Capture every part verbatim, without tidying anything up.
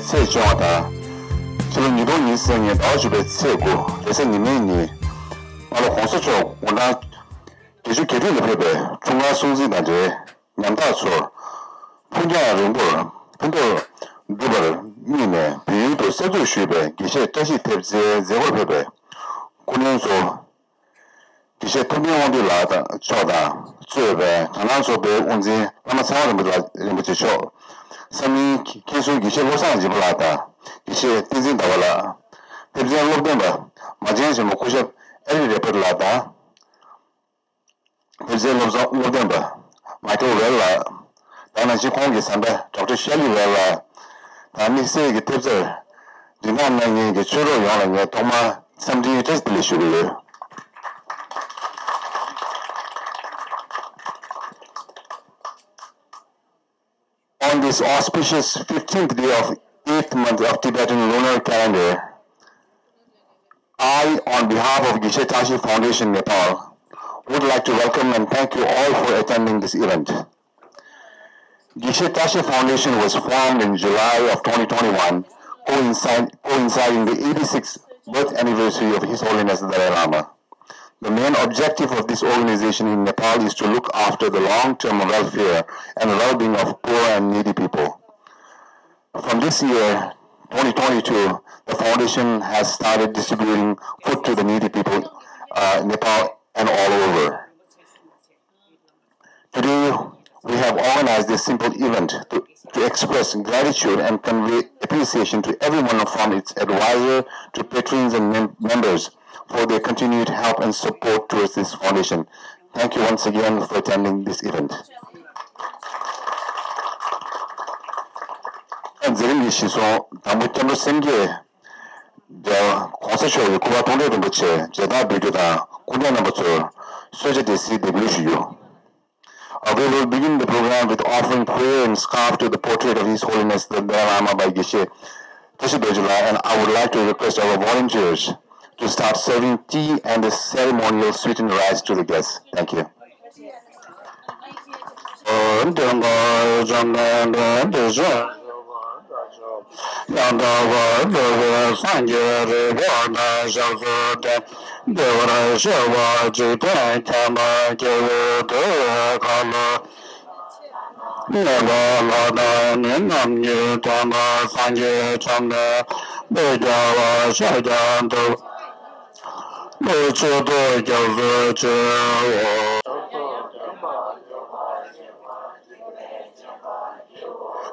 ཚེས་བཅོ་ལྔ་དང་། ཕྱི་ལོ་ཉིས་སྟོང་ཉི་ཤུ་རྩ་ལྔའི་ཟླ་བ་བཅུ་པའི་ཚེས་དགུ་རེས་གཟའ་ཉི་མའི་ཉིན། སྨན་བླ་གོང་ས་མཆོག་དགུང་གྲངས་བརྒྱད་ཅུ་གྱ་དྲུག་ལ་ཕེབས་པའི་འཁྲུངས་སྐར་སྲུང་བརྩི་དང་འབྲེལ། ཉམ་ཐག་ཚོར་ཕུགས་རྒྱང་རིང་པོར་ཕན་ཐོགས་འགྲུབ་པར་དམིགས་ནས། བལ་ཡུལ་དུ་གསར་འཛུགས་ཞུས་པའི་དགེ་བཤེས་བཀྲ་ཤིས་ཐེབས་རྩའི་མཛད་སྒོར་ཕེབས་པའི་སྐུ་མགྲོན་ཚོ། དགེ་བཤེས་ཐུབ་བསྟན་དབང་འདུས་ལགས་དང་མཆོག་དང་གཙོས་པའི་དག་སྣང་ཚོགས་པའི་དབུ་འཛིན་བླ་མ་ཚེ་དབང་རིན་པོ་ལགས་རིན་པོ་ཆེ་མཆོག། སང་ཉིན་མཁན་ཟུར་དགེ་བཤེས་བློ་བཟང་སྦྱིན་པ་ལགས་དང་། དགེ་བཤེས་བསྟན་འཛིན་ཟླ་བ་ལགས། ཐེབས་རྩའི་སློབ་སྟོན་པ་མ་བྱན་ཆེན་མོ་སྐུ་ཞབས་ཨེ་རིག་རེ་པར་ལགས་དང་། ཐེབས་རྩའི་སློབ་སློབ་སྟོན་པ་མའི་ཀལ་ཝེལ་ལགས་དང་། ནང་བཞིན་ཁོང་གི་བཟའ་ཟླ་ཌོག་ཊར་ཤེར་ལི་ཝེལ་ལགས་དང་། དམིགས་བསལ་གྱི་ཐེབས་རྩར་རིན་ཐང་གནང་མཁན་གྱི་ཆོས་གྲོགས་ཡོངས་ལ་ངས་ཐོག་མར་འཚམས་འདྲིའི་བཀྲ་ཤིས་བདེ་ལེགས་ཞུ་གི་ཡོད། On this auspicious fifteenth day of eighth month of Tibetan lunar calendar, I, on behalf of Geshe Tashi Foundation Nepal, would like to welcome and thank you all for attending this event. Geshe Tashi Foundation was formed in July of twenty twenty-one, coincide, coinciding the eighty-sixth birth anniversary of His Holiness the Dalai Lama. The main objective of this organization in Nepal is to look after the long-term welfare and well-being of poor and needy people. From this year, twenty twenty-two, the foundation has started distributing food to the needy people, uh, Nepal and all over. Today, we have organized this simple event to, to express gratitude and convey appreciation to everyone, from its advisor to patrons and mem- members, for their continued help and support towards this foundation. Thank you once again for attending this event. མཛད་རིམ་གྱི་གཞི་བཟུང་དང་པོ་སྐྱབས་འགྲོ་སེམས་བསྐྱེད། ད་གོང་ས་མཆོག་གི་སྐུ་པར་མཐོང་གྲོལ་རིན་པོ་ཆེ་མཇལ་དར་འབུལ་རྒྱུ་དང་། སྐུ་མགྲོན་རྣམ་པ་ཚོར་གསོལ་ཇ་སྟེར་སའི་འདེགས་འབུལ་ཞུ་རྒྱུ། Uh, we will begin the program with offering prayer and scarf to the portrait of His Holiness the Dalai Lama by Geshe Tashi Dorji Lama, and I would like to request our volunteers to start serving tea and the ceremonial sweetened rice to the guests. Thank you. སྟོན་པ་བཅོམ་ལྡན་འདས་དེ་བཞིན་ཡང་དག་པར་རྫོགས་པའི་སངས་རྒྱས་རིག་པ་དང་ཞབས་སུ་བསྟན། བདེ་བར་གཤེགས་པ་འཇིག་རྟེན་མཁྱེན་པ་སྐྱེས་བུ་འདུལ་བའི་ཁ་ལོ། གནས་པ་ལྷ་དང་མི་རྣམས་ཀྱི་སྟོན་པ་སངས་རྒྱས་བཅོམ་ལྡན་འདས་རྒྱལ་བ་ཤཱཀྱ་ཐུབ། ལུས་མཆོད་དོ་སྐྱབས་སུ་མཆིའོ།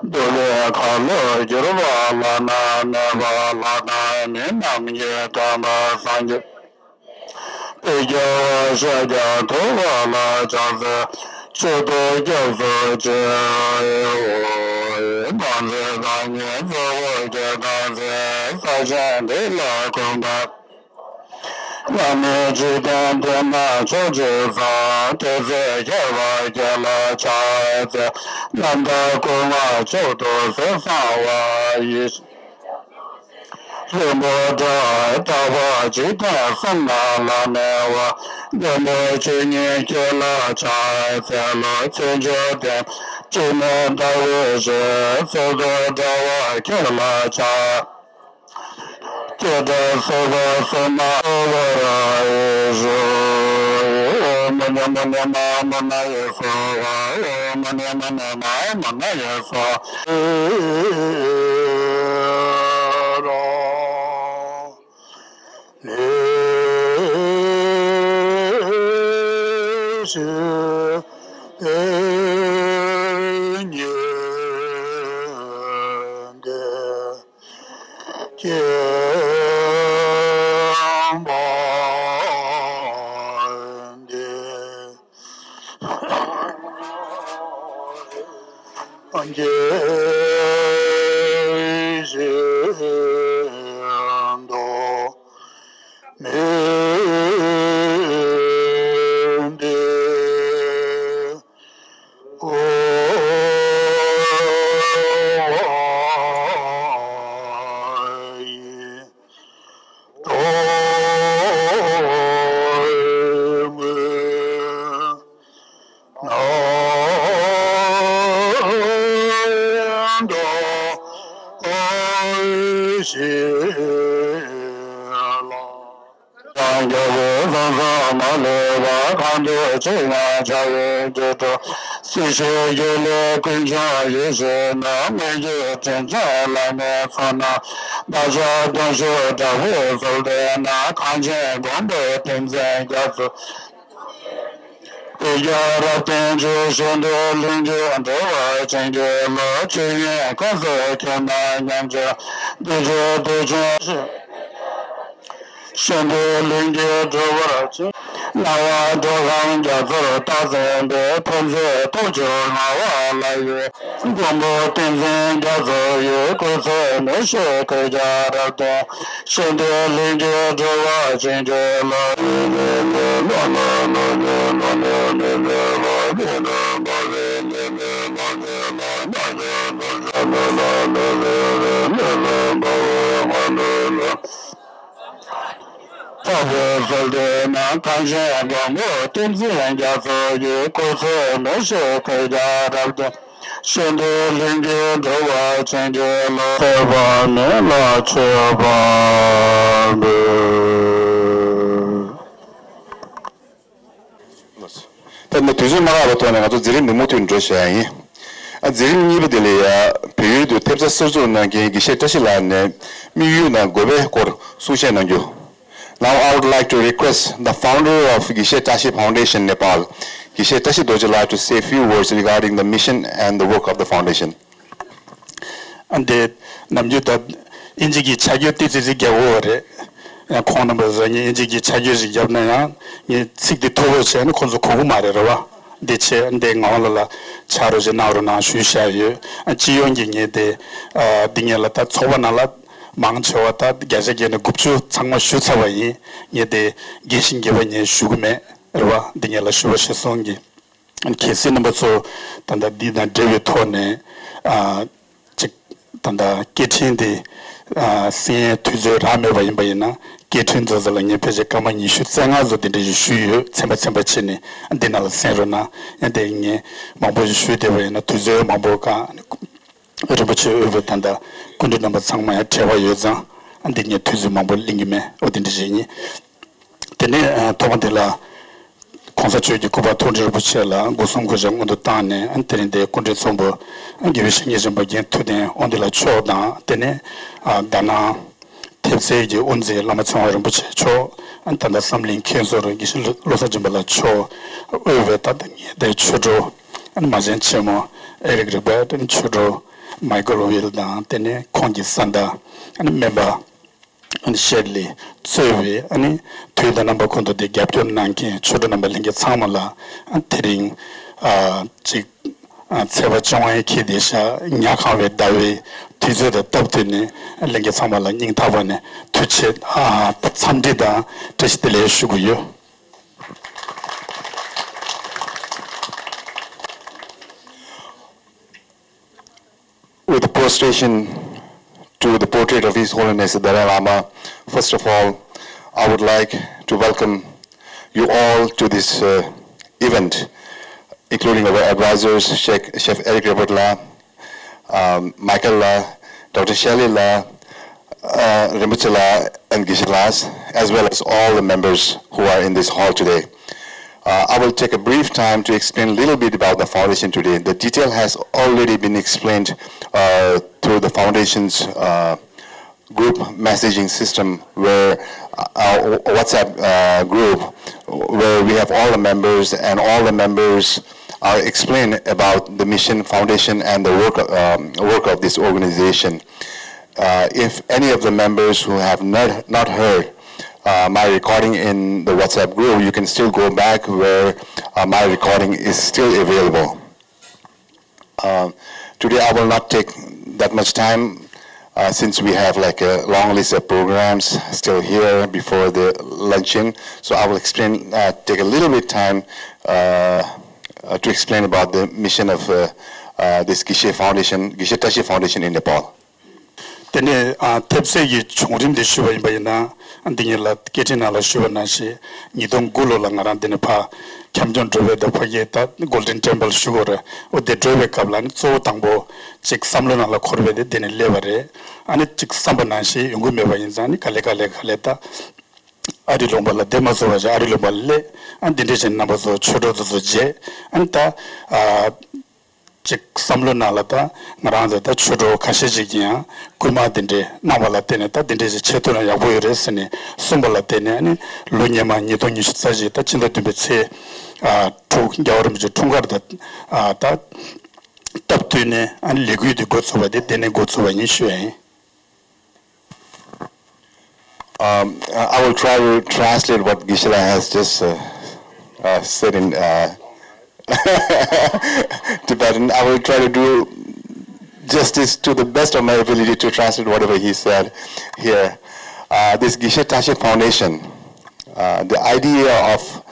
འདུལ་བའི་ཁ་ལོ་སྒྱུར་བ་བླ་ན་མེད་པ་ལྷ་དང་མི་རྣམས་ཀྱི་སྟོན་པ་སངས་རྒྱས་པའི་རྒྱལ་བ་ཤཱཀྱ་ཐུབ་པ་ལ་ཕྱག་འཚལ་མཆོད་དོ་སྐྱབས་སུ་མཆིའོ། བདག་འཛིན་བདག་ཉིད་གཙོ་བོ་སྐྱེ་དང་མཚན། ས་ཆེན་འདི་ལ་གུས་པ། བླ་མེད་འཇིག་རྟེན་འདི་ན་ཕྱོགས་བཅུའི་ས། དེ་ཚེ་ཁྱད་པར་སྐྱེ་ལ་ཕྱག་འཚལ། རྣམ་དག་སྐུ་མངའ་མཆོག་ཏུ་གཟིགས་གསང་བ་ཡི། ལྷུན་པོ་འདྲ་བར་འཇིག་རྟེན་གསུམ་ན་བླ་མེད་པ། བདེན་པའི་ཆོས་ཉིད་ཁྱེད་ལ་ཕྱག་འཚལ་ལོ། ཚེ་འཇིག་རྟེན་སྤྲིན་མེད་ཟླ་འོད་བཞིན། ཚེ་རྡོ་འདྲ་བར་ཁྱེད་ལ་ཕྱག་སྐྱེ་འགྲོ་སོ་སོ་སོ་མ་བར་ཞུ། མུ་ནེ་མུ་ནེ་མ་མུ་ན་ཡེ་སྭཱ་ཧཱ། མུ་ནེ་མུ་ནེ་མ་མུ་ན་ཡེ་སྭཱ་ཧཱ། ལེ་ཤ་ཉེ་འདི། སྐྱེ་བ་འདི། སྐྱེ་བཞིན་དུ་མི་འདི། རྒྱལ་པོའི་གསུང་གསུམ་མ་ལུས་པ། གང་འདུལ་ཕྱིར་ཡང་བྱ་བའི་རྒྱུར་འགྲོ། སྲིད་ཞིའི་རྒྱུ་ལས་ཀུན་འབྱུང་ཡེ་ཤེས་ནི། མི་བསྐྱོད་དྲིན་ཅན་བླ་མའི་ཚོགས་རྣམས། བདག་ཅག་གདུང་ཤུགས་དྲག་པོས་གསོལ་འདེབས་ན། གངས་ཅན་མགོན་པོ་ཏིང་འཛིན་རྒྱ་མཚོ། བོད་རྒྱལ་རབ་བརྟན་ཇི། གཞན་དོན་ལྷུན་གྱིས་གྲུབ་པར་བྱིན་གྱིས་རློབས། ཆོས་དབྱིངས་ཀུན་སུ་ཁྱབ་ན་མཉམ་གཅིག་བདེ་ཆེན་དུས་ཆེན། གཞན་དོན་ལྷུན་གྱིས་གྲུབ་པར་བྱིན། སྣང་བ་འགྲོ་ཁམས་རྒྱ་མཚོར་རྟག་འཛིན་པའི། ཕན་མཛད་སྟོབས་བཅུ་མངའ་བ་ལྷ་ཡི་མགོན་པོ་ཏིང་འཛིན་རྒྱ་མཚོ་ཡི། སྐུ་ཚེ་ནུས་ཤིང་གུས་ཀྱང་རབ་བརྟན། གཞན་དོན་ལྷུན་གྱིས་གྲུབ་པར་བྱིན་གྱིས་རློབས། འཕགས་པའི་གསོལ་འདེབས་ན། གངས་ཅན་མགོན་པོ་ཏིང་འཛིན་རྒྱ་མཚོ་ཡི། སྐུ་ཚེ་ནུས་ཤིང་གུས་ཀྱང་རབ་བརྟན། གཞན་དོན་ལྷུན་གྱིས་གྲུབ་པར་བྱིན་གྱིས་རློབས། ཐོས་པ་མེད་ལ་མཆོད་པར་འབུལ། ད་ནི་དུས་ཚོད་མ་རག་པའི་ཐོག་ནས་ང་ཚོ་མཛད་རིམ་འདི་མུ་མཐུད་འགྲོ་བཞག་ཡ་ཡིན། ཨ། མཛད་རིམ་གཉིས་པ་དེ་ལ་ཡ་བལ་ཡུལ་དུ་ཐེབས་རྩ་གསར་འཛུགས་གནང་མཁན་དགེ་བཤེས་བཀྲ་ཤིས་ལགས་ནས་དམིགས་ཡུལ་དང་དགོས་པའི་སྐོར་གསུང་བཤད་གནང་རྒྱུ། Now I would like to request the founder of Geshe Tashi Foundation Nepal, དགེ་བཤེས་བཀྲ་ཤིས་རྡོ་རྗེ་ལགས, to say a few words regarding the mission and the work of the foundation. ཨ། འདི་ནམ་རྒྱུན་ད་ཨིན་ཇི་གི་ཆ་རྒྱུས་ཏིག་ཙི་ཙི་རྒྱག་གི་ཡོད་རེད། ཁོང་རྣམ་པ་ཚོ་ངས་ཨིན་ཇི་གི་ཆ་རྒྱུས་ཤིག་བརྒྱབ་ན་ཡང་ངས་ཚིག་དེ་མཐོ་པོ་བྱས་ན་ཁོང་ཚོ་གོ་གི་མ་རེད། རེད་བ། འདི་བྱས་འདི་ངག་དབང་ལགས་ལ་ཕྱག་རོགས་ཅིག་གནང་རོགས་གནང་ཞུས་བཞག་ཡོད། ཨ། སྤྱི་ཡོངས་ཀྱི་ངས་དེ། ཨ། འདི་ངས་ལ་ད་ཚོགས་པ་ནང་ལ་མང་ཆེ་བ་ད་བརྒྱ་ཆ་བརྒྱ་ནས་དགུ་བཅུ་ཚང་མ་ཞུས་ཚར་བ་ཡིན། ངས་དེ་རྒྱས་ཤིང་རྒྱས་པ་ངས་ཞུ་གི་མེད། རེད་བ། འདི་ངས་ལ་ཞུ་བ་ཞུས་སོང་གི། གལ་སྲིད་རྣམ་པ་ཚོ་ད་ལྟ་འདི་དང་འབྲེལ་བའི་ཐོག་ནས། ཨ། ཅིག་ད་ལྟ་སྐད་འཕྲིན་དེ། ཨ། གསན་ཡས་དུས་ཚོད་རག་མེད་པ་ཡིན་པ་ཡིན་ན། སྐད་འཕྲིན་ཚོ་ཚོ་ལ་ངས་ཕལ་ཆེར་སྐར་མ་ཉི་ཤུ་རྩ་ལྔ་ཙམ་དེ་འདྲ་ཞིག་ཞུས་ཡོད། ཚན་པ་ཚན་པ་བྱས་ནས་འདི་ནང་ལ་གསན་རོགས་གནང་། ཡང་དེ་ངས་མང་པོ་ཞིག་ཞུས་བསྡད་པ་ཡིན་ན་དུས་ཚོད་མང་པོ་བཀག་རིན་པོ་ཆེ་དབུས་པའི་ད་ལྟ་སྐུ་མགྲོན་རྣམ་པ་ཚང་མ་ཡང་བྲེལ་བ་ཡོད་ཙང་། ཨ། འདི་ངས་དུས་ཚོད་མང་པོ་ལེན་གྱི་མེད། འོ་དེ་འདྲ་ཞིག་ཡིན། དེ་ནས། ཨ། ཐོག་མ་དེ་ལ་༸གོང་ས་མཆོག་གི་སྐུ་པར་ཐུགས་རྗེ་རིན་པོ་ཆེ་ལ་སྒོ་གསུམ་གུས་ཕྱག་སྔོན་དུ་བཏང་ནས། ཨ། དེ་རིང་འདིར་སྐུ་མགྲོན་ཚོགས་འབུ་དགེ་བའི་བཤེས་གཉེན་གཞོན་པ་རྒན་ཐུབ་བསྟན་དབང་འདུས་ལགས་མཆོག་དང་། དེ་ནས། ཨ། དྷ་ན་ཐེབས་རྩའི་གི་དབུ་འཛིན་བླ་མ་ཚེ་དབང་རིན་པོ་ཆེ་མཆོག་ཨ། ད་ལྟ་བསམ་གླིང་མཁན་ཟུར་དགེ་བཤེས་བློ་བཟང་སྦྱིན་པ་ལགས་མཆོག་དབུས་པའི་ད་ལྟ་ངེད་དེ་ཆོས་གྲོགས། ཨ་ནི་མ་བྱན་ཆེན་མོ་ཨེ་རིག་རིག་པ། དེ་ནས་ཆོས་གྲོགས་མའི་ཀལ་ཝིལ་དང་། དེ་ནས་ཁོང་གི་བཟའ་ཟླ། ཨ་ནི་སྨན་པ། ཨ་ནི་ཤེར་ལི་གཙོས་པའི། ཨ་ནི་དུས་དང་རྣམ་པ་ཀུན་ཏུ་དེ་རྒྱབ་སྐྱོར་གནང་མཁན་ཆོས་གྲོགས་རྣམ་པ་ལྷན་རྒྱས་ཚང་མ་ལ། ཨ། དེ་རིང་། ཨ། ཅིག་ཨ། ཚེས་པ་བཅོ་ལྔ་འཁེལ་བསྡད་ཤག་ཉ་གང་བའི་ཟླ་བའི་དུས་ཚོད་དང་སྟབས་བསྟུན་ནས་ལྷན་རྒྱས་ཚང་མ་ལ་སྙིང་ཐག་པ་ནས་ཐུགས་རྗེ་ཆེ། ཨ། འཚམས་འདྲི་དང་བཀྲ་ཤིས་བདེ་ལེགས་ཞུ་གི་ཡོད། With the prostration to the portrait of His Holiness the Dalai Lama, first of all, I would like to welcome you all to this, uh, event, including our advisors, Sheikh, Chef Eric Rabbot La, um, Michael La, Doctor Shelley La, uh, Rinpoche La, and Geshe Las, as well as all the members who are in this hall today. Uh, I will take a brief time to explain a little bit about the foundation today. The detail has already been explained, uh, through the foundation's, uh, group messaging system, where, uh, our WhatsApp, uh, group, where we have all the members, and all the members are explained about the mission, foundation, and the work, um, work of this organization. Uh, if any of the members who have not, not heard, uh, my recording in the WhatsApp group, you can still go back where, uh, my recording is still available. Uh, today I will not take that much time, uh, since we have, like, a long list of programs still here before the luncheon. So I will explain, uh, take a little bit time, uh, uh, to explain about the mission of, uh, uh, this Geshe Foundation, Geshe Tashi Foundation in Nepal. དེ་ནས། ཨ། ཐེབས་རྩའི་གི་བྱུང་རིམ་དེ་ཞུས་པ་ཡིན་པ་ཡིན་ན། འདི་ངས་ལ་སྐད་འཕྲིན་ནང་ལ་ཞུས་པ་ནང་བཞིན། ཉིས་སྟོང་དགུ་ལོ་ལ་ང་རང་འདི་ནས་ཕར་ཁྱབ་འཇོག་འགྲོ་བའི་ད་ཕ་གི་ད་Golden Temple ཞུ་དགོས་རེད། འོ་དེ་འགྲོ་བའི་སྐབས་ལ་ནི་གཙོ་བོ་དང་པོ་ཅིག་བསམ་བློ་ནང་ལ་འཁོར་བའི་དེ་འདི་ནས་སླེབས་པ་རེད། ཨ་ནི་ཅིག་བསམ་པ་ནང་བཞིན་ཡོང་གི་མེད་པ་ཡིན་ཙང་ནི། ག་ལེ་ག་ལེ་ག་ལེ་ད། ཨ་རི་ལུང་པ་ལ་བསྡད་མ་ཚུགས་པ་བྱས་ཨ་རི་ལུང་པ་ལ་སླེབས། ཨ་འདི་འདྲ་བྱས་ནས་རྣམ་པ་ཚོ་ཆོས་གྲོགས་དེ་ཚོ་མཇལ། ཨ་ནི་ད་ཨ་ཅིག་བསམ་བློ་ནང་ལ་ད་ང་རང་ཚོ་ད་ཆོས་གྲོགས་ཁ་ཤས་ཅིག་གིས་ཡང་སྐུལ་མ་འདི་འདྲ་གནང་བ་ལ་བརྟེན་ནས་ད་འདི་འདྲ་ཞིག་བྱེད་ཐུབ་ན་ཡག་པོ་ཡོད་རེད་ཟེར་ནས་གསུངས་པ་ལ་བརྟེན་ནས། ཨ་ནི་ལོ་སྔོན་མ་ཉིས་སྟོང་ཉི་ཤུ་རྩ་གཅིག་ད་ཕྱི་ཟླ་བདུན་པའི་ཚེས་ཨ་དྲུག་རྒྱལ་བ་རིན་པོ་ཆེ་འཁྲུངས་སྐར་དང་ཨ་ད་སྟབས་བསྟུན་ནས་ཨ་ནི་ལས་འགུལ་འདི་འགོ་ཚུགས་པ་དེ་དེ་ནས་འགོ་ཚུགས་པ་ཡིན་ཞུ་ཡ་ཡིན། Um, I will try to translate what Geshe-la has just uh, uh, said in uh, Tibetan. I will try to do justice to the best of my ability to translate whatever he said here. Uh, this Geshe Tashi Foundation, uh, the idea of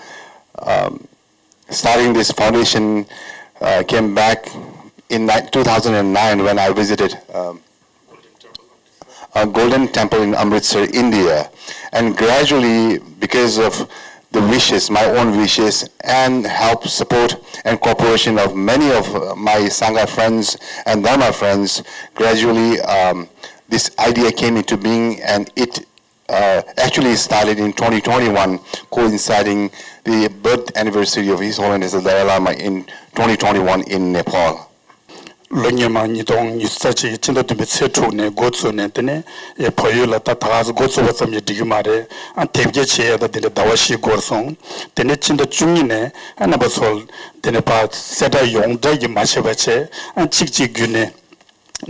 um, starting this foundation uh, came back in ni- two thousand nine when I visited um, a golden temple in Amritsar, India. And gradually, because of the wishes, my own wishes, and help, support, and cooperation of many of uh, my Sangha friends and Dharma friends, gradually um, this idea came into being and it uh, actually started in twenty twenty-one, coinciding the birth anniversary of His Holiness the Dalai Lama in twenty twenty-one in Nepal. ལོ་སྔོན་མ་ཉིས་སྟོང་ཉི་ཤུ་རྩ་གཅིག་ཕྱི་ཟླ་བདུན་པའི་ཚེས་དྲུག་ནས་འགོ་བཙུགས་ནས། དེ་ནས་ཨེ་བལ་ཡུལ་ལ་ད་ད་ག་སེ་འགོ་བཙུགས་པ་ཙམ་གྱིས་འགྲིག་གི་མ་རེད། ཨ་དེབ་སྐྱེལ་བྱེད་ཡ་ད་དེ་འདྲ་ཟླ་བ་བཞི་འགོར་སོང་། དེ་ནས་ཕྱི་ཟླ་བཅུ་གཉིས་ནས་ཨ་རྣམ་པ་ཚོ་དེ་ནས་ཕར་གསལ་བསྒྲགས་ཡོངས་གྲགས་ཀྱིས་མ་བྱས་པ་བྱས། ཨ་གཅིག་གཅིག་བརྒྱུད་ནས་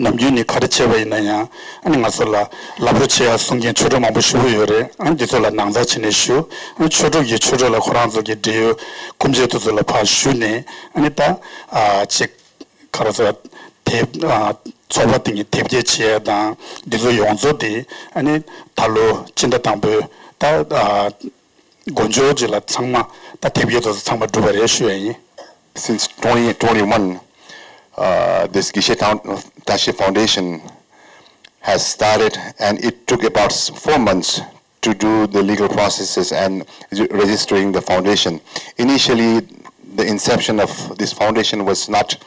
ནམ་རྒྱུན་ནས་ག་རེ་བྱས་པ་ཡིན་ན་ཡང་ཨ་ནི་ང་ཚོ་ལ་ལབ་རོགས་བྱེད་ཡ་གསུང་མཁན་ཆོས་གྲོགས་མང་པོ་ཞེ་པོ་ཡོད་རེད། ཨ་འདི་ཚོ་ལ་ནང་ཚགས་བྱས་ནས་ཞུ། ཨ་ཆོས་གྲོགས་ཀྱིས་ཆོས་གྲོགས་ལ་ཁོ་རང་ཚོ་གི་འབྲེལ་ཡོད་སྐུ་མཆེད་དེ་ཚོ་ལ་ཕར་ཞུས་ནས། ཨ་ནི་ད་ཨ་ཅིག་ག་རེ་ཟེར། དེབ་ཨ་ཚོགས་པ་དེ་གཉིས་དེབ་སྐྱེལ་བྱེད་ཡ་དང་འདི་ཚོ་ཡོངས་རྫོགས་དེ་ཨ་ནི་ད་ལོ་ཕྱི་ཟླ་དང་པོའི་ད་ཨ་དགོང་ཞོགས་ཅིག་ལ་ཚང་མ་ད་དེབ་སྐྱེལ་དེ་ཚོ་ཚང་མ་གྲུབ་པ་རེད་ཞུ་ཡ་ཡིན། Since twenty twenty-one, uh, this Geshe Town- Tashi Foundation has started, and it took about s- four months to do the legal processes and re- registering the foundation. Initially, the inception of this foundation was not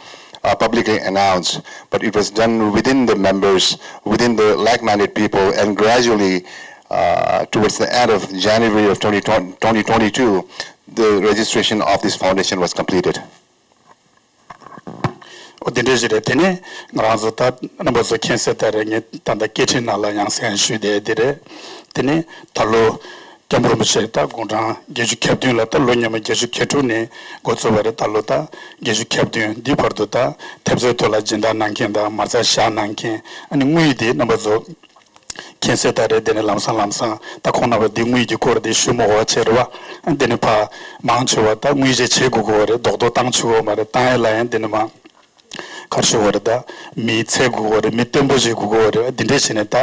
uh, publicly announced, but it was done within the members, within the like minded people, and gradually, uh, towards the end of January of twenty twenty, twenty twenty-two, the registration of this foundation was completed. ཨོ་དེ་འདྲ་ཞིག་རེད། དེ་ནས་ང་རང་ཚོ་ད་རྣམ་པ་ཚོ་མཁྱེན་གསལ་ལྟར་རེད། ངས་ད་ལྟ་སྐད་འཕྲིན་ནང་ལ་ཡང་སེ་ཞུས་བསྡད་དེ་རེད། དེ་ནས་ད་ལོ་སྐྱབས་མགོན་རིན་པོ་ཆེ་ད་དགུང་གྲངས་བརྒྱད་ཅུ་གྱ་བདུན་ལ་ད་ལོ་སྔོན་མ་བརྒྱད་ཅུ་གྱ་དྲུག་ནས་འགོ་བཙུགས་པ་རེད། ད་ལོ་ད་བརྒྱད་ཅུ་གྱ་བདུན་འདིའི་བར་དུ་ད་ཐེབས་རྩའི་ཐོག་ལ་སྦྱིན་བདག་གནང་མཁན་དང་མ་རྩ་བཞག་གནང་མཁན། ཨ་ནི་དངུལ་དེ་རྣམ་པ་ཚོ་མཁྱེན་གསལ་ལྟར་རེད། དེ་ནས་ལམ་སང་ལམ་སང་ད་ཁོང་རྣམ་པ་འདི་དངུལ་གྱི་སྐོར་དེ་ཞུ་མ་དགོས་པ་བྱས་རེད་བ། ཨ་དེ་ནས་ཕར་མང་ཆེ་བ་ད་དངུལ་བཞེས་བྱེད་དགོས་ཀྱི་ཡོད་རེད། རྡོག་རྡོག་བཏང་ཆོག་གི་ཡོད་མ་རེད། བཏང་ཡ་ལ་ཡང་དེ་ནས་མར་ག་རེ་ཞུ་དགོས་རེད། ད་མི་འཚོལ་དགོས་ཀྱི་ཡོད་རེད། མི་བརྟན་པོ་ཞིག་དགོས་ཀྱི་ཡོད་རེད། འདི་འདྲས་བྱས་ནས་ད་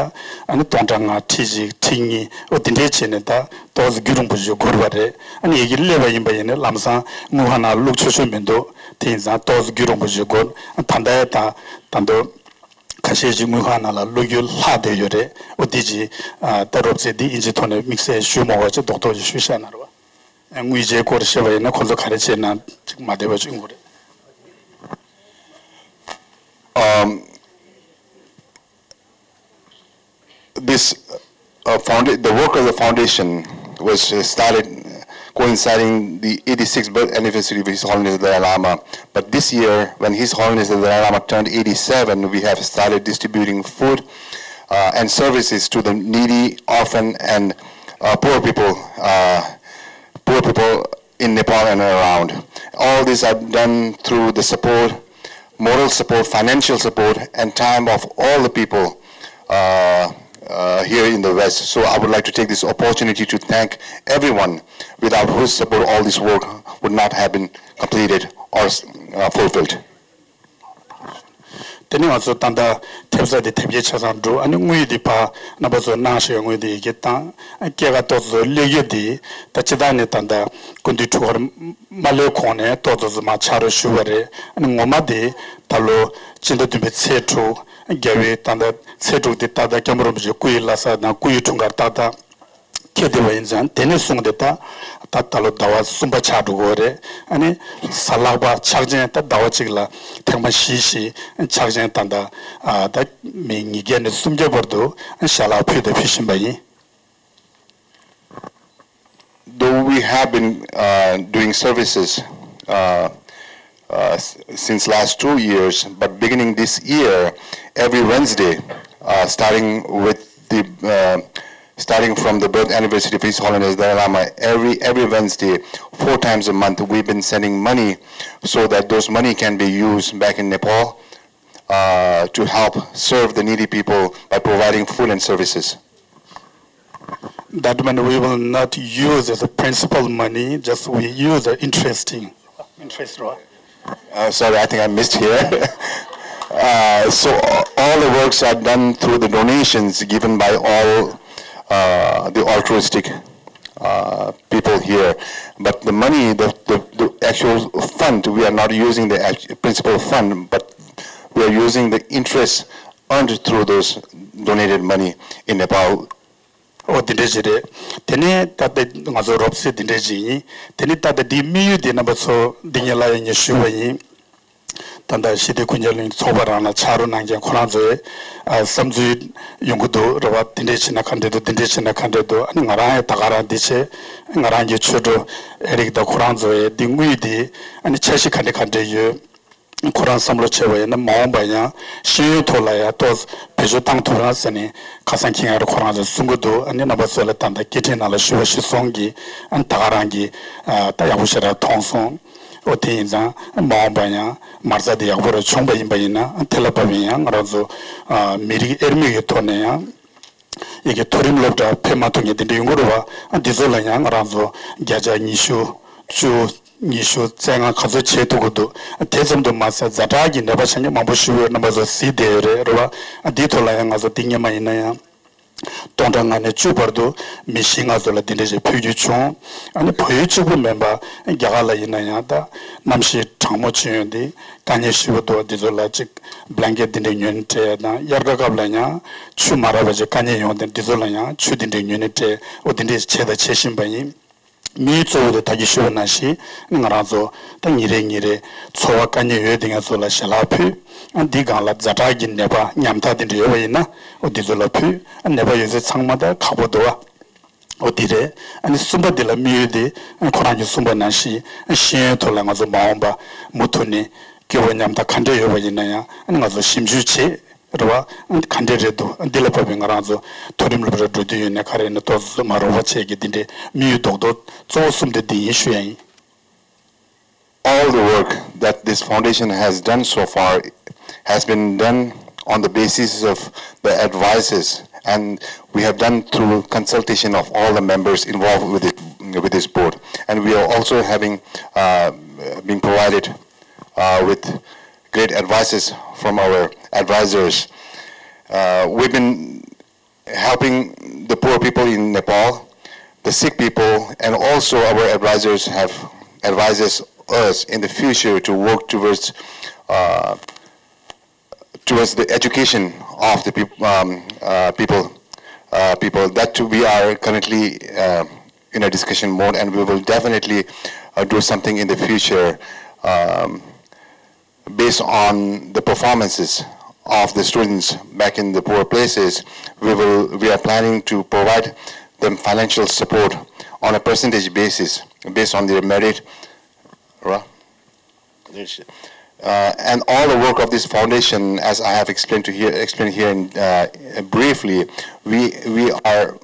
ཨ་ནི་སྟོང་ཕྲག་ལྔ་ཁྲི་གཅིག་ཁྲི་གཉིས་ཨོ་འདི་འདྲས་བྱས་ནས་ད་ཏོག་ཙམ་རྒྱུན་རིང་པོ་ཞིག་འགོར་བ་རེད། ཨ་ནི་ཡི་གེ་སླེབས་པ་ཡིན་པ་ཡིན་ནས་ལམ་སང་དངུལ་ཁང་ནང་བླུགས་ཆོག་ཆོག་མི་འདུག་དེ་ཡིན་ཙང་ཏོག་ཙམ་རྒྱུན་རིང་པོ་ཞིག་འགོར། ད་ལྟ་ཡ་ད་ད་དུང་ཁ་ཤས་ཤིག་དངུལ་ཁང་ནང་ལ་བླུག་རྒྱུ་ལྷག་བསྡད་ཡོད་རེད། ཨོ་དེ་ཅིག་ཨ་ད་རོབ་ཙམ་འདི་ཨིན་ཇི་ཐོག་ནས་དམིགས་བསལ་ཞུ་མ་དགོས་པ་ཅིག་རྡོག་རྡོག་ཅིག་ཞུས་བཞག་ན་རེད་བ། དངུལ་བྱེད་སྐོར་བཤད་པ་ཡིན་ན་ཁོང་ཚོ་ག་རེ་བྱས་ན་ཅིག་མ་བདེ་བ་ཅིག་ཡོང་གི་རེད། Um, this uh, founda- the work of the foundation was uh, started coinciding the eighty-sixth birth anniversary of His Holiness the Dalai Lama. But this year, when His Holiness the Dalai Lama turned eighty-seven, we have started distributing food uh, and services to the needy, orphan, and uh, poor people, uh, poor people in Nepal and around. All these are done through the support, moral support, financial support, and time of all the people uh, uh, here in the West. So I would like to take this opportunity to thank everyone without whose support all this work would not have been completed or uh, fulfilled. དེ་ནས་ང་ཚོ་ད་ལྟ་ཐེབས་རྩ་དེ་དེབ་སྐྱེལ་ཆ་ཚང་འགྲོ། ཨ་ནི་དངུལ་དེ་ཕར་རྣམ་པ་ཚོ་གནང་ཞེས་དངུལ་དེ་ཡི་གེ་བཏང་། ཨ་སྐྱེད་ཀ་ཏོག་ཙམ་སླེབས་ཡོད་དེ། ད་སྤྱིར་བཏང་ནས་ད་ལྟ་སྐུ་མདུན་ཐུགས་ཁུར་མ་སླེབས་གོང་ནས་ཏོག་ཙམ་ཙམ་མར་ཕྱག་རོགས་ཞུ་བ་རེད། ཨ་ནི་ངོ་མ་དེ་ད་ལོ་སྤྱི་ཟླ་བདུན་པའི་ཚེས་དྲུག་རྒྱལ་བའི་ད་ལྟ་ཚེས་དྲུག་དེ་ཏག་ཏག་སྐྱབས་མགོན་རིན་པོ་ཆེ་སྐུ་ཡི་བླ་གཟའ་དང་སྐུ་ཡི་འཁྲུངས་སྐར་ཏག་ཏག་འཁེལ་བསྡད་པ་ཡིན་ཙང་། དེ་ནས་བཟུང་སྟེ་ད་ད་ད་ལོ་ཟླ་བ་གསུམ་པ་ཆགས་འགྲོ་གི་ཡོད་རེད། ཨ་ནི་གཟའ་ལྷག་པ་ཕྱག་ཆེན་ད་ཟླ་བ་གཅིག་ལ་ཐེངས་མ་བཞི་བཞི་ཕྱག་ཆེན་ད་ལྟ་ཨ་ད་མི་ཉིས་བརྒྱ་ནས་སུམ་བརྒྱ་བར་དུ་ཞལ་ལག་ཕུལ་དང་ཕུལ་བཞིན་པ་ཡིན། Though we have been uh, doing services uh, uh, s- since last two years, but beginning this year, every Wednesday, uh, starting with the uh, starting from the birth anniversary of His Holiness Dalai Lama, every every Wednesday, four times a month, we've been sending money so that those money can be used back in Nepal uh, to help serve the needy people by providing food and services. That money we will not use as a principal money, just we use the interesting interest, right? Uh, sorry, I think I missed here. Uh, so all the works are done through the donations given by all uh, the altruistic uh, people here. But the money, the, the, the actual fund, we are not using the act- principal fund, but we are using the interest earned through those donated money in Nepal. ཨོ་དེ་འདྲ་ཞིག་རེད། དེ་ནས་ད་ལྟ་ང་ཚོ་རོབ་ཙམ་དེ་འདྲ་ཞིག་ཡིན། དེ་ནས་ད་ལྟ་འདིའི་དམིགས་ཡུལ་དེ་རྣམ་པ་ཚོ་འདི་ངས་སླར་ཡང་ངས་ཞུས་པ་ཡིན། ད་ལྟ་ཞི་བདེ་ཀུན་ཁྱབ་གླིང་ཚོགས་པ་རང་ལ་ཕྱག་རོགས་གནང་མཁན་ཁོ་རང་ཚོའི་ཨ་བསམ་ཚུལ་ཡོང་གི་འདུག་རེད་བ། དེ་འདྲས་བྱས་ན་ག་འདྲས་འདུག་དེ་འདྲས་བྱས་ན་ག་འདྲས་འདུག་ཨ་ནི་ང་རང་ཡང་ད་ག་རང་འདི་བྱས། ང་རང་གི་ཆོས་གྲོགས་ཨེ་རིག་དང་ཁོ་རང་ཚོའི་འདི་དངུལ་འདི་ཨ་ནི་འཆར་གཞི་ག་འདྲས་ག་འདྲས་ཡོད། ཁོ་རང་བསམ་བློ་བྱས་པ་ཡིན་ན་མ་འོངས་པ་ཡང་ཤེས་ཡོན་ཐོག་ལ་ཡང་ཏོག་ཙམ་བེད་སྤྱོད་བཏང་ཐུབ་ར་ཟེར་ནས་ཁ་སང་ཁྱི་ངར་ཁོ་རང་ཚོས་གསུང་གི་འདུག་ཨ་ནི་རྣམ་པ་ཚོ་ལ་ད་ལྟ་སྐད་འཕྲིན་ནང་ལ་ཞུ་བ་གཞིར་བཟུང་གིས་ཨ་ནི་ད་ག་རང་གིས་ཨ་ད་ཡག་པོ་ཞེ་དྲག་མཐོང་སོང་། ཨོ་དེ་ཡིན་ཙང་མ་འོངས་པ་ཡང་མ་རྩ་དེ་ཡག་པོ་ར་བྱུང་པ་ཡིན་པ་ཡིན་ན་ཨ་དེ་ལ་བབ་ཡིན་ཡང་ང་རང་ཚོ་ཨ་མི་རིགས་དབྱེར་མེད་ཀྱི་ཐོག་ནས་ཡང་ཡ་གི་མཐོ་རིམ་སློབ་གྲྭ་ཕེབས་མ་ཐུབ་མཁན་དེ་འདྲ་ཡོང་གི་རེད་བ། ཨ་འདི་ཚོ་ལ་ཡང་ང་རང་ཚོ་བརྒྱ་ཆ་ཉི་ཤུ་བཅུ། ཉི་ཤུ་རྩ་ལྔ་ག་ཚོད་བྱེད་ཐུབ་ཀྱི་འདུག་དེ་ཙམ་དུ་མ་ཟད་ཛ་དྲག་གི་ནད་པ་ཆ་རྐྱེན་མང་པོ་ཞིག་ཡོད་རྣམ་པ་ཚོ་གཟིགས་བསྡད་ཡོད་རེད་རེད་བ། ཨ་འདིའི་ཐོག་ལ་ཡང་ང་ཚོ་འདི་སྔོན་མ་ཡིན་ན་ཡང་སྟོང་ཕྲག་ལྔ་ནས་བཅུ་བར་དུ་མི་བཞི་ལྔ་ཚོ་ལ་འདི་འདྲ་ཞིག་ཕུལ་རྒྱུ་བྱུང་། ཨ་ནི་བལ་ཡུལ་གཅིག་པུ་མིན་པ་རྒྱ་གར་ལ་ཡིན་ན་ཡང་ད་གནམ་གཤིས་གྲང་མོ་ཅིག་ཡོད་འདི་དཀའ་ངལ་ཞེ་པོ་འདུག་འདི་ཚོ་ལ་གཅིག་བླན་ཀེ་འདི་འདྲ་ཉོས་ནས་སྤྲད་ཡ་དང་དབྱར་ཁ་སྐབས་ལ་ཡང་ཆུ་མ་རག་པ་ཅིག་དཀའ་ངལ་ཡོང་དེ་འདི་ཚོ་ལ་ཡང་ཆུ་འདི་འདྲ་ཉོས་ནས་སྤྲད། འོ་འདི་འདྲ་བྱས་དང་བྱེད་བཞིན་པ་ཡིན། དམིགས་ཡུལ་གཙོ་བོ་དེ་ད་གིན་ཞུས་པ་ནང་བཞིན་ང་རང་ཚོ་ད་ཉིན་རེ་ཉིན་རེ་འཚོ་བ་དཀའ་ངལ་ཡོད་དེ་ང་ཚོ་ལ་ཞལ་ལག་ཕུལ། ཨ་འདི་སྒང་ལ་ཛ་དྲག་གི་ནད་པ་ཉམ་ཐག་དེ་འདྲ་ཡོད་པ་ཡིན་ན་འོ་འདི་ཚོ་ལ་ཕུལ། ཨ་ནད་པ་ཡོད་ཚད་ཚང་མ་ད་ཁག་པོ་འདུག་བ། འོ་འདི་རེད། ཨ་ནི་གསུམ་པ་འདི་ལ་དམིགས་ཡུལ་དེ་ཨ་ཁོ་རང་གིས་གསུངས་པ་ནང་བཞིན་ཨ་ཤེས་ཡོན་ཐོག་ལ་ང་ཚོ་མ་འོངས་པ་མུ་མཐུད་ནས་སྐྱོ་བོ་ཉམ་ཐག་ག་འདྲ་ཡོད་པ་ཡིན་ན་ཡང་ཨ་ནི་ང་ཚོ་ཞིབ་འཇུག་བྱེད། རེད་བ། ག་འདྲས་རེད་འདུག་འདི་ལ་བབས་པའི་ང་རང་ཚོ་མཐོ་རིམ་སློབ་གྲྭ་འགྲོ་འདོད་ཡོད་ན་ག་རེ་ཡིན་ན་ཏོག་ཙམ་མ་རོགས་པ་བྱེད་ཀྱི་འདི་འདྲའི་དམིགས་ཡུལ་རྡོག་རྡོག་གཙོ་བོ་གསུམ་དེ་འདི་ཡིན་ཞུ་ཡ་ཡིན། All the work that this foundation has done so far has been done on the basis of the advices, and we have done through consultation of all the members involved with it, with this board. And we are also having uh, been provided uh, with great advices from our advisors. Uh, we've been helping the poor people in Nepal, the sick people, and also our advisors have advised us in the future to work towards uh, towards the education of the peop- um, uh, people. Uh, people that we are currently uh, in a discussion mode, and we will definitely uh, do something in the future. Um, based on the performances of the students back in the poor places, we will we are planning to provide them financial support on a percentage basis based on their merit. Right? Uh, and all the work of this foundation, as I have explained to here, explained here in, uh, briefly, we we are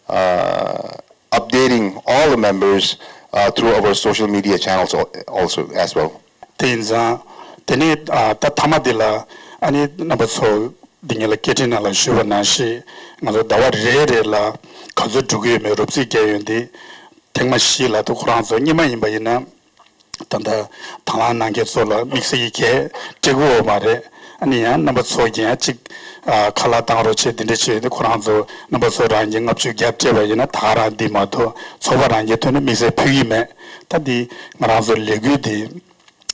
uh, updating all the members uh, through our social media channels al- also as well. དེ་ཡིན་ཙང་དེ་ནས་ད་མཐའ་མ་འདི་ལ་ཨ་ནི་རྣམ་པ་ཚོ་འདི་ངེད་ལ་སྐད་འཕྲིན་ནང་ལ་ཞུས་པ་ནང་བཞིན་ང་ཚོ་ཟླ་བ་རེ་རེ་ལ་ག་ཚོད་འགྲོ་གི་ཡོད་མེད་རོབ་རྩིས་བརྒྱབ་ཡོད་འདི་ཐེངས་མ་བཞི་ལ་ད་ཁོ་རང་ཚོ་སྔོན་མ་ཡིན་པ་ཡིན་ན། ད་ལྟ་དང་བླངས་གནང་མཁན་ཚོ་ལ་དམིགས་བསལ་གྱི་གལ་སྤྲད་དགོས་ཡོད་མ་རེད། ཨ་ནི་ཡང་རྣམ་པ་ཚོ་གིས་ཡང་གཅིག་ཨ་ཁ་ལག་བཏང་རོགས་བྱེད་འདི་འདྲ་བྱས་ཏེ་ཁོ་རང་ཚོ་རྣམ་པ་ཚོ་རང་གིས་ལྔ་བཅུ་བརྒྱ་སྤྲད་པ་ཡིན་ན་ད་ག་རང་འདི་མ་གཏོགས་ཚོགས་པ་རང་གི་ཐོག་ནས་དམིགས་བསལ་ཕུལ་གྱི་མེད། ད་འདི་ང་རང་ཚོ་ལས་འགུལ་འདི་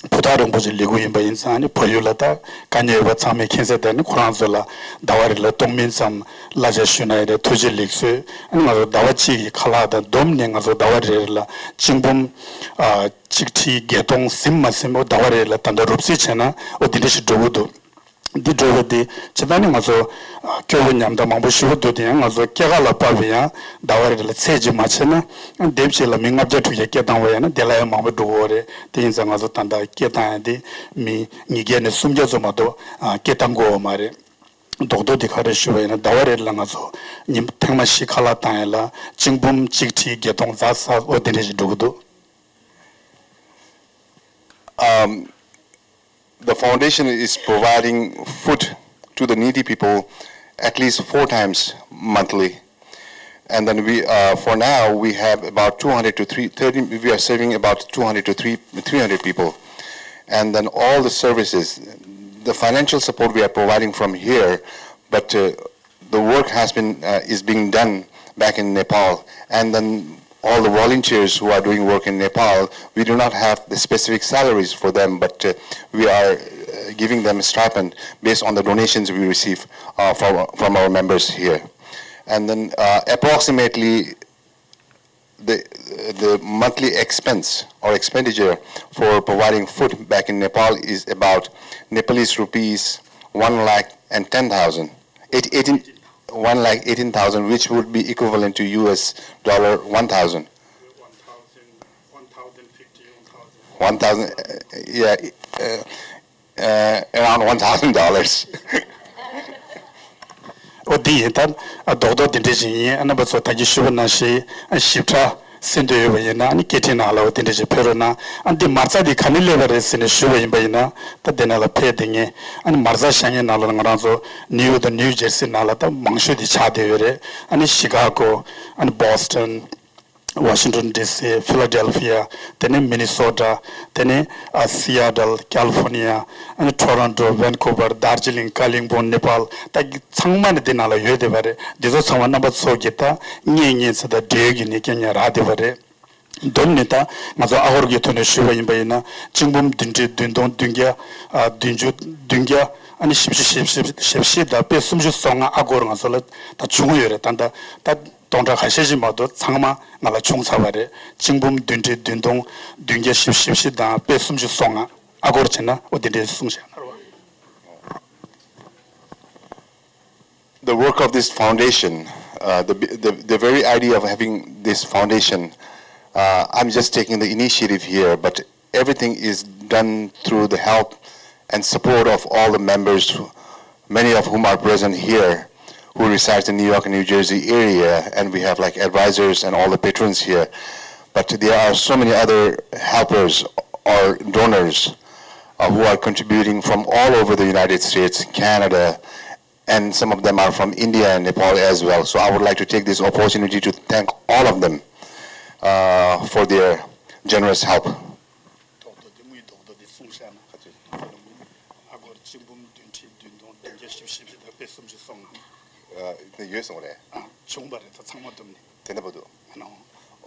ཕུ་ཐག་རིང་པོ་ཞིག་ལས་འགུལ་ཡིན་པ་ཡིན་ཙང་ཨ་ནི་བལ་ཡུལ་ལ་ད་དཀའ་ངལ་ཡོད་པ་ཚང་མས་མཁྱེན་གསལ་ལྟར་ནི་ཁོ་རང་ཚོ་ལ་ཟླ་བ་རེ་ལ་སྟོང་མིན་ཙམ་གླ་ཆ་ཞུས་ན་ཡང་རེད། ཐུགས་རྗེ་ལེགས་གསོལ། ཨ་ནི་ང་ཚོ་ཟླ་བ་གཅིག་གི་ཁ་ལག་དང་བསྡོམས་ནས་ང་ཚོ་ཟླ་བ་རེ་རེ་ལ་གཅིན་འབུམ་ཨ། ཆིག་ཁྲི་བརྒྱད་སྟོང་ཟིན་མ་ཟིན་པོ་ཟླ་བ་རེ་ལ་ད་ལྟ་རོབ་རྩིས་བྱས་ན་ཨོ་དེ་འདྲ་ཞིག་འགྲོ་གི་འདུག་འདི་འགྲོ་བ་འདི་ཇི་ལྟར་ནི་ང་ཚོ་ཨ་སྐྱོ་བོ་ཉམས་དང་མང་པོ་ཞེ་པོ་འདུག་དེ་ཡང་ང་ཚོ་སྐྱེས་སྐར་ལ་དཔག་པའི་ཡང་ཟླ་བ་རེ་ལ་ཚད་ཅིག་མ་བྱས་ན་ཨ་དེབ་ཅིག་ལ་མི་ལྔ་བརྒྱ་དྲུག་བརྒྱ་སྐད་བཏང་བ་ཡིན་ན་དེ་ལ་ཡང་མང་པོ་འགྲོ་གི་ཡོད་རེད། དེ་ཡིན་ཙང་ང་ཚོ་ད་ལྟ་སྐད་བཏང་ཡ་དེ་མི་ཉིས་བརྒྱ་ནས་སུམ་བརྒྱ་ཙམ་མ་གཏོགས་ཨ་སྐད་བཏང་དགོས་པ་མ་རེད། རྡོག་རྡོག་དེ་ག་རེ་ཞུ་བ་ཡིན་ན་ཟླ་བ་རེ་ལ་ང་ཚོ་ཉིན་ཐེངས་མ་བཞི་ཁ་ལག་བཏང་ཡ་ལ་གཅིག་འབུམ་གཅིག་ཁྲི་བརྒྱད་སྟོང་ཙམ་འོ་དེ་འདྲ་ཞིག་འགྲོ་གི་འདུག Um, the foundation is providing food to the needy people at least four times monthly. And then we, uh, for now, we have about two hundred to three thirty, we are serving about two hundred to three, three hundred people. And then all the services, the financial support we are providing from here, but uh, the work has been, uh, is being done back in Nepal. And then all the volunteers who are doing work in Nepal, we do not have the specific salaries for them, but uh, we are uh, giving them a stipend based on the donations we receive uh, from, from our members here. And then uh, approximately the, the monthly expense or expenditure for providing food back in Nepal is about Nepalese rupees one lakh and ten thousand, eight- eighteen, one lakh eighteen thousand, which would be equivalent to U S dollar one thousand. One thousand, one thousand fifty, one thousand. One thousand, uh, yeah, uh, uh, around one thousand dollars. ཨོ་འདི་ཡིན་ད། ཨ་རྡོག་རྡོག་འདི་འདྲ་ཞིག་ཡིན། ཨ་རྣམ་པ་ཚོ་ད་གིན་ཞུས་པ་ནང་བཞིན་ཨ་ཞིབ་ཕྲ་གསན་འདོད་ཡོད་པ་ཡིན་ན་ཨ་ནི་སྐད་འཕྲིན་ནང་ལ་ཨོ་འདི་འདྲ་ཞིག་ཕུལ་རོགས་གནང་། ཨ་འདི་མ་རྩ་འདི་ག་ནས་སླེབས་པ་རེད་ཟེར་ནས་ཞུས་པ་ཡིན་པ་ཡིན་ན་ད་འདི་ནང་ལ་ཕེབས་བསྡད་མཁན་ཨ་ནི་མ་རྩ་བཞག་མཁན་ནང་ལ་ང་རང་ཚོ་ནིའུ་ཡོག་དང་ནིའུ་ཇར་སི་ནང་ལ་ད་མང་ཤོས་འདི་ཆགས་བསྡད་ཡོད་རེད། ཨ་ནི་ཤི་ཀ་གོ། ཨ་ནི་བྷོ་སི་ཊོན། ཝ་ཤིང་ཊོན་ཌི་སི། ཕི་ལ་ཌེལ་ཕི་ཡ། དེ་ནས་མི་ནི་སོ་ཊ། དེ་ནས་ཨ་སི་ཨ་ཊལ། ཀལ་ཕོར་ནི་ཡ། ཨ་ནི་ཊོ་རོན་ཊོ། ཝན་ཀུ་ཝར། དར་ཇི་ལིང་། ཀ་ལིང་པོང་། ནེ་པཱལ། ད་གི་ཚང་མ་ནི་འདི་ནང་ལ་ཡོད་བསྡད་པ་རེད། འདི་ཚོ་ཚང་མ་རྣམ་པ་ཚོ་གི་ད་གཉེན་ཉེ་ཚེ་དང་འབྲེལ་ཡོད་ཀྱི་ནི་རྐྱང་རྐྱང་རག་བསྡད་པ་རེད། མདོར་ནི་ད་ང་ཚོ་ཨ་སྒོར་གྱི་ཐོག་ནས་ཞུས་པ་ཡིན་པ་ཡིན་ན་གཅིག་འབུམ་བདུན་ཁྲི་བདུན་སྟོང་བདུན་བརྒྱ། ཨ་བདུན་ཅུ་བདུན་བརྒྱ། ཨ་ནི་བཞི་བཅུ་ཞེ་བཞི་དང་པད་སུམ་ཅུ་སོ་ལྔ་ཨ་སྒོར་ང་ཚོ་ལ་ད་བྱུང་ཡོད་རེད། ད་ད་ད། སྟོང་ཕྲག་ཁ་ཤས་ཤིག་མ་གཏོགས་ཚང་མ་ང་ལ་བྱུང་ཚར་བ་རེད། གཅིག་འབུམ་བདུན་ཁྲི་བདུན་སྟོང་བདུན་བརྒྱ་བཞི་བཅུ་ཞེ་བཞི་དང་པད་སུམ་ཅུ་སོ་ལྔ་ཨ་སྒོར་བྱས་ན་འོ་དེ་འདྲའི་གསུངས་བཞག་ན་རེད་བ། The work of this foundation, uh, the, the, the very idea of having this foundation, uh, I'm just taking the initiative here, but everything is done through the help and support of all the members, who- many of whom are present here, who resides in New York and New Jersey area, and we have, like, advisors and all the patrons here. But there are so many other helpers or donors uh, who are contributing from all over the United States, Canada, and some of them are from India and Nepal as well. So I would like to take this opportunity to thank all of them uh, for their generous help. རྡོག་རྡོག་འདི་དངུལ་རྡོག་རྡོག་འདི་གསུངས་བཞག་ན། ཨ་སྒོར་གཅིག་འབུམ་བདུན་ཁྲི་བདུན་སྟོང་བདུན་བརྒྱ་བཞི་བཅུ་ཞེ་བཞི་དང་པད་སུམ་ཅུ་སོ་ལྔ། ཨ་དེ་ཡོད་སོང་རེད། ཨ་བྱུང་བ་རེད། ད་ཚང་མ་བསྡོམས་ནས། དེ་འདྲ་པོ་འདུག་ཨ་ནོ།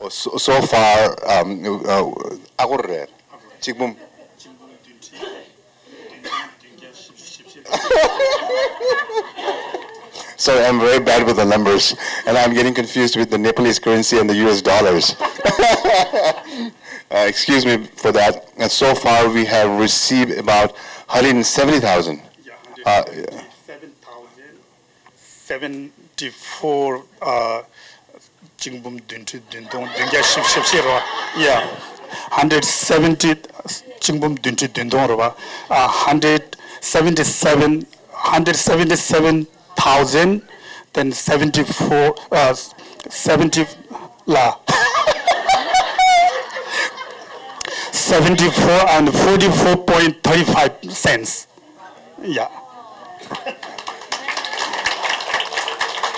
Oh, so, so far, um, uh, ཨ་སྒོར་རེད། གཅིག་འབུམ། གཅིག་འབུམ་བདུན་ཁྲི་བདུན་སྟོང་བདུན་བརྒྱ་བཞི་བཅུ་ཞེ་བཞི། Sorry, I'm very bad with the numbers, and I'm getting confused with the Nepalese currency and the U S dollars. Uh, excuse me for that. And so far, we have received about hundred seventy thousand. Yeah, uh, hundred seventy-seven thousand seventy-four, uh, གཅིག་འབུམ་བདུན་ཁྲི་བདུན་སྟོང་བདུན་བརྒྱ་བཞི་བཅུ་ཞེ་བཞི་རེད་བ། Yeah, hundred seventy, གཅིག་འབུམ་བདུན་ཁྲི་བདུན་སྟོང་རེད་བ། Uh, hundred seventy-seven, hundred seventy-seven thousand, then seventy-four, uh, seventy ལ། Seventy-four and forty-four point thirty-five cents. Yeah.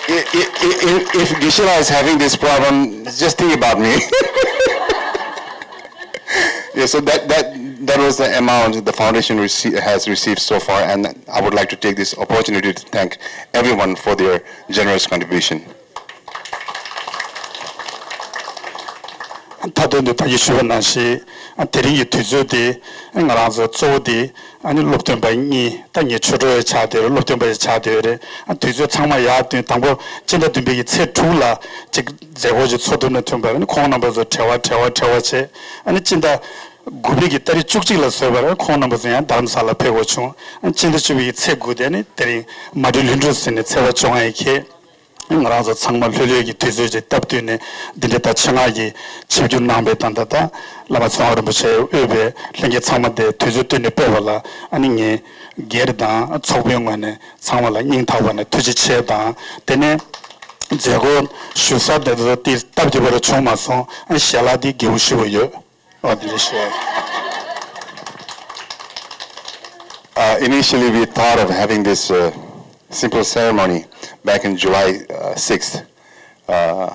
If, if, if, if Gisela is having this problem, just think about me. Yeah, so that, that, that was the amount the foundation rece- has received so far, and I would like to take this opportunity to thank everyone for their generous contribution. མཐའ་དོན་དུ་ད་གིན་ཞུས་པ་ནང་བཞིན་དེ་རིང་གི་དུས་ཚོད་དེ་ང་རང་ཚོ་གཙོ་བོ་དེ་ཨ་ནི་སློབ་སྟོན་པ་གཉིས། ད་ངས་ཆོས་གྲོགས་ཡང་ཆགས་བསྡད་རེད། སློབ་སྟོན་པ་ཡང་ཆགས་བསྡད་ཡོད་རེད། ཨ་དུས་ཚོད་ཚང་མ་ཡར་བསྟུན། དང་པོ་སྤྱི་ཟླ་བདུན་པའི་གི་ཚེས་དྲུག་ལ་ཅིག་མཛད་སྒོ་ཅིག་ཚོགས་ཐུབ་ན་ཐུབ་པ། ཨ་ནི་ཁོང་རྣམ་པ་ཚོ་བྲེལ་བ་བྲེལ་བ་བྲེལ་བ་བྱས། ཨ་ནི་སྤྱི་ཟླ་ དགུ་པའི་གི་ཏ་རིག་བཅུ་གཅིག་ལ་བཟོས་པར་ཁོང་རྣམ་པ་ཚོ་ཡང་རྡ་རམ་ས་ལ་ཕེབས་དགོས་བྱུང་། སྤྱི་ཟླ་བཅུ་པའི་གི་ཚེས་དགུ་དེ་ནི་དེ་རིང་མ་གྲོས་ལྷུན་གྲུབ་ཟེར་ནས་ཚེས་པ་བཅོ་ལྔ་ཡི་གེ། ང་རང་ཚོ་ཚང་མ་ལྷོད་ལྷོད་ཀྱི་དུས་ཚོད་ཅིག་སྟབས་བསྟུན་ནས་འདི་འདྲའི་ད་ཆེད་མངགས་ཀྱི་ཆིབས་བསྒྱུར་གནང་བའི་ད་ལྟ་ད་བླ་མ་ཚེ་དབང་རིན་པོ་ཆེ་དབུས་པའི་ལྷན་རྒྱས་ཚང་མ་དེ་དུས་ཚོད་བསྟུན་ནས་ཕེབས་པ་ལ་ཨ་ནི་ངས་སྒེར་དང་ཚོགས་པའི་ངོས་ནས་ཚང་མ་ལ་སྙིང་ཐག་པ་ནས་ཐུགས་རྗེ་ཆེ་དང་། དེ་ནས་མཛད་སྒོ་ཞུ་ས་དེ་ཚོ་དེ་སྟབས་བདེ་བོ་ར་བྱུང་མ་སོང་། ཨ་ཞལ་ལག་དེ་དགེ་བོ་ཞུ་བ་ཡོད། ཨོ་དེ་རེད་ཤག Uh, initially, we thought of having this uh, simple ceremony back in July uh, sixth. Uh,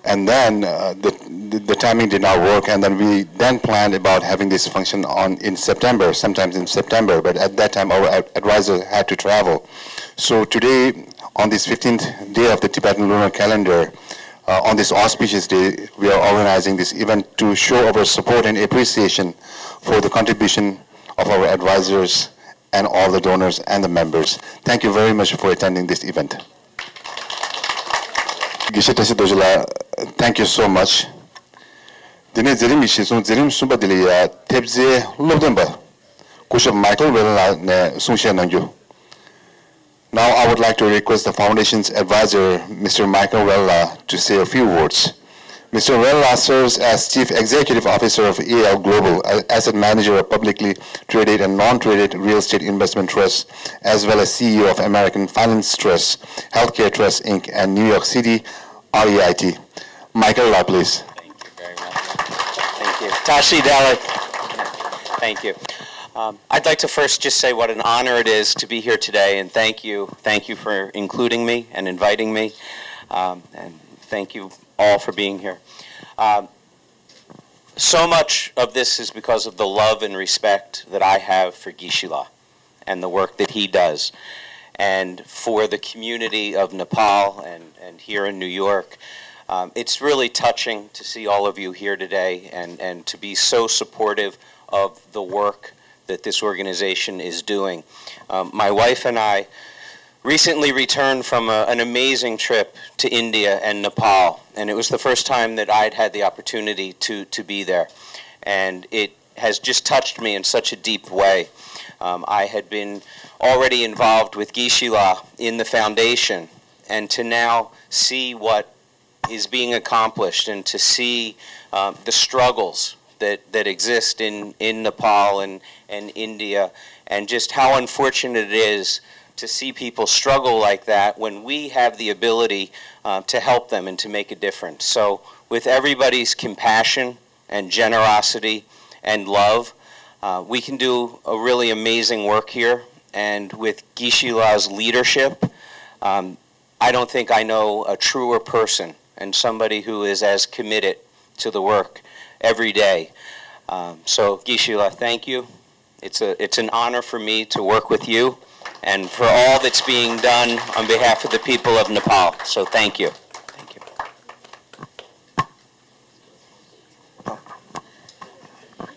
and then uh, the, the, the timing did not work, and then we then planned about having this function on in September, sometimes in September. But at that time, our ad- advisor had to travel. So today, on this fifteenth day of the Tibetan lunar calendar, uh, on this auspicious day, we are organizing this event to show our support and appreciation for the contribution of our advisors and all the donors and the members. Thank you very much for attending this event. དགེ་བཤེས་བཀྲ་ཤིས་རྡོ་རྗེ་ལགས། Thank you so much. དེ་ནས་མཛད་རིམ་གྱི་གཞི་བཟུང་མཛད་རིམ་གསུམ་པ་དེ་ལ་ཡ་ཐེབས་རྩའི་སློབ་སྟོན་པ་སྐུ་ཞབས་མའི་ཀལ་ཝེལ་ལགས་ནས་གསུང་བཤད་གནང་རྒྱུ། Now I would like to request the Foundation's advisor, Mister Michael Vella, to say a few words. Mister Vella serves as Chief Executive Officer of A L Global, an asset manager of publicly traded and non-traded real estate investment trusts, as well as C E O of American Finance Trust, Healthcare Trust, Incorporated, and New York City R E I T. Michael Vella, please. Thank you very much. Thank you. Tashi Delek. Thank you. Um, I'd like to first just say what an honor it is to be here today, and thank you. Thank you for including me and inviting me, um, and thank you all for being here. Um, so much of this is because of the love and respect that I have for Geshe-la and the work that he does, and for the community of Nepal and, and here in New York. Um, it's really touching to see all of you here today and, and to be so supportive of the work that this organization is doing. Um, my wife and I recently returned from a, an amazing trip to India and Nepal, and it was the first time that I'd had the opportunity to, to be there. And it has just touched me in such a deep way. Um, I had been already involved with Geshe-la in the foundation, and to now see what is being accomplished and to see um, the struggles that, that exist in, in Nepal and, and India, and just how unfortunate it is to see people struggle like that when we have the ability uh, to help them and to make a difference. So, with everybody's compassion and generosity and love, uh, we can do a really amazing work here. And with Geshe-la's leadership, um, I don't think I know a truer person and somebody who is as committed to the work every day. Um, so, Geshe-la, thank you. It's a, it's an honor for me to work with you and for all that's being done on behalf of the people of Nepal. So, thank you. Thank you.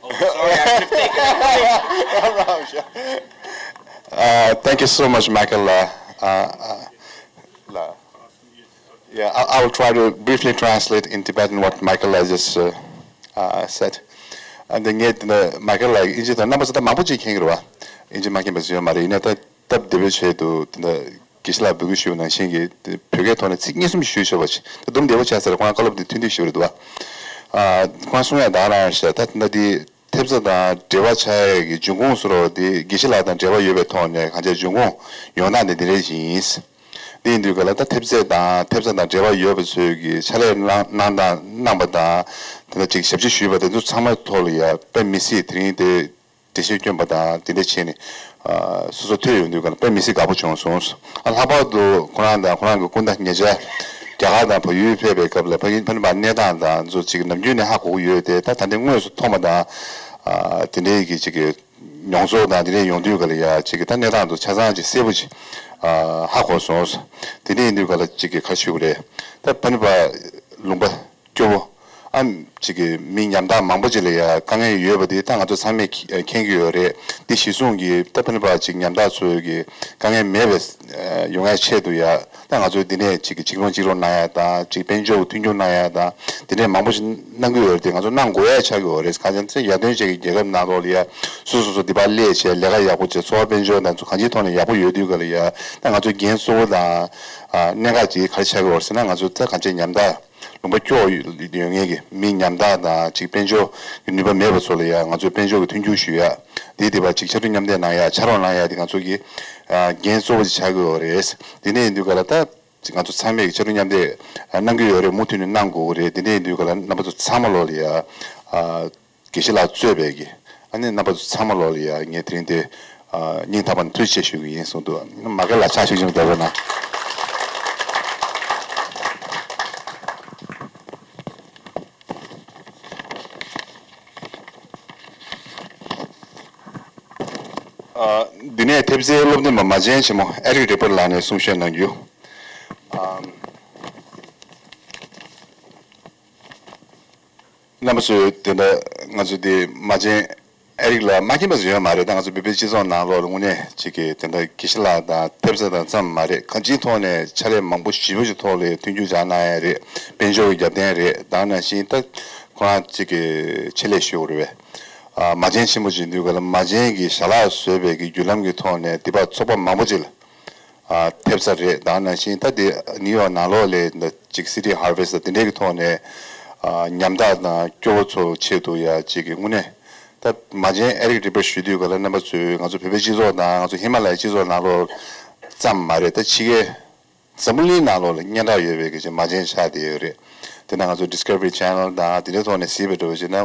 Oh, sorry, I should have taken a break. Uh, thank you so much, Michael. Uh, uh, uh, yeah, I, I will try to briefly translate in Tibetan what Michael has just uh, uh, said. And then, Michael, like, ཨིན་ཇི་དང་རྣམ་པ་ཚོ་ད་མང་པོ་ཅིག་མཁྱེན་གྱི་རེད་བ། ཨིན་ཇི་མ་མཁྱེན་པ་ཞིག་ཡོད་མ་རེད། ཡིན་ན་ད་སྟབས་བདེ་བའི་ཆེད་དུ་དེ་འདྲ་དགེ་བཤེས་ལགས་འབོད་སྐུལ་ཞུས་པ་ནང་བཞིན་གྱི་བོད་སྐད་ཐོག་ནས་ཚིག་གཉིས་གསུམ་ཞུས་ཆོག་པ་ཞིག་ད་དུམ་བདེ་བོ་བྱས་ཟེར་ཁོང་བཀའ་སློབ་དེ་ཐུང་ཐུང་ཞུས་པ་རེད་འདུག་བ། ཁོང་གསུང་ཡ་ད་རང་ཤ་ད་ད་འདི་ཐེབས་རྩ་དང་འབྲེལ་བ་ཆགས་ཡ་གི་འབྱུང་ཁུངས་སུ་རོ་དེ་དགེ་བཤེས་ལགས་དང་འབྲེལ་བ་ཡོད་པའི་ཐོག་ནས་གང་ཅི་འབྱུང་ཁུངས་ཡོང་སྟངས་དེ་འདི་རེད་ཡིན། འདི་ཡིན་དུས་ག་ལ་ད་ཐེབས་རྩ་དང་ཐེབས་རྩ་དང་འབྲེལ་བ་ཡོད་པ་ཚོས་ཀྱི་ཕྱག་ལས་གནང་གནང་སྟངས་གནང་པ་དང་དེ་འདྲ་ཅིག་ཞབས་ཕྱི་ཞུས་པ་དེ་ཚོ་ཚང་མའི་ཐོག་ལ་ཡ་དཔེ་མི་སྲིད་དེ་རིང་དེ། འགྲེལ་བཤད་བསྐྱོན་པ་དང་དེ་འདྲ་བྱས་ནས་སོ་སོ་ཐོས་ཡོང་དུས་ག་ལ་དཔེ་མི་སྲིད་དགའ་པོ་བྱུང་སོང་། ལྷག་པར་དུ་ཁོ་རང་དང་ཁོ་རང་གི་སྐུ་ཟླ་ཉེ་ཆར་རྒྱ་གར་དང་བལ་ཡུལ་ཕེབས་པའི་སྐབས་ལ་ཕ་གི་ཕ་ནི་པ་གནས་སྟངས་དང་ཚོ་ཅིག་ནམ་རྒྱུན་ནས་ཧ་གོ་གི་ཡོད་དེ་ད་ད་ལྟ་དངོས་སུ་མཐོང་བ་དང་དེ་འདྲའི་གི་ཅིག་གི་མྱོང་ཚོར་དང་དེ་འདྲའི་ཡོང་དུས་ག་ལ་ཡ་ཅིག་གི་ད་གནས་སྟངས་དུ་ཆ་ཚང་ཅིག་གསལ་པོ་ཅིག་ཧ་གོ་སོང་། དེ་འདྲ་ཡིན་དུས་ག་ལ་ཅིག་གི་ག་ཞུ་གི་རེད། ད་ཕ་ནི་པ་ལུང་པ་སྐྱོ་བོ། ཨ་ཅིག་གི་མི་ཉམ་ཐག་མང་པོ་ཅིག་ལ་ཡ་དཀའ་ངལ་ཡོད་པ་དེ་ད་ང་ཚོ་ཚང་མས་མཁྱེན་གྱི་ཡོད་རེད། དེ་གཞི་བཟུང་གི་ད་ཕན་པ་ཅིག་ཉམ་ཐག་ཚོའི་གི་དཀའ་ངལ་མེད་པའི་ཡོང་ཡ་ཆེད་དུ་ཡ། ད་ང་ཚོས་འདི་ནས་ཅིག་གི་གཅིག་རོང་གཅིག་རོང་གནང་ཡ་དང་ཅིག་དཔལ་འབྱོར་གྱི་མཐུན་འགྱུར་གནང་ཡ་དང་དེ་འདྲས་མང་པོ་ཞིག་གནང་གི་ཡོད་རེད། དེ་ང་ཚོ་གནང་དགོས་ཡ་ཆགས་ཀྱི་ཡོད་རེད། གང་ཡིན་ཟེར་ན་ཡར་ཐོན་ཅན་གྱི་རྒྱལ་ཁབ་ནང་ལོགས་ལ་ཡ་སོ་སོ་སོ་འདི་པར་སླེབས་བྱས་ལས་ཀ་ཡག་པོ་བྱས་འཚོ་བ་དཔལ་འབྱོར་དང་ཚོ་གང་ཅིའི་ཐོག་ནས་ཡག་པོ་ཡོད་དུས་ག་ལ་ཡ། ད་ང་ཚོའི་འགན་གཙོ་བོ་དང་གནད་འགག་ཅིག་ག་རེ་ཆགས་ཀྱི་ཡོད་རེད་ཟེར་ན་ང་ཚོ་ད་གང་ཅི་ཉམ་ཐག་ལུང་པ་སྐྱོ་ཡོད་ངེས་ཀྱི་མི་ཉམ་ཐག་དང་ཅིག་དཔལ་འབྱོར་གྱི་ནུས་པ་མེད་པ་ཚོ་ལ་ཡ་ང་ཚོས་དཔལ་འབྱོར་གྱི་མཐུན་འགྱུར་ཞུ་ཡ། དེ་དེ་བ་ཅིག་ཕྱར་གྲུ་མཉམ་འདེགས་གནང་ཡ་ཕྱག་རོགས་གནང་ཡ་དེ་ང་ཚོ་གི་འགན་གཙོ་བོ་ཅིག་ཆགས་ཀྱི་ཡོད་རེད། དེ་ནས་ཡིན་དུས་ག་ལ་ད་ང་ཚོ་ཚང་མས་ཕྱར་གྲུ་མཉམ་འདེགས་གནང་གི་ཡོད་རེད། མུ་མཐུད་ནས་གནང་དགོས་ཀྱི་རེད། དེ་འདྲ་ཡིན་དུས་ག་ལ་རྣམ་པ་ཚོ་ཚང་མ་ལོག་ལ་ཡ། དགེ་བཤེས་ལགས་གཙོས་པའི་གི་ཨ་ནི་རྣམ་པ་ཚོ་ཚང་མ་ལོག་ལ་ཡ་ངས་དེ་རིང་དེ་སྙིང་ཐག་པ་ནས་ཐུགས་རྗེ་ཆེ་ཞུ་གི་ཡིན་གསུངས་འདུག་མ་གི་ལ་ཕྱག་ཤུགས་ཆེན་པོ་རྒྱབ་རོགས་གནང་། འདི་ནས་ཐེབས་རྩའི་སློབ་སྟོན་པ་མ་བྱན་ཆེན་མོ་ཨེ་རིག་རི་པར་ལགས་ནས་གསུང་བཤད་གནང་རྒྱུ། རྣམ་པ་ཚོས་དེ་འདྲ་ང་ཚོ་དེ་མ་བྱན་ཨེ་རིག་ལ་མ་མཁྱེན་པ་ཡོད་མ་རེད། ད་ང་ཚོ་བོད་པའི་སྤྱི་ཚོགས་ནང་ལོགས་ལ་དངོས་གནས་ཅིག་གི་དེ་འདྲ་དགེ་བཤེས་ལགས་དང་ཐེབས་རྩ་དང་ཙམ་མ་རེད། གང་ཅིའི་ཐོག་ནས་ཕྱག་ལས་མང་པོ་ཞེ་པོ་ཞིག་ཐོག་ལ་མཐུན་འགྱུར་སྦྱར་གནང་ཡ་རེད། དཔལ་འབྱོར་གྱི་རྒྱབ་རྟེན་རེད། ད་ནང་བཞིན་ད་ཁོ་རང་ཅིག་གི་ཆེད་ལས་ཞུ་དགོས་རེད་པས། མ་བྱན་ཆེན་པོ་ཅིག་འདུག་ག་ལ་མ་བྱན་གྱི་ཞལ་ལག་བཟོས་པའི་གི་བརྒྱུད་ལམ་གྱི་ཐོག་ནས་དེ་བར་ཚོགས་པ་མང་པོ་ཅིག་ལ་ཐེབས་ས་རེད། ད་ནང་བཞིན་ད་དེ་ནིའུ་ཡོག་ནང་ལོགས་ལ་ཅིག་སི་ཊི་ཧར་ཝེ་སི་ཊི་དེ་འདྲའི་གི་ཐོག་ནས་ཉམ་ཐག་དང་སྐྱོ་བོ་ཚོ་ཆེད་དུ་ཡ་ཅིག་གི་དངོས་གནས་ད་མ་བྱན་ཨེ་རིག་རི་པར་ཞུ་དུས་ག་ལ་རྣམ་པ་ཚོས་ང་ཚོ་བོད་པའི་སྤྱི་ཚོགས་དང་ང་ཚོ་ཧི་མ་ལ་ཡའི་སྤྱི་ཚོགས་ནང་ལོགས་ཙམ་མ་རེད། ད་ཕྱི་རྒྱལ་འཛམ་བུ་གླིང་ནང་ལོགས་ལ་སྙན་གྲགས་ཡོད་པའི་གི་ཅིག་མ་བྱན་ཆགས་བསྡད་ཡོད་རེད། དེ་ནང་ང་ཚོ་Discovery Channel དང་དེ་འདྲའི་ཐོག་ནས་གཟིགས་པ་འདྲ་བོ་བྱས་ན།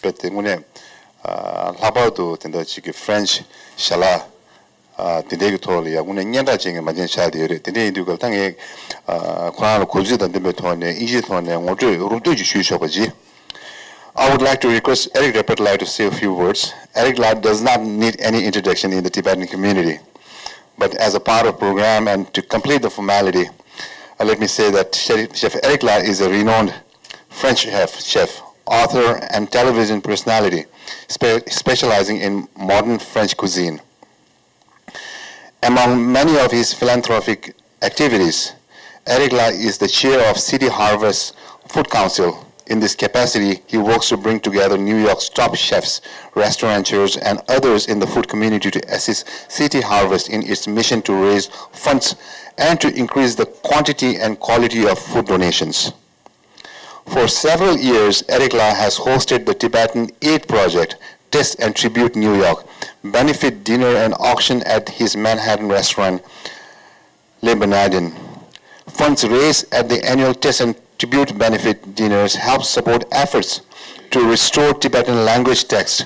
དཔེ་དེ་དངོས་གནས་ལྷག་པར་དུ་དེ་འདྲ་ཅིག་གི་French་ཞལ་ལག་དེ་འདྲའི་གི་ཐོག་ལ་ཡང་དངོས་གནས་སྙན་གྲགས་ཅན་གྱི་མ་བྱན་ཆགས་བསྡད་ཡོད་རེད། དེ་འདྲ་ཡིན་དུས་ག་ལ་ད་ངས་ཁོ་རང་ལ་གུས་བརྩི་དང་ལྡན་པའི་ཐོག་ནས་དབྱིན་ཇིའི་ཐོག་ནས་ངོ་སྤྲོད་རོབ་བསྟུན་ཅིག་ཞུས་ཆོག་པ་ཅིག I would like to request Eric Repertoire to say a few words. Eric Lau does not need any introduction in the Tibetan community. But as a part of program and to complete the formality, uh, let me say that Chef, Chef Eric Lau is a renowned French chef, chef, author, and television personality, spe- specializing in modern French cuisine. Among many of his philanthropic activities, Eric Lau is the chair of City Harvest Food Council. In this capacity, he works to bring together New York's top chefs, restaurateurs, and others in the food community to assist City Harvest in its mission to raise funds and to increase the quantity and quality of food donations. For several years, Eric Lau has hosted the Tibetan Aid Project Test and Tribute New York benefit dinner and auction at his Manhattan restaurant, Le Bernardin. Funds raised at the annual Test and Tribute benefit dinners help support efforts to restore Tibetan language texts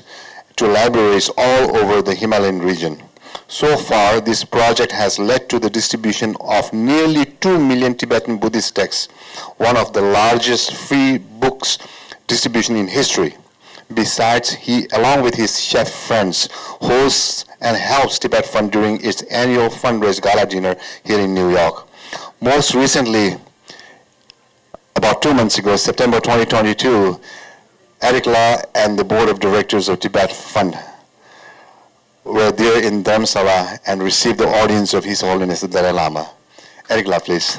to libraries all over the Himalayan region. So far, this project has led to the distribution of nearly two million Tibetan Buddhist texts, one of the largest free books distribution in history. Besides, he, along with his chef friends, hosts and helps Tibet Fund during its annual fundraise gala dinner here in New York. Most recently, about two months ago, September twenty twenty-two, Eric Lau and the board of directors of Tibet Fund were there in Dharamsala and received the audience of His Holiness the Dalai Lama. Eric Lau, please.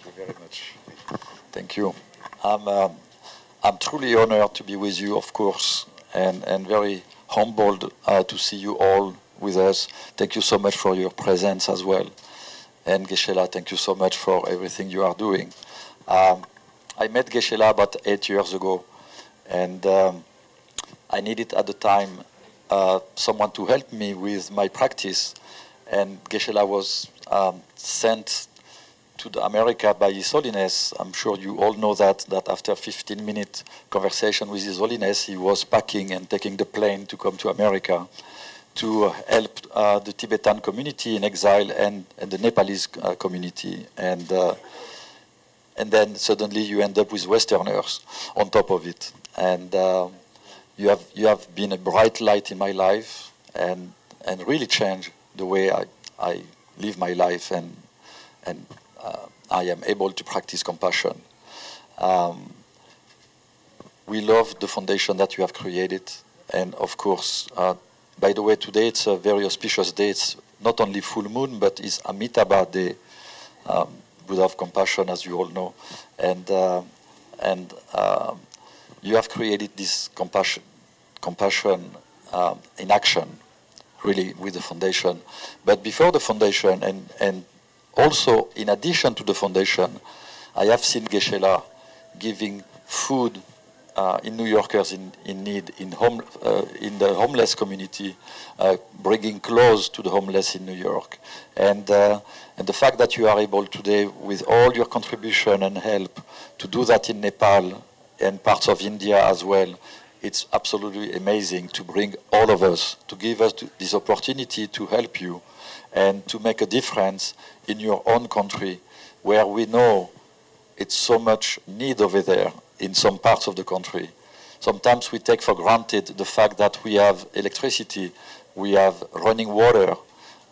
Thank you very much. Thank you. I'm, um, I'm truly honored to be with you, of course, and, and very humbled, uh, to see you all with us. Thank you so much for your presence as well. And Geshe-la, thank you so much for everything you are doing. Um, I met Geshe-la about eight years ago, and, um, I needed at the time, uh, someone to help me with my practice. And Geshe-la was, um, sent to the America by His Holiness. I'm sure you all know that, that after fifteen minute conversation with His Holiness, he was packing and taking the plane to come to America to help, uh, the Tibetan community in exile and, and the Nepalese, uh, community. And, uh, and then suddenly you end up with Westerners on top of it. And, um, you have, you have been a bright light in my life and, and really changed the way I, I live my life and, and, uh, I am able to practice compassion. Um, we love the foundation that you have created, and of course, uh, by the way, today it's a very auspicious day. It's not only full moon, but it's Amitabha Day, um, Buddha of compassion, as you all know, and uh, and uh, you have created this compassion, compassion um, in action, really, with the foundation. But before the foundation, and and also in addition to the foundation, I have seen Geshe-la giving food uh, in New Yorkers in, in need, in, home, uh, in the homeless community, uh, bringing clothes to the homeless in New York. And, uh, and the fact that you are able today, with all your contribution and help, to do that in Nepal and parts of India as well, it's absolutely amazing to bring all of us, to give us this opportunity to help you and to make a difference in your own country, where we know it's so much need over there in some parts of the country. Sometimes we take for granted the fact that we have electricity, we have running water,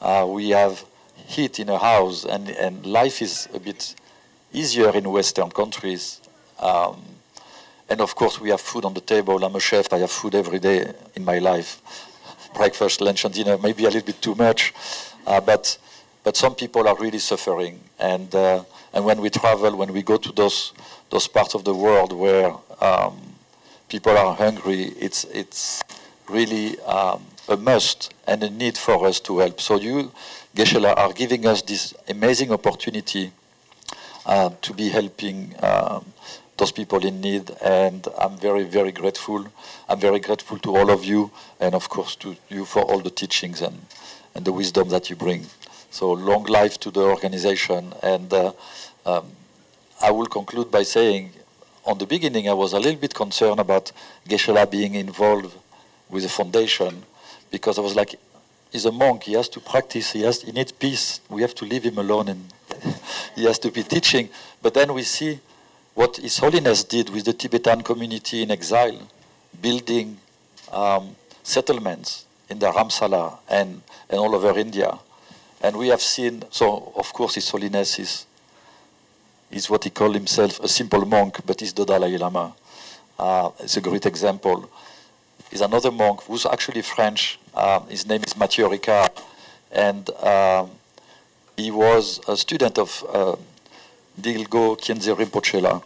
uh, we have heat in a house, and, and life is a bit easier in Western countries. Um, and of course, we have food on the table. I'm a chef, I have food every day in my life, breakfast, lunch, and dinner, maybe a little bit too much. Uh, but but some people are really suffering. And, uh, and when we travel, when we go to those, those parts of the world where um, people are hungry, it's, it's really um, a must and a need for us to help. So you, Geshe-la, are giving us this amazing opportunity uh, to be helping um, those people in need, and I'm very, very grateful. I'm very grateful to all of you, and of course to you for all the teachings and, and the wisdom that you bring. So long life to the organization, and uh, um, I will conclude by saying, on the beginning, I was a little bit concerned about Geshe-la being involved with the foundation, because I was like, he's a monk, he has to practice, he has, he needs peace, we have to leave him alone, and he has to be teaching. But then we see what His Holiness did with the Tibetan community in exile, building um, settlements in Dharamsala and, and all over India. And we have seen, so of course His Holiness is, is what he called himself, a simple monk, but he's the Dalai Lama. Uh, it's a great example. Is another monk who's actually French. Um, his name is Mathieu Ricard, and um, he was a student of uh, Dilgo Khyentse Rinpoche-la.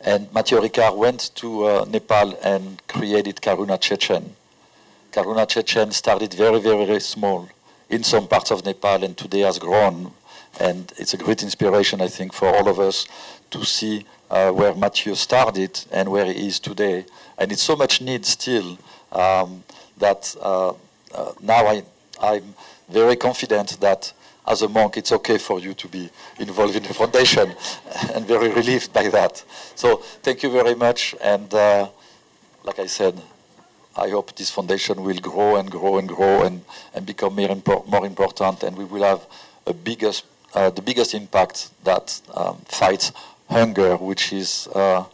And Mathieu Ricard went to uh, Nepal and created Karuna Chechen. Karuna Chechen started very, very, very small in some parts of Nepal, and today has grown. And it's a great inspiration, I think, for all of us to see uh, where Mathieu started and where he is today. And it's so much need still um, that uh, uh, now I, I'm very confident that as a monk, it's okay for you to be involved in the foundation, and very relieved by that. So thank you very much, and uh, like I said, I hope this foundation will grow and grow and grow and, and become more, impor- more important, and we will have a biggest, uh, the biggest impact that um, fights hunger, which is uh,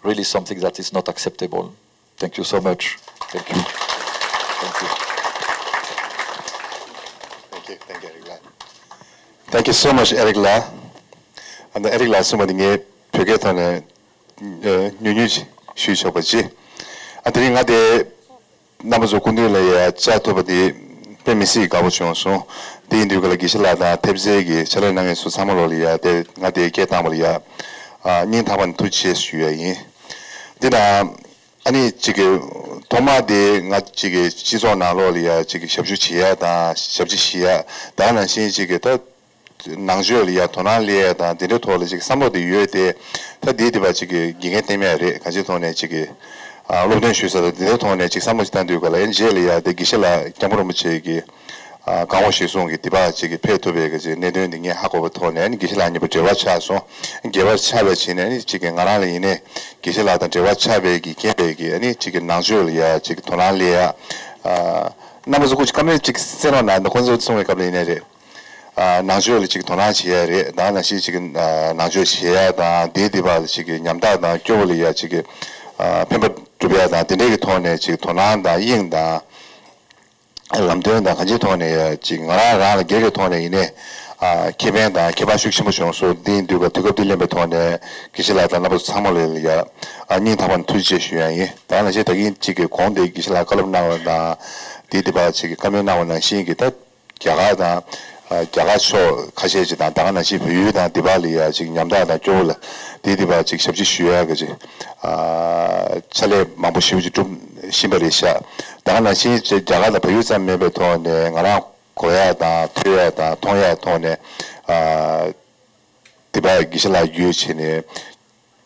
really something that is not acceptable. Thank you so much. Thank you. Thank you. Thank you. Thank you, Eric La. Thank you so much, Eric La. And Eric La གསུངས་པ་འདི་ངས་བོད་སྐད་ཐོག་ནས་ཉུང་ཉུང་ཞུས་ཆོག་པ་ཅི། ཨ་དེ་རིང་ང་དེ་རྣམ་པ་ཚོ་སྐུ་མདུན་ལ་ཡ་བཅར་ཐུབ་པ་དེ་དཔེ་མི་སྲིད་དགའ་པོ་བྱུང་སོང་། དེ་ཡིན་དུས་ག་ལ་དགེ་བཤེས་ལགས་དང་ཐེབས་རྩའི་གི་ཕྱག་ལས་གནང་མཁན་ཚོ་ཚང་མ་ལོ་ལ་ཡ་དེ་ང་དེ་སྐད་བཏང་བ་ལ་ཡ་སྙིང་ཐག་པ་ནས་ཐུགས་རྗེ་ཆེ་ཞུ་ཡ་ཡིན། འདི་ན། ཨ་ནི་གཅིག་གི་ཐོག་མ་དེ་ང་གཅིག་གི་སྤྱི་ཚོགས་ནང་ལོགས་ལ་ཡ་གཅིག་གི་ཞབས་ཞུ་བྱེད་ཡ་དང་ཞབས་ཕྱི་བྱེད་ཡ་ད་ནང་བཞིན་གཅིག་གི་ད་ནང་ཆོས་ལ་ཡ་དོ་སྣང་སླེབས་ཡ་དང་དེ་འདྲའི་ཐོག་ལ་གཅིག་བསམ་བློ་དེ་ཡོད་དེ་ད་དེ་དེ་བ་གཅིག་གི་དགེ་རྒན་བསྟེན་ཡ་རེད། གང་ཅིའི་ཐོག་ནས་གཅིག་གི་སློབ་སྟོན་ཞུས་ས་དང་དེ་འདྲའི་ཐོག་ནས་གཅིག་བསམ་བློ་ཅིག་བཏང་དུས་ག་ལ་ཡ་རྗེས་ལ་ཡ་དེ་དགེ་བཤེས་ལགས་སྐྱབས་མགོན་རིན་པོ་ཆེ་གི་གང་བ་ཞིག་གསུང་གི་དེ་བ་གཅིག་གི་ཕེབས་ཐུབ་པའི་གི་གནད་དོན་དེ་ངས་ཧ་གོ་བ་ཐོག་ནས་ཨ་ནི་དགེ་བཤེས་ལགས་གཉིས་པོ་འབྲེལ་བ་ཆགས་སོང་། འབྲེལ་བ་ཆགས་པའི་ཕྱིན་ནས་ཨ་ནི་གཅིག་གི་ང་རང་ལ་ཡིན་ནའི་དགེ་བཤེས་ལགས་དང་འབྲེལ་བ་ཆགས་པའི་གི་རྐྱེན་པས་གི་ཨ་ནི་གཅིག་གི་ནང་ཆོས་ལ་ཡ་གཅིག་གི་དོ་སྣང་སླེབས་ཡ། རྣམ་པ་ཚོ་སྐུ་མཁྱེན་བཀའ་མོལ་གཅིག་གསན་རོགས་གནང་། ཁོང་ཚོ་གསུང་བའི་སྐབས་ལ་ཡིན་ནའི་རེད། ནང་ཆོས་ལ་གཅིག་དོ་སྣང་བྱེད་ཡ་རེད། ད་ནང་བཞིན་གཅིག་ནང་ཆོས་བྱེད་ཡ་དང་དེའི་དེ་བ་ལ་གཅིག་ཉམ་ཐག་དང་སྐྱོ་བོ་ལ་ཡ་གཅིག་ཕན་པ་སྒྲུབ་ཡ་དང་དེ་འདྲའི་གི་ཐོག་ནས་གཅིག་དོ་སྣང་དང་དབྱིངས་དང་ལམ་སྟོན་དང་གང་ཅིའི་ཐོག་ནས་ཡ་གཅིག་ང་རང་རང་ལ་སྒེར་གྱི་ཐོག་ནས་ཡིན་ནའི་ ཨ་ཁེ་ཕན་དང་ཁྱད་པར་ཤུགས་ཆེན་པོ་བྱུང་སོང་། དེ་ཡིན་དུས་ཀ་དུས་སྐབས་འདི་ལེན་པའི་ཐོག་ནས་དགེ་བཤེས་ལགས་དང་རྣམ་པ་ཚོ་ཚང་མ་ལ་ཡ་ཨ་སྙིང་ཐག་པ་ནས་ཐུགས་རྗེ་ཆེ་ཞུ་ཡ་ཡིན། ད་ནང་བཞིན་ད་གིན་གཅིག་གི་གོང་དེ་དགེ་བཤེས་ལགས་བཀའ་སློབ་གནང་བ་དང་། དེ་དེ་བ་གཅིག་གི་བཀའ་མོལ་གནང་བ་ནང་བཞིན་གྱི་ད་རྒྱ་གར་དང་། ཨ་རྒྱ་གར་ཕྱོགས་ཁ་ཤས་ཅིག་དང་། ད་ག་ནང་བཞིན་བལ་ཡུལ་དང་དེ་བ་ལ་ཡ་གཅིག་ཉམ་ཐག་དང་སྐྱོ་བོ་ལ་དེ་དེ་བ་གཅིག་ཞབས་ཕྱི་ཞུ་ཡ་གི་ཅིག་ཨ་ཕྱག་ལས་མང་པོ་ཞེ་པོ་ཅིག་བསྒྲུབས་བཞིན་པ་རེད་ཤག། ད་ག་ནང་བཞིན་ཅིག་རྒྱ་གར་དང་བལ་ཡུལ་ཙམ་མིན་པའི་ཐོག་ནས་ང་རང་གོ་ཡ་དང་ཐོས་ཡ་དང་མཐོང་ཡ་ཐོག་ནས་ཨ་དེ་བ་དགེ་བཤེས་ལགས་བརྒྱུད་བྱས་ནས་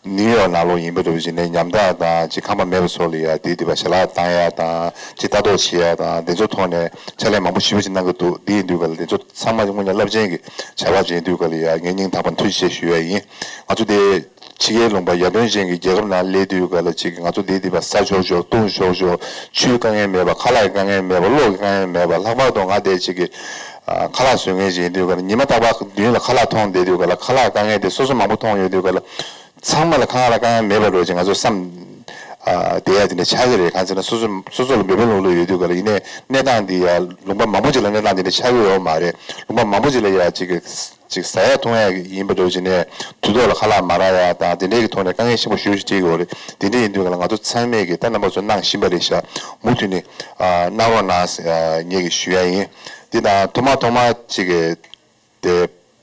ནིའུ་ཡོག་ནང་ལོགས་ཡིན་པ་འདྲ་བོ་ཅིག་ནས་ཉམ་ཐག་དང་ཅིག་ཁང་པ་མེད་པ་ཚོ་ལ་ཡ་དེ་དེ་བ་ཞལ་ལག་བཏང་ཡ་དང་ཅིག་ལྟ་རྟོག་བྱེད་ཡ་དང་དེ་ཚོ་ཐོག་ནས་ཕྱག་ལས་མང་པོ་ཞེ་པོ་ཅིག་གནང་གི་འདུག། དེ་ཡིན་དུས་ག་ལ་དེ་ཚོ་ཚང་མ་དངོས་གནས་རླབས་ཆེན་གྱི་བྱ་བ་ཅིག་ཡིན་དུས་ག་ལ་ཡ་ངས་སྙིང་ཐག་པ་ནས་ཐུགས་རྗེ་ཆེ་ཞུ་ཡ་ཡིན། ང་ཚོ་དེ་ཕྱི་རྒྱལ་ལུང་པ་ཡར་ཐོན་ཅན་གྱི་རྒྱལ་ཁབ་ནང་སླེབས་དུས་ག་ལ་ཅིག་ང་ཚོ་དེ་དེ་བ་ཟ་ཆོག་ཆོག་བཏུང་ཆོག་ཆོག་ཆུའི་དཀའ་ངལ་མེད་པ། ཁ་ལག་གི་དཀའ་ངལ་མེད་པ། གློག་གི་དཀའ་ངལ་མེད་པ། ལྷག་པར་དུ་ང་དེ་ཅིག་གི་ཨ་ཁ་ལག་བཟོ་མཁན་ཅིག་ཡིན་དུས་ག་ལ་ཉི་མ་རྟག་པར་མདུན་ལ་ཁ་ལག་མཐོང་བསྡད་དུས་ག་ལ་ཁ་ལག་དཀའ་ངལ་དེ་སོ་སོ་མང་པོ་མཐོང་ཡོད་དུས་ག་ལ་ཚང་མ་ལ་ཁ་ལག་ལ་དཀའ་ངལ་མེད་པ་འདྲ་བོ་ཅིག་ང་ཚོ་བསམ་ཨ་བསྡད་ཡ་དེ་འདྲ་ཆགས་ཀྱི་རེད། གང་ཟེར་ན་སོ་སོ་སོ་སོ་ལ་མེད་པའི་ལུགས་ལ་ཡོད་དུས་ག་ལ། ཡིན་ནའི་གནས་སྟངས་འདི་ཡ་ལུང་པ་མང་པོ་ཅིག་ལ་གནས་སྟངས་འདི་འདྲ་ཆགས་ཀྱི་ཡོད་མ་རེད། ལུང་པ་མང་པོ་ཅིག་ལ་ཡ་ཅིག་གི་ཅིག་ཟ་ཡ་འཐུང་ཡ་ཡིན་པ་འདྲ་བོ་ཅིག་ནས་དུས་ཐོག་ལ་ཁ་ལག་མ་རག་ཡ་དང་དེ་འདྲའི་གི་ཐོག་ནས་དཀའ་ངལ་ཆེན་པོ་ཞེ་པོ་ཅིག་འཕྲད་ཀྱི་ཡོད་རེད། དེ་འདྲ་ཡིན་དུས་ག་ལ་ང་ཚོ་ཚང་མས་གི་ད་རྣམ་པ་ཚོ་གནང་བཞིན་པ་རེད་ཤག། མུ་མཐུད་ནས་ཨ་གནང་རོགས་གནང་ཟེར་ཨ་ངས་གི་ཞུ་ཡ་ཡིན། འདི་དང་ཐོག་མ་ཐོག་མ་ཅིག་གི་དེ་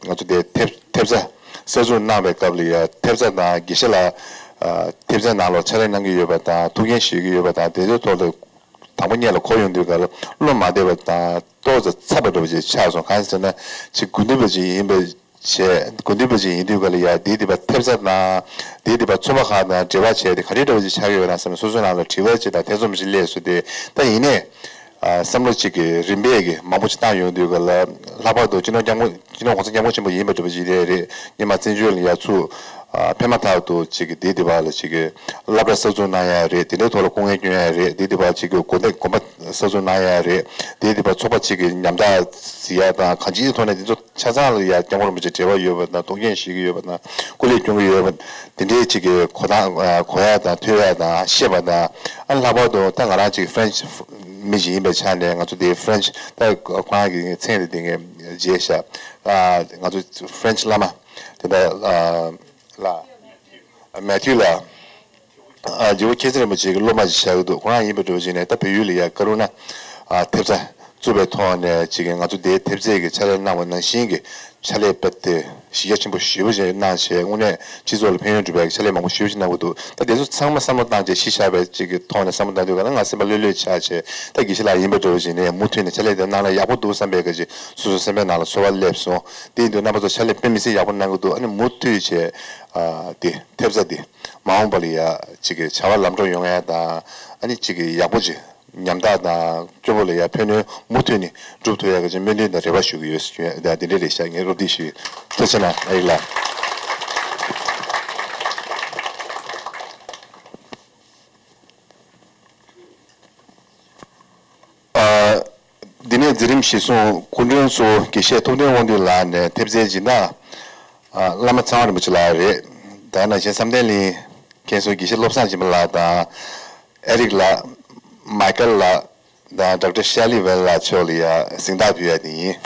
ང་ཚོ་དེ་ཐེབས་ཐེབས་རྩ་གསར་འཛུགས་གནང་བའི་སྐབས་ལ་ཡ་ཐེབས་རྩ་དང་དགེ་བཤེས་ལགས་ཨ་ཐེབས་རྩའི་ནང་ལོགས་ཕྱག་ལས་གནང་གི་ཡོད་པ་དང་ཐུགས་འགན་བཞེས་ཀྱི་ཡོད་པ་དང་དེ་ཚོའི་ཐོག་ལ་དང་པོ་སྔོན་ལ་གོ་ཡོང་དུས་ག་ལ་བློ་མ་བདེ་བ་དང་ཏོག་ཙམ་འཚབ་པ་འདྲ་བོ་ཅིག་ཆགས་སོང་། གང་ཡིན་ཟེར་ན་ཅིག་དགུན་དུས་པ་ཅིག་ཡིན་པ་བྱས། དགུན་དུས་པ་ཅིག་ཡིན་དུས་ག་ལ་ཡ་དེའི་དེ་བ་ཐེབས་རྩ་དང་དེའི་དེ་བ་ཚོགས་པ་ཁག་དང་འབྲེལ་བ་བྱས་ཏེ་ག་འདྲའི་འདྲ་བོ་ཅིག་ཆགས་ཀྱི་ཡོད་ན་བསམ་ནས་སོ་སོའི་ནང་ལ་དྲི་བ་ཅིག་དང་ཐེ་ཚོམ་ཅིག་སླེབས་སོང་སྟེ། ད་ཡིན་ནའི་ཨ་བསམ་བློ་ཅིག་གི་རིམ་པས་ཀྱི་མང་པོ་ཅིག་བཏང་ཡོང་དུས་ག་ལ་ལྷག་པར་དུ་སྤྱི་ནོར་སྐྱབས་མགོན་སྤྱི་ནོར་༸གོང་ས་༸སྐྱབས་མགོན་ཆེན་པོ་ཡིན་པ་འདྲ་བོ་ཅིག་རེད་རེད། སྔོན་མ་བཙན་བྱོལ་ལ་ཡ་ཚུར་ཨ་ཕེབས་མ་ཐག་ཏུ་ཅིག་གི་དེའི་དེ་བ་ལ་ཅིག་གི་སློབ་གྲྭ་གསར་འཛུགས་གནང་ཡ་རེད། དེ་འདྲའི་ཐོག་ལ་སྐུ་ངལ་བསྐྱོན་ཡ་རེད། དེའི་དེ་བ་ཅིག་གི་དགོན་སྡེ་དགོན་པ་གསར་འཛུགས་གནང་ཡ་རེད། དེའི་དེ་བ་ཚོགས་པ་ཅིག་གི་ཉམ་ཐག་ཟེར་ཡ་དང་གང་ཅིའི་ཐོག་ནས་དེ་ཚོ་ཆ་ཚང་ལ་ཡ་སྐྱབས་མགོན་རིན་པོ་ཆེ་འབྲེལ་བ་ཡོད་པ་དང་ཐུགས་འགན་བཞེས་ཀྱི་ཡོད་པ་དང་སྐུ་ལས་སྐྱོན་གྱི་ཡོད་པ་དེ་འདྲའི་ཅིག་གི་གོ་སྟངས་གོ་ཡ་དང་ཐོས་ཡ་དང་ཤེས་པ་དང་། ཨ་ལྷག་པར་དུ་ད་ང་རང་ཅིག་ཧྥ་རན་ཆི་མི་ཞིག་ཡིན་པའི་ཆ་ནས་ང་ཚོ་དེ་ཧྥ་རན་ཆི་ད་ཁོ་རང་གི་མཚན་དེ་དེ་ངས་བརྗེད་ཤག། ཨ་ང་ཚོ་ཧྥ་རན་ཆི་བླ་མ་དེ་ད་ཨ་ལ་མེ་ཐིའུ་ལ། ཨ་རྗེ་བོ་མཁྱེན་བརྩེ་རིན་པོ་ཆེ་གི་སློབ་མ་ཞིག་ཆགས་ཀྱི་འདུག། ཁོ་རང་ཡིན་པ་འདྲ་བོ་ཅིག་ནས་ད་བལ་ཡུལ་ལ་ཡ་ཀ་རུ་ན་ཨ་ཐེབས་རྩ་བཙུགས་པའི་ཐོག་ནས་ཅིག་གི་ང་ཚོ་དེའི་ཐེབས་རྩའི་གི་ཕྱག་ལས་གནང་བ་ནང་བཞིན་གྱི་ཕྱག་ལས་དཔེ་དེ་གཞི་རྒྱ་ཆེན་པོ་ཞེ་པོ་ཅིག་གནང་བྱས། དངོས་གནས་སྤྱི་ཚོགས་ལ་ཕན་ཡོན་སྒྲུབ་པའི་ཕྱག་ལས་མང་པོ་ཞེ་པོ་ཅིག་གནང་གི་འདུག། ད་དེ་ཚོ་ཚང་མ་བསམ་བློ་བཏང་བྱས་གཞི་བཞག་པའི་ཅིག་གི་ཐོག་ནས་བསམ་བློ་བཏང་དུས་ག་ལ་ང་སེམས་པ་ལྷོད་ལྷོད་ཆགས་བྱས། ད་དགེ་བཤེས་ལགས་ཡིན་པ་འདྲ་བོ་ཅིག་ནས་མུ་མཐུད་ནས་ཕྱག་ལས་དེ་གནང་ན་ཡག་པོ་འདུག་བསམ་པའི་གི་ཅིག་སོ་སོ་སེམས་པའི་ནང་ལ་ཚོར་བ་སླེབས་སོང་། དེ་ཡིན་དུས་རྣམ་པ་ཚོ་ཕྱག་ལས་དཔེ་མི་སྲིད་ཡག་པོ་གནང་གི་འདུག། ཨ་ནི་མུ་མཐུད་བྱས་ཨ་དེ་ཐེབས་རྩ་དེ་མ་འོངས་པ་ལ་ཡ་ཅིག་གི་བྱ་བ་ལམ་འགྲོ་ཡོང་ཡ་དང་། ཨ་ནི་ཅིག་གི་ཡག་པོ་ཅིག་ཉམ་ཐག་དང་སྐྱོ་བོ་ལ་ཡ་ཕན་གནོད་མུ་མཐུད་ནས་སྒྲུབ་ཐུབ་ཡ་གི་ཅིག་སྨོན་འདུན་དང་རེ་བ་ཞུ་གི་ཡོད་ཟེར་ཞུ་ཡ་དེ་འདྲ་རེད་ཤག། ངས་སློབ་ཁྲིད་ཞུས། ཐུགས་རྗེ་གནང་། ཨ་ཡིག་ལགས། ཨ་འདི་ནས་མཛད་རིམ་གཞིར་བཟུང་སྐུ་མགྲོན་གཙོ་བོ་དགེ་བཤེས་ཐུབ་བསྟན་དབང་འདུས་ལགས་ནས་ཐེབས་རྩའི་སྦྱིན་བདག་ཨ་བླ་མ་ཚངས་དབང་རིན་པོ་ཆེ་ལགས་རེད། ད་ནང་བཞིན་བསམ་གཏན་གླིང་མཁན་ཟུར་དགེ་བཤེས་བློ་བཟང་སྦྱིན་པ་ལགས་དང་ཨེ་རིག་ལགས། མའི་ཀལ་ལགས་དང་ཌོག་ཊར་ཤར་ལི་ཝེལ་ལགས་མཆོག་ལ་ཡ་གཟེངས་རྟགས་ཕུལ་ཡ་དེ་ཡིན།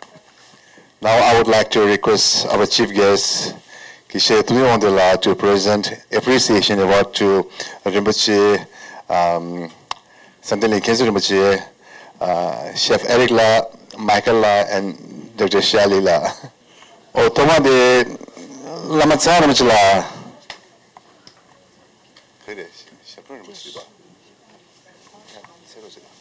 Now I would like to request our chief guest དགེ་བཤེས་ཐུབ་བསྟན་དབང་འདུས་ལགས to present appreciation award to Rinpoche, um, བསམ་གཏན་གླིང་མཁན་ཟུར་རིན་པོ་ཆེ། ཨ་ཤེཕ་ཨེ་རིག་ལགས། མའི་ཀལ་ལགས། and ཌོག་ཊར་ཤར་ལི་ལགས། ཨོ་ཐོག་མ་དེ་བླ་མ་ཚངས་རིན་པོ་ཆེ་ལགས། ཕེ་རེ་ཞབས་དྲུང་རིན་པོ་ཆེ་ཡོད་པ། ཚེ་རོགས་ཆེ་ལགས།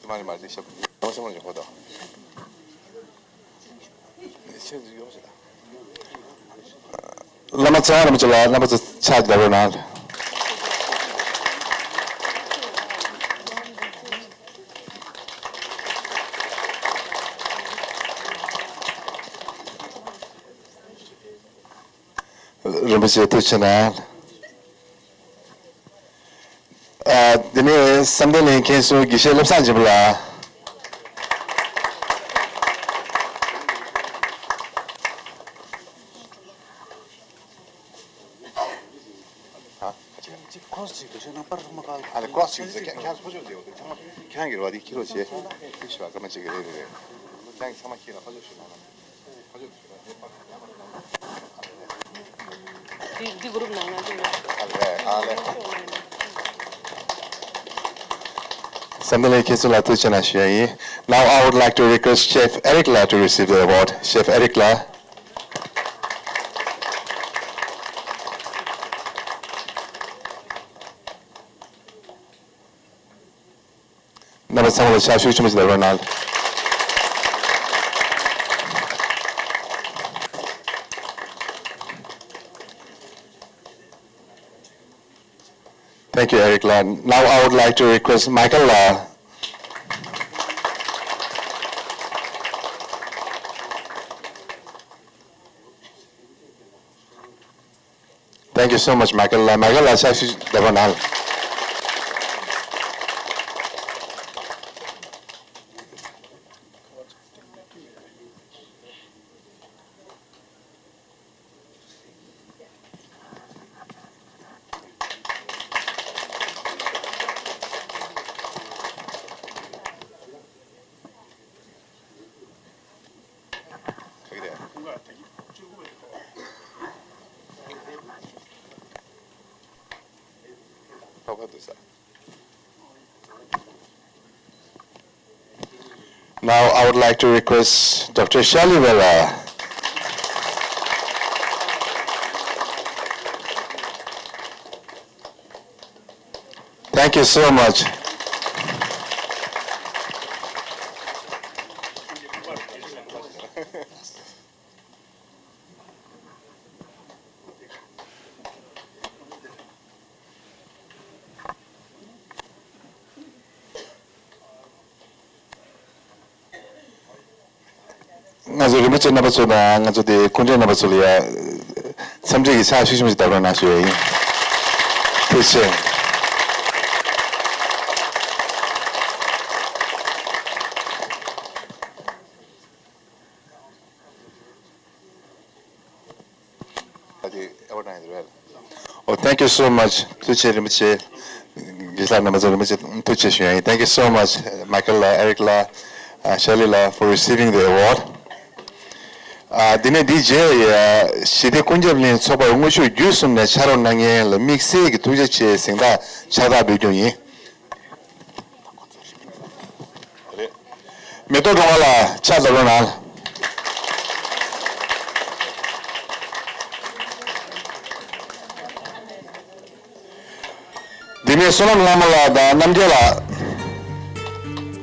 དེ་མ་རེད་མ་རེད། ཞབས་དྲུང་ཚང་མ་ལ་ཡོང་གོ་དང་། བླ་མ་ཚེ་དབང་རིན་པོ་ཆེ་ལགས་རྣམ་པ་ཚོ་ཕྱག་རྒྱབ་རོགས་གནང་། རིན་པོ་ཆེ་ཐུགས་རྗེ་གནང་། ཨ་དེ་ནས་བསམ་གཏན་གླིང་མཁན་ཟུར་དགེ་བཤེས་བློ་བཟང་སྦྱིན་པ་ལགས། ཨ་ལེ་ཀོ་རོ་སི་ཅིག་ཟེར། ཁྱེད་ཁྱེད་ཕར་ཕྱོགས་ཟེར་བ་དེ་ཚང་མ་ཁྱེད་རང་གི་རེད་བ། དེ་ཁྱེད་རོགས་བྱེད། ཤི་བ་སྐར་མ་གཅིག་གི་རེད། རེད་རེད། ཁྱེད་རང་གི་ཚང་མ་ཁྱེད་ལ་ཕར་ཕྱོགས་ཞུ་གནང་། ཕར་ཕྱོགས་ཞུ་གནང་། འདི་འདི་གུ་རུབ་ནང་ན་འདི་ཡོད། ཨ་ལེ་ཨ་ལེ། བསམ་གཏན་ལགས་ཁྱེད་ཚོ་ལ་ཐུགས་རྗེ་གནང་ཞུ་ཡ་ཡིན། Now I would like to request Chef Eric La to receive the award. Chef Eric La. རྣམ་པ་ཚང་མ་ལ་ཕྱག་ཤུགས་ཆེན་པོ་ཞིག་ལབ་རོགས་གནང་། Thank you, Eric La. Now I would like to request Michael La. Thank you so much, Michael. Michael ལ་ཕྱག་ཤུགས་བརྒྱབ་པ་གནང་། Now, I would like to request Doctor Shirley Vella. Thank you so much. ང་ཚོ་རིན་པོ་ཆེ་རྣམ་པ་ཚོ་དང་ང་ཚོ་དེ་སྐུ་མགྲོན་རྣམ་པ་ཚོ་ལ་ཡ་འཚམས་འདྲི་གི་ཕྱག་ཤུགས་ཆེན་པོ་ཞིག་བརྡབ་རོགས་གནང་ཞུ་ཡ་ཡིན། ཐུགས་རྗེ་ཆེ། Oh, thank you so much. ཐུགས་རྗེ་ཆེ་རིན་པོ་ཆེ། དགེ་ལགས་རྣམ་པ་ཚོ་རིན་པོ་ཆེ་ཐུགས་རྗེ་ཆེ་ཞུ་ཡ་ཡིན། Thank you so much, Michael ལ། Eric ལ། Shirley ལ། For receiving the award. ཨ། འདི་ནས་འདིའི་རྗེས་ལ་ཞི་བདེ་ཀུན་ཁྱབ་གླིང་ཚོགས་པར་དངོས་ཤུགས་བརྒྱུད་གསུམ་ནས་ཕྱག་རོགས་གནང་མཁན་ལ་དམིགས་བསལ་གྱི་ཐུགས་རྗེ་ཆེ་གཟེངས་རྟགས་ཕྱག་རྟགས་འབུལ་རྒྱུ་ཡིན། མེ་ཏོག་སྒྲོལ་མ་ལགས་ཕྱག་འཚལ་ལོ་ན། འདི་ནས་བསོད་ནམས་ལྷ་མོ་ལགས་དང་རྣམ་རྒྱལ་ལགས།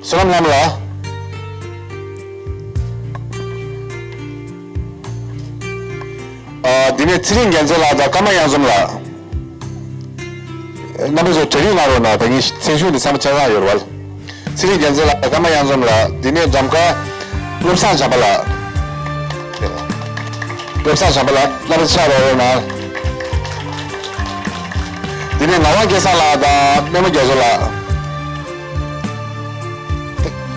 བསོད་ནམས་ལྷ་མོ་ལགས། ཨ། འདི་ནས་ཚེ་རིང་རྒྱལ་མཚན་ལགས་དང་ཀརྨ་གཡང་འཛོམས་ལགས། རྣམ་པ་ཚོ་གྲ་སྒྲིག་གནང་རོགས་གནང་། ད་ངས་མཚན་གཞུང་འདི་ཚང་མ་ཆ་ཚང་ཡོད་རེད་བ། ཚེ་རིང་རྒྱལ་མཚན་ལགས། ཀརྨ་གཡང་འཛོམས་ལགས། འདི་ནས་འགྲམ་ཁ་བློ་བཟང་བྱམས་པ་ལགས། བློ་བཟང་བྱམས་པ་ལགས། རྣམ་པ་ཚོ་ཕྱག་རོགས་རོགས་གནང་། འདི་ནས་ངག་དབང་སྐལ་བཟང་ལགས་དང་རྨེ་མོ་རྒྱ་མཚོ་ལགས།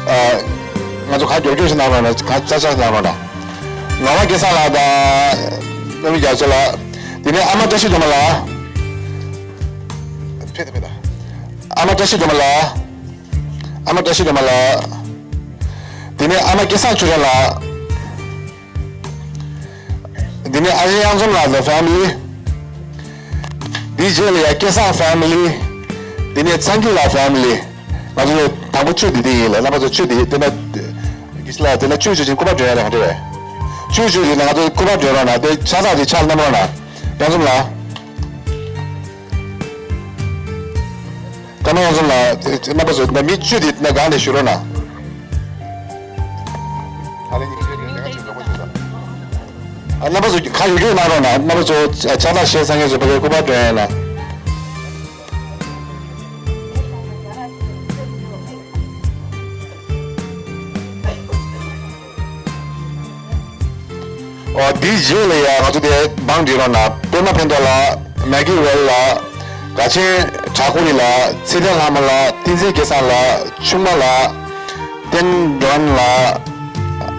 ཨ། ང་ཚོ་ཁ་རྒྱོབ་རྒྱོབ་ཞིག་གནང་རོགས་གནང་། ཁ་ཆག་ཆག་གནང་རོགས་གནང་། ངག་དབང་སྐལ་བཟང་ལགས་དང་རྨེ་མོ་རྒྱ་མཚོ་ལགས། འདི་ནས་ཨ་མ་བཀྲ་ཤིས་སྒྲོལ་མ་ལགས། ཕེབས་དང་ཕེབས་དང་། ཨ་མ་བཀྲ་ཤིས་སྒྲོལ་མ་ལགས། ཨ་མ་བཀྲ་ཤིས་སྒྲོལ་མ་ལགས། འདི་ནས་ཨ་མ་སྐལ་བཟང་ཆོས་སྒྲོན་ལགས། འདི་ནས་ཨ་ཞེ་གཡང་འཛོམས་ལགས་དང་ཕེ་མི་ལི། འདིའི་རྗེས་ལ་ཡ་སྐལ་བཟང་ཕེ་མི་ལི། འདི་ནས་ཚང་སྐྱིད་ལགས་ཕེ་མི་ལི། ང་ཚོ་དང་པོ་བཅུ་འདི་འདི་ཡིན་ལ། རྣམ་པ་ཚོ་བཅུ་འདི་དེ་ན་དགེ་བཤེས་ལགས། དེ་ན་བཅུ་བཅུ་ཅན་སྐུ་པར་སྒྲོན་ཡ་རེད། གང་འདྲ་བས། བཅུ་བཅུ་ཡིན་ན་ང་ཚོ་སྐུ་པར་སྒྲོན་རོགས་གནང་། དེ་ཕྱག་རྟགས་དེ་ཕྱག་བསྣམས་རོགས་གནང་། གཡང་འཛོམས་ལགས། ཀརྨ་གཡང་འཛོམས་ལགས། རྣམ་པ་ཚོ་ད་མི་བཅུ་དེ་ན་སྒང་དེ་བཞུགས་རོགས་གནང་། ཨ། རྣམ་པ་ཚོ་ཁ་ཡོད་རྒྱུ་གནང་རོགས་གནང་། རྣམ་པ་ཚོ་ཕྱག་རྟགས་བཞེས་ཚར་མཁན་ཚོ་ཕ་གིར་སྐུ་པར་སྒྲོན་ཡ་ན། ཨོ། འདིའི་རྗེས་ལ་ཡ་ང་ཚོ་དེ་བང་སྒྲིག་རོགས་གནང་། པད་མ་ཕན་ཐོགས་ལགས། མེག་གི་ཝེལ་ལགས། དགའ་ཆེན་གྲགས་ཀུ་རི་ལགས། ཚེ་བརྟན་ལྷ་མོ་ལགས། བསྟན་འཛིན་སྐལ་བཟང་ལགས། ཆུང་མ་ལགས། བསྟན་སྒྲོན་ལགས།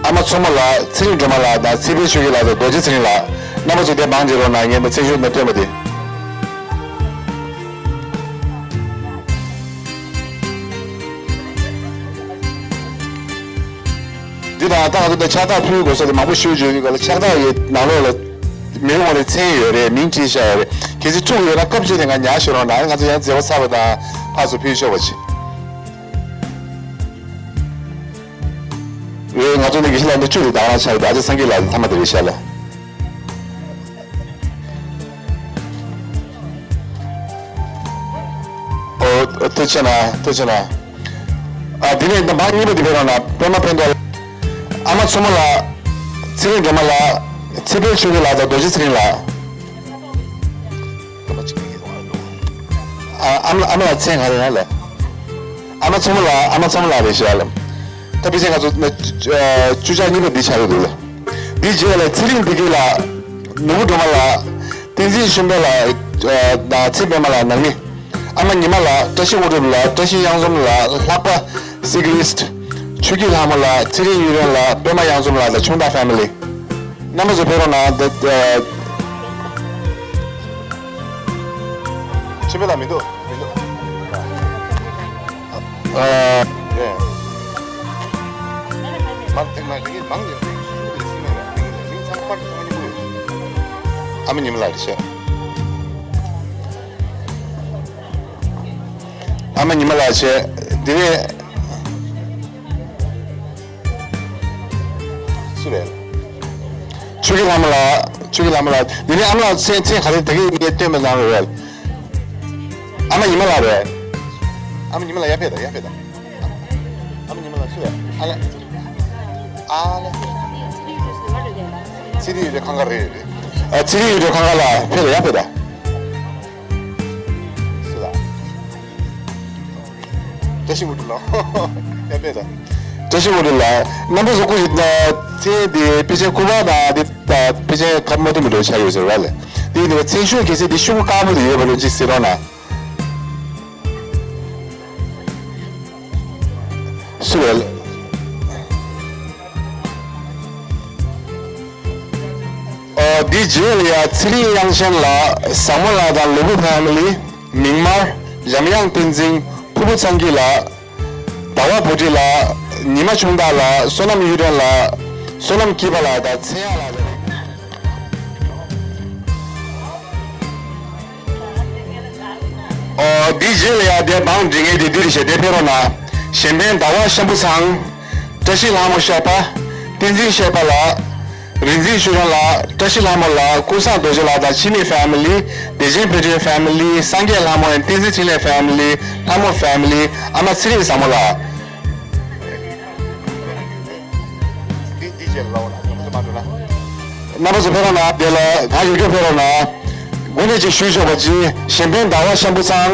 ཨ་མ་མཚོ་མོ་ལགས། ཚེ་རིང་སྒྲོལ་མ་ལགས་དང་ཚེ་འཕེལ་ཆོས་སྐྱིད་ལགས་དང་རྡོ་རྗེ་ཚེ་རིང་ལགས། རྣམ་པ་ཚོ་དེ་བང་སྒྲིག་རོགས་གནང་། ངས་འདི་མཚན་གཞུང་འདི་སྟོན་པ་དེ། འདི་དང་ད་ང་ཚོ་ད་ཕྱག་རྟགས་ཕུལ་དགོས་ས་དེ་མང་པོ་ཞུ་བརྗོད་ཡོད་ག་ལ། ཕྱག་རྟགས་ཡི་ནང་ལོགས་ལ་མི་རུང་བ་ནས་མཚན་ཡོད་རེད། མིང་བྲིས་བཞག་ཡོད་རེད། གལ་སྲིད་འཁྲུག་ཡོད་ན་སྐབས་བརྗེ་དེ་ང་ཉར་ཤོད་རོགས་གནང་། ང་ཚོ་ཡང་མཛད་པ་ཚར་བ་དང་ཕར་ཚུར་ཕུལ་ཆོག་པ་བྱེད། རེད། ང་ཚོ་ནི་དགེ་བཤེས་ལགས་འདི་བཅུ་དེ་བདག་རང་ཆགས་ཡོད། ཨ་ཅེ་སངས་རྒྱས་ལགས་འདི་ཐ་མ་དེ་རེད་ཤག་ལ། ཨོ། ཐུགས་རྗེ་གནང་། ཐུགས་རྗེ་གནང་། ཨ། དེ་ནས་མ་གཉིས་པ་དེ་ཕེབས་རོགས་གནང་། པད་མ་ཕན་བདེ། ཨ་མ་མཚོ་མོ་ལགས། ཚེ་རིང་སྒྲོལ་མ་ལགས། ཚེ་འཕེལ་ཆོས་སྐྱིད་ལགས་དང་རྡོ་རྗེ་ཚེ་རིང་ལགས། ཨ། ཨ་མ། ཨ་མ་ལགས་མཚན་ག་རེ་ཡིན་ལགས། ཨ་མ་མཚོ་མོ་ལགས། ཨ་མ་མཚོ་མོ་ལགས་རེད་ཤག་ལགས། ད་ཕལ་ཆེར་ང་ཚོ་ཨ་བཅུ་ཆ་གཉིས་པ་འདི་ཆགས་ཀྱི་འདུག་ལགས། འདིའི་རྗེས་ལ་ཚེ་རིང་བདེ་སྐྱིད་ལགས། ནོར་བུ་སྒྲོལ་མ་ལགས། བསྟན་འཛིན་ཆོས་འཕེལ་ལགས། ཨ། ཚེ་པད་མ་ལགས་ནང་མི། ཨ་མ་ཉི་མ་ལགས། བཀྲ་ཤིས་དངོས་གྲུབ་ལགས། བཀྲ་ཤིས་གཡང་འཛོམས་ལགས། ལྷག་པ་སི་ཀི་ལིསྟ། ཆོས་སྐྱིད་ལྷ་མོ་ལགས། ཚེ་རིང་གཡུ་སྒྲོན་ལགས། པད་མ་གཡང་འཛོམས་ལགས་དང་ཆུང་བདག་ཕེ་མི་ལི། རྣམ་པ་ཚོ་ཕེབས་རོགས་གནང་། ད་ཨ་ཆོས་འཕེལ་ལགས་མི་འདུག་མི་འདུག་ཨ། རེད། མང་ཐེངས་མང་ཐེངས་མང་ཡོད་པའི་ཤུགས་ལས་སྲིད་ན་ཡང་མིང་ཚང་མ་པར་ཚང་མ་སྙན་པོ་ཡོད། ཨ་མ་ཉི་མ་ལགས་བྱས། ཨ་མ་ཉི་མ་ལགས་བྱས། འདི་ནས། སུ་རེད། ཆོས་སྐྱིད་ལྷ་མོ་ལགས། ཆོས་སྐྱིད་ལྷ་མོ་ལགས། འདི་ནས་ཨ་མ་ལགས་མཚན། མཚན་ག་རེ་ད་གིན་ངས་སྟོན་པའི་ནང་རེད། ཨ་མ་ཉི་མ་ལགས་རེད། ཨ་མ་ཉི་མ་ལགས་ཡར་ཕེབས་དང་། ཡར་ཕེབས་དང་། ཨ་མ་ཉི་མ་ལགས་སུ་རེད། ཨ་ལེ། ཨ་ལེ། ཚེ་རིང་གཡུ་སྒྲོན་ཁང་ཁ་རེད། ཨ། ཚེ་རིང་གཡུ་སྒྲོན་ཁང་ཁ་ལགས་ཕེབས་དང་། ཡར་ཕེབས་དང་། སུ་ལགས། བཀྲ་ཤིས་དངོས་གྲུབ་ལགས། ཡར་ཕེབས་དང་། བཀྲ་ཤིས་དངོས་གྲུབ་ལགས། རྣམ་པ་ཚོ་སྐུ་ཞིག་ན་ཚེ་འདི་ཕལ་ཆེར་སྐུ་པར་དང་འདི་དང་ཕལ་ཆེར་ཁ་མོ་ཏི་མི་འགྲོ་ཆགས་ཡོད་ཟེར་བ་ལས། འདི་ནི་མཚན་ཤོག་གལ་སྲིད་འདི་ཤོག་དཀར་པོ་དེ་ཡོད་པ་ལོ་ཅིག་ཟེར་རོགས་གནང་། སུ་རེད། ཨོ། འདི་རྗེས་ལ་ཡ་ཚེ་རིང་དབྱངས་ཅན་ལགས། བཟང་མོ་ལགས་དང་ལུ་གུ་ཕེ་མི་ལི། མིག་དམར། འཇམ་དབྱངས་བསྟན་འཛིན། ཕུར་བུ་ཚང་སྐྱིད་ལགས། ཟླ་བ་བུ་ཁྲིད་ལགས། ཉི་མ་ཆུང་བདག་ལགས། བསོད་ནམས་གཡུ་སྒྲོན་ལགས། བསོད་ནམས་སྐྱིད་པ་ལགས་དང་ཚེ་གཡག་ལགས་རེད། ཨོ། འདི་རྗེས་ལ་ཡ་དེ་བང་སྒྲིག་མཁན་དེ་འདི་རེད་ཤག་དེ་ཕེབས་རོགས་གནང་། གཞན་ཕན་ཟླ་བ་ཤམ་བུ་ཚང་། བཀྲ་ཤིས་ལྷ་མོ་ཤར་པ། བསྟན་འཛིན་ཤར་པ་ལགས། རིག་འཛིན་ཆོས་སྐྱོང་ལགས། བཀྲ་ཤིས་ལྷ་མོ་ལགས། ཀུན་བཟང་རྡོ་རྗེ་ལགས་དང་འཆི་མེད་ཕེ་མི་ལི། བདེ་ཆེན་བོད་ཕྲུག་ཕེ་མི་ལི། སངས་རྒྱས་ལྷ་མོ་ཨེན་བསྟན་འཛིན་འཕྲིན་ལས་ཕེ་མི་ལི། ལྷ་མོ་ཕེ་མི་ལི། ཨ་མ་ཚེ་རིང་བཟང་མོ་ལགས། འདི་འདི་བྱས་ལ་ལའོ་ལ་ང་ཚོ་མ་འགྲོ་ན། རྣམ་པ་ཚོ་ཕེབས་རོགས་གནང་། དེ་ལ་གང་ཡོད་སྐྱོ་ཕེབས་རོགས་གནང་། དངོས་གནས་ཅིག་ཞུས་ཆོག་པ་ཅིག་གཞན་ཕན་ཟླ་བ་ཤམ་བུ་ཚང་།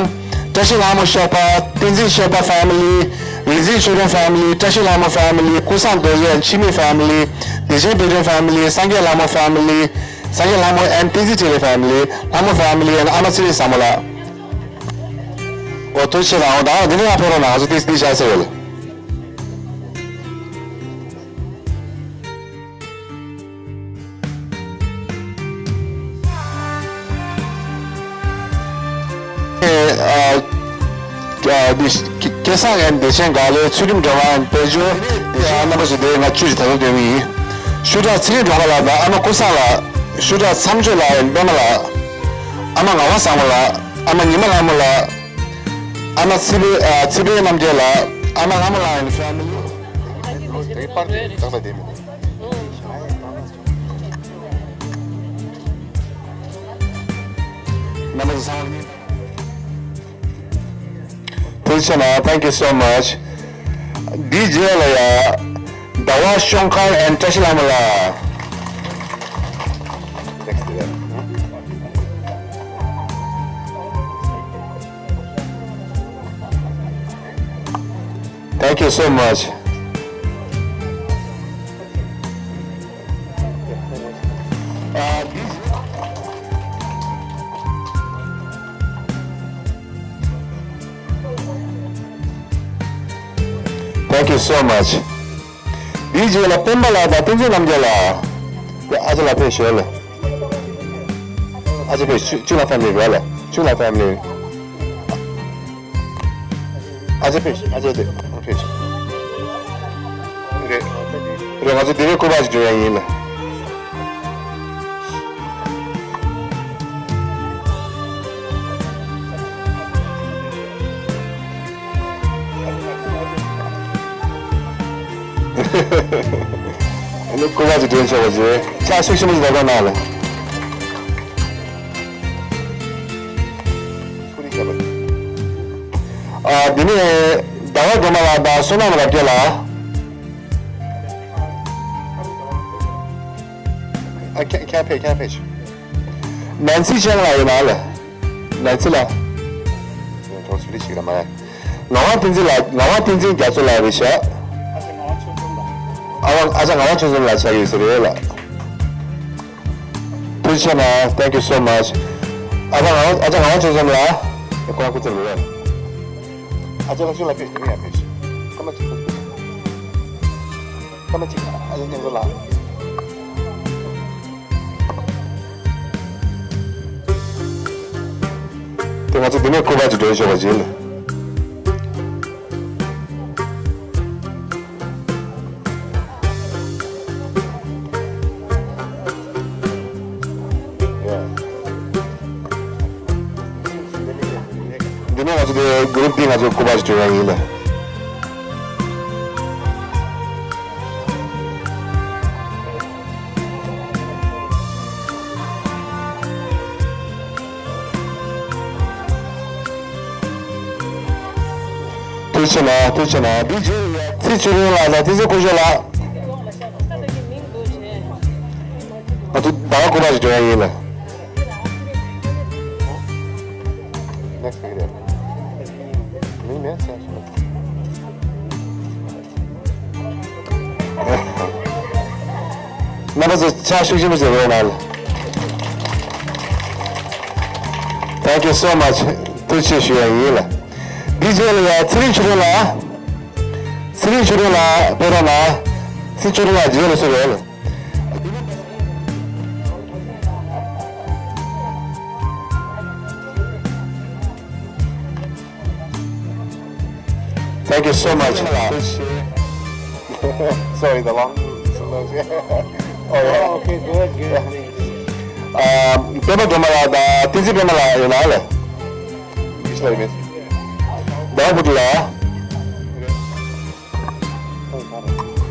བཀྲ་ཤིས་ལྷ་མོ་ཤར་པ། བསྟན་འཛིན་ཤར་པ་ཕེ་མི་ལི། རིག་འཛིན་ཆོས་སྒྲོན་ཕེ་མི་ལི། བཀྲ་ཤིས་ལྷ་མོ་ཕེ་མི་ལི། ཀུན་བཟང་རྡོ་རྗེ། འཆི་མེད་ཕེ་མི་ལི། བདེ་ཆེན་བོད་ཕྲུག་ཕེ་མི་ལི། སངས་རྒྱས་ལྷ་མོ་ཕེ་མི་ལི། སངས་རྒྱས་ལྷ་མོ་ཨེན་བསྟན་འཛིན་འཕྲིན་ལས་ཕེ་མི་ལི། ལྷ་མོ་ཕེ་མི་ལི་ཨེན་ཨ་མ་ཚེ་རིང་བཟང་མོ་ལགས། ཨོ། ཐུགས་རྗེ་ཆེ་ལགས། འོ་ད་འདི་ནས་ཡར་ཕེབས་རོགས་གནང་། ང་ཚོ་ཏིས་ཏིས་བཞག་ཟེར་བ་ལ། ཨ། ཨ། འདི་སྐལ་བཟང་ཨེན་བདེ་ཆེན་དགའ་ལོས། ཚུལ་ཁྲིམས་སྒྲོལ་མ་ཨེན་དཔལ་འབྱོར། ཨ། རྣམ་པ་ཚོ་དེ་ང་བཅུ་ཞིག་ད་དུང་སྟོན་གྱི་ཡིན། ཤུ་དྲག་ཚེ་རིང་སྒྲོལ་མ་ལགས་དང་ཨ་མ་ཀུན་བཟང་ལགས། ཤུ་དྲག་མཚམས་སྦྱོར་ལགས་ཨེན་པད་མ་ལགས། ཨ་མ་ངག་དབང་བཟང་མོ་ལགས། ཨ་མ་ཉི་མ་ལྷ་མོ་ལགས། ཨ་མ་ཚེ་འཕེལ། ཨ། ཚེ་འཕེལ་རྣམ་རྒྱལ་ལགས། ཨ་མ་ལྷ་མོ་ལགས་ཨེན་ཕེ་མི་ལི། དེ་པར་དེ་ཏག་ཏག་བསྡད་མི་འདུག་རྣམ་པ་ཚོ་ཚང་མ་ལ་ཐུགས་རྗེ་ཆེ་གནང་། Thank you so much། འདིའི་རྗེས་ལ་ཡ་ཟླ་བ་གཤོང་མཁར་ཨེན་བཀྲ་ཤིས་ལྷ་མོ་ལགས། Thank you so much། Thank you so much། འདིའི་རྗེས་ལ་སྤེན་པ་ལགས་དང་བསྟན་འཛིན་རྣམ་རྒྱལ་ལགས། ཨ་ཅེ་ལགས་ཕེབས་ཞོར་ལ། ཨ་ཅེ་ཕེབས། ཆུ་ཆུ་ལགས་ཕེབས་མི་རེད་ལ། ཆུ་ལགས་ཕེབས་མི། ཨ་ཅེ་ཕེབས། ཨ་ཅེ་དེ་ཕེབས། རེད། ང་ཚོ་འདི་ནས་སྐུ་པར་ཞིག་སྒྲོན་ཡ་ཡིན་ལ། ཨ་ནི་སྐུ་པར་ཞིག་སྒྲོན་ཆོག་པ་ཞིག་ཕྱག་ཤུགས་ཆེན་པོ་ཞིག་རྒྱག་རོགས་གནང་ལ། ཨ་འདི་ནས་ཟླ་བ་སྒྲོལ་མ་ལགས་དང་བསོད་ནམས་རབ་རྒྱས་ལགས། ཨ་ཁྱེད་ཁྱེད་ཕེབས་ཁྱེད་ཕེབས་ཤོག་ནན་སི་ཅང་ལགས་ཡོད་ན་ལ། ནན་སི་ལགས། གྲོགས་སུ་ལི་ཞིག་ར་མ་ཡ། ངག་དབང་བསྟན་འཛིན་ལགས། ངག་དབང་བསྟན་འཛིན་རྒྱ་མཚོ་ལགས་རེད་ཤག་ཨ་ཨ་ཅག་ངག་དབང་ཆོས་འཛོམས་ལགས་ཆགས་ཡོད་ས་རེད་ལགས། ཐུགས་རྗེ་ཆེ་གནང་། Thank you so much. ཨ་ཅག་ངག་ཨ་ཅག་ངག་དབང་ཆོས་འཛོམས་ལགས། ཁོ་རང་སྐུ་ཚེ་རིང་བའི། ཨ་ཅག་ལགས་ཁྱོད་ལ་ཕེབས་ཤིག་དེ་རིང་ཡང་ཕེབས་ཤིག་སྐར་མ་གཅིག་སྐར་མ་གཅིག་སྐར་མ་གཅིག་ཨ་ཅག་མཉམ་དུ་ལ། དེ་ང་ཚོ་འདི་ནས་སྐུ་པར་ཅིག་སྒྲོན་ཆོག་པ་ཅིག་ཡིན། འདི་ནས་ང་ཚོ་དེ་གུ་རུབ་འདི་ང་ཚོ་སྐུ་པར་ཞིག་སྒྲོན་ཡ་ཡིན་ལ། ཐུགས་རྗེ་ཆེ་གནང་། ཐུགས་རྗེ་ཆེ་གནང་། འདི་རྗེས་ལ་ཡ་ཚེ་ཆོས་སྒྲོན་ལགས་དང་བསྟན་འཛིན་སྐུ་ཞབས་ལགས། ང་ཚོ་ཟླ་བ་དགུ་པ་ཞིག་སྒྲོན་ཡ་ཡིན་ལ། Next video. མིང་མེད་ཚེ་ཆོས། རྣམ་པ་ཚོ་ཕྱག་ཤུགས་ཆེན་པོ་བྱེད་རོགས་གནང་། Thank you so much. ཐུགས་རྗེ་ཆེ་ཞུ་ཡ་ཡིན་ལ། འདི་རྗེས་ལ་ཡ་ཚེ་རིང་ཆོས་སྒྲོན་ལགས། ཚེ་རིང་ཆོས་སྒྲོན་ལགས་ཕེབས་རོགས་གནང་། ཚེ་རིང་ཆོས་སྒྲོན་ལགས་རྗེས་ལ་སུ་རེད་ལ། Thank you so much. Sorry, the long. Oh, yeah. Oh, okay, good, good, yeah. Thanks. Um, པད་མ་སྒྲོལ་མ་ལགས་དང་བསྟན་འཛིན་པད་མ་ལགས་ཡོད་ན་ལ། Which line is? ཟླ་བ་བུ་ཏི་ལགས།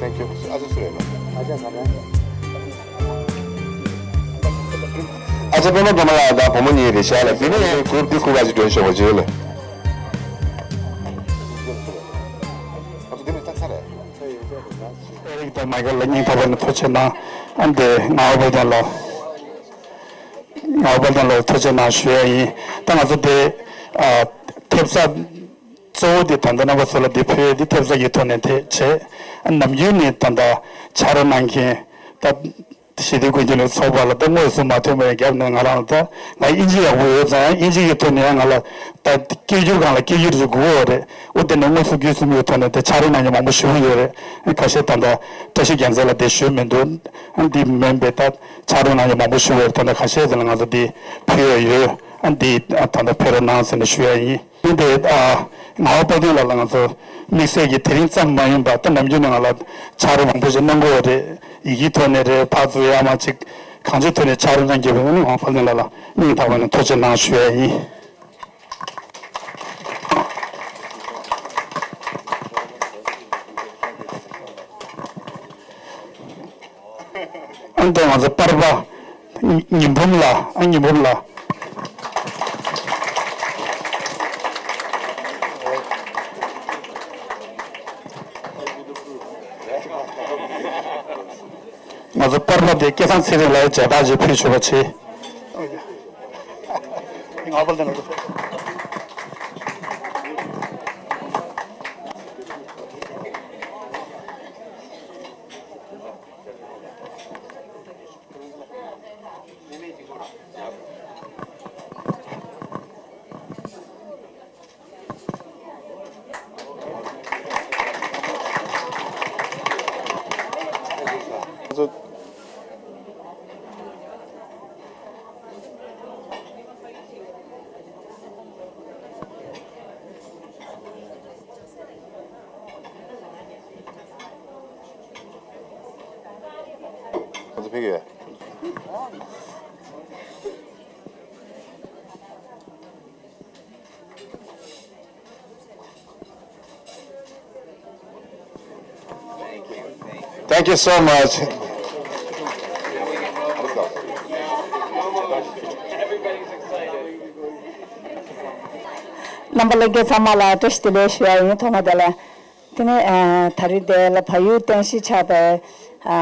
Thank you. ཨ་ཅག་སུ་རེད་ལ། ཨ་ཅག་པད་མ་སྒྲོལ་མ་ལགས་དང་བུ་མོ་གཉིས་རེད་ཤག་ལ། འདི་ནས་གུ་རུབ་འདི་སྐུ་པར་ཅིག་སྒྲོན་ཆོག་པ་ཅིག་ལ། ཨེ་རིག་དང་མའི་ཁེལ་ལ་སྙིང་ཐག་པ་ནས་ཐུགས་རྗེ་ཆེ་གནང་། ཨ་འདི་ངག་དབང་དཔལ་ལྡན་ལགས། ངག་དབང་དཔལ་ལྡན་ལགས་ཐུགས་རྗེ་ཆེ་གནང་ཞུ་ཡ་ཡིན། ད་ང་ཚོ་དེ་ཨ་ཐེབས་རྩ་གཙོ་བོ་དེ་ད་ལྟ་རྣམ་པ་ཚོ་ལ་དེ་ཕུལ་ཡ་དེ་ཐེབས་རྩ་གི་ཐོག་ནས་དེ་བྱས། ཨ་ནམ་རྒྱུན་ནས་ད་ལྟ་ཕྱག་རོགས་གནང་མཁན་ད། ཞི་བདེ་ཀུན་སྤྱོད་ལས་ཚོགས་པ་ལ་ད་དངོས་སུ་མ་ཐོན་པའི་རྒྱབ་ནས་ང་རང་ལ་ད་ང་དབྱིན་ཇི་ཡག་པོ་ཡོད་ཙང་དབྱིན་ཇི་གི་ཐོག་ནས་ང་ལ་ད་སྐད་སྒྱུར་སྒང་ལ་སྐད་སྒྱུར་ཞིག་དགོས་པ་རེད། འོ་དེ་ནས་དངོས་སུ་བརྒྱུད་གསུམ་གྱི་ཐོག་ནས་དེ་ཕྱག་རོགས་གནང་མཁན་མང་པོ་ཞེ་པོ་ཡོད་རེད། ཁ་ཤས་ད་ལྟ་བཀྲ་ཤིས་རྒྱལ་མཚན་ལ་དེ་ཞུས་མི་འདུག་འདི་མིན་པའི་ད་ཕྱག་རོགས་གནང་མཁན་མང་པོ་ཞེ་པོ་ཡོད་རེད། ད་ལྟ་ཁ་ཤས་ཚོ་ལ་ང་ཚོ་འདི་ཕུལ་ཡ་ཡོད། འདི་ད་ལྟ་ཕེབས་རོགས་གནང་ཟེར་ནས་ཞུ་ཡ་ཡིན། འདི་ཨ་ངག་དབང་དཔལ་ལྡན་ལགས་ལ་ང་ཚོ་དམིགས་བསལ་གྱི་དེ་རིང་ཙམ་མ་ཡིན་པར་ད་ནམ་རྒྱུན་ནས་ང་ལ་ཕྱག་རོགས་མང་པོ་ཞིག་གནང་གི་ཡོད་རེད། ཡི་གེའི་ཐོག་ནས་རེད། ཕར་ཚུར་ཡར་མར་ཅིག་གང་ཅིའི་ཐོག་ནས་ཕྱག་རོགས་གནང་གི་ཡོད་པས། ངག་དབང་དཔལ་ལྡན་ལགས་ལ་སྙིང་ཐག་པ་ནས་ཐུགས་རྗེ་གནང་ཞུ་ཡ་ཡིན། ཨ་ནི་ང་ཚོ་པར་པ་ཉི་འབུམ་ལགས། ཨ་ཉི་འབུམ་ལགས། ང་ཚོ་པར་པ་དེ་སྐལ་བཟང་ཚེ་རིང་ལགས་མཇལ་དར་ཅིག་ཕུལ་ཆོག་པ་བྱེད། ང་པར་དེ་ང་ཚོ། ཕེབས་ཡོད། Thank you so much. རྣམ་པ་ལྷན་རྒྱས་ཚང་མ་ལ་བཀྲ་ཤིས་བདེ་ལེགས་ཞུ་ཡ་ཡིན། ཐོག་མ་དེ་ལ། དེ་ནས་ཨ་ད་རིང་འདི་ལ་བལ་ཡུལ་རྟེན་གཞི་ཆགས་པའི་ཨ་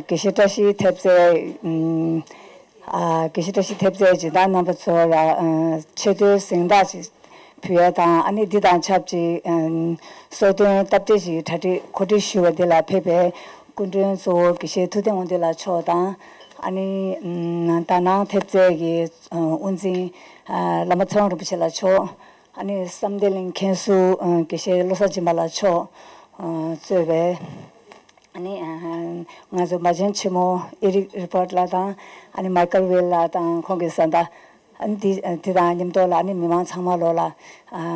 དགེ་བཤེས་བཀྲ་ཤིས་ཐེབས་རྩའི་ཨ་དགེ་བཤེས་བཀྲ་ཤིས་ཐེབས་རྩའི་སྦྱིན་བདག་རྣམ་པ་ཚོ་ལ་ཨ་ཆེ་མཐོའི་གཟེངས་རྟགས་ཅིག་ཕུལ་ཡ་དང་། ཨ་ནི་འདི་དང་ཆབས་ཅིག་ཨ་གསོལ་སྟོན་སྟབས་བདེ་ཞིག་གྲ་སྒྲིག་གོ་སྒྲིག་ཞུ་བ་འདི་ལ་ཕེབས་པའི་སྐུ་མགྲོན་གཙོ་བོ་དགེ་བཤེས་ཐུབ་བསྟན་དབང་འདུས་ལགས་མཆོག་དང་། ཨ་ནི་ཨ་དག་སྣང་ཐེབས་རྩའི་གི་ཨ་དབུ་འཛིན་ཨ་བླ་མ་ཚེ་དབང་རིན་པོ་ཆེ་ལགས་མཆོག་ཨ་ནི་བསམ་གཏན་གླིང་མཁན་ཟུར་ཨ་དགེ་བཤེས་བློ་བཟང་སྦྱིན་པ་ལགས་མཆོག་ཨ་གཙོས་པའི་ཨ་ནི་ཨ་ང་ཚོ་མ་བྱན་ཆེན་མོ་ཨེ་རིག་རི་པོར་ལགས་དང་། ཨ་ནི་མའི་ཀལ་ཝེལ་ལགས་དང་ཁོང་གི་བཟའ་ཟླ། ཨ་ནི་དེ་དེ་དང་མཉམ་དུ་ལ་ཨ་ནི་མི་མང་ཚང་མ་ལོ་ལ་ཨ་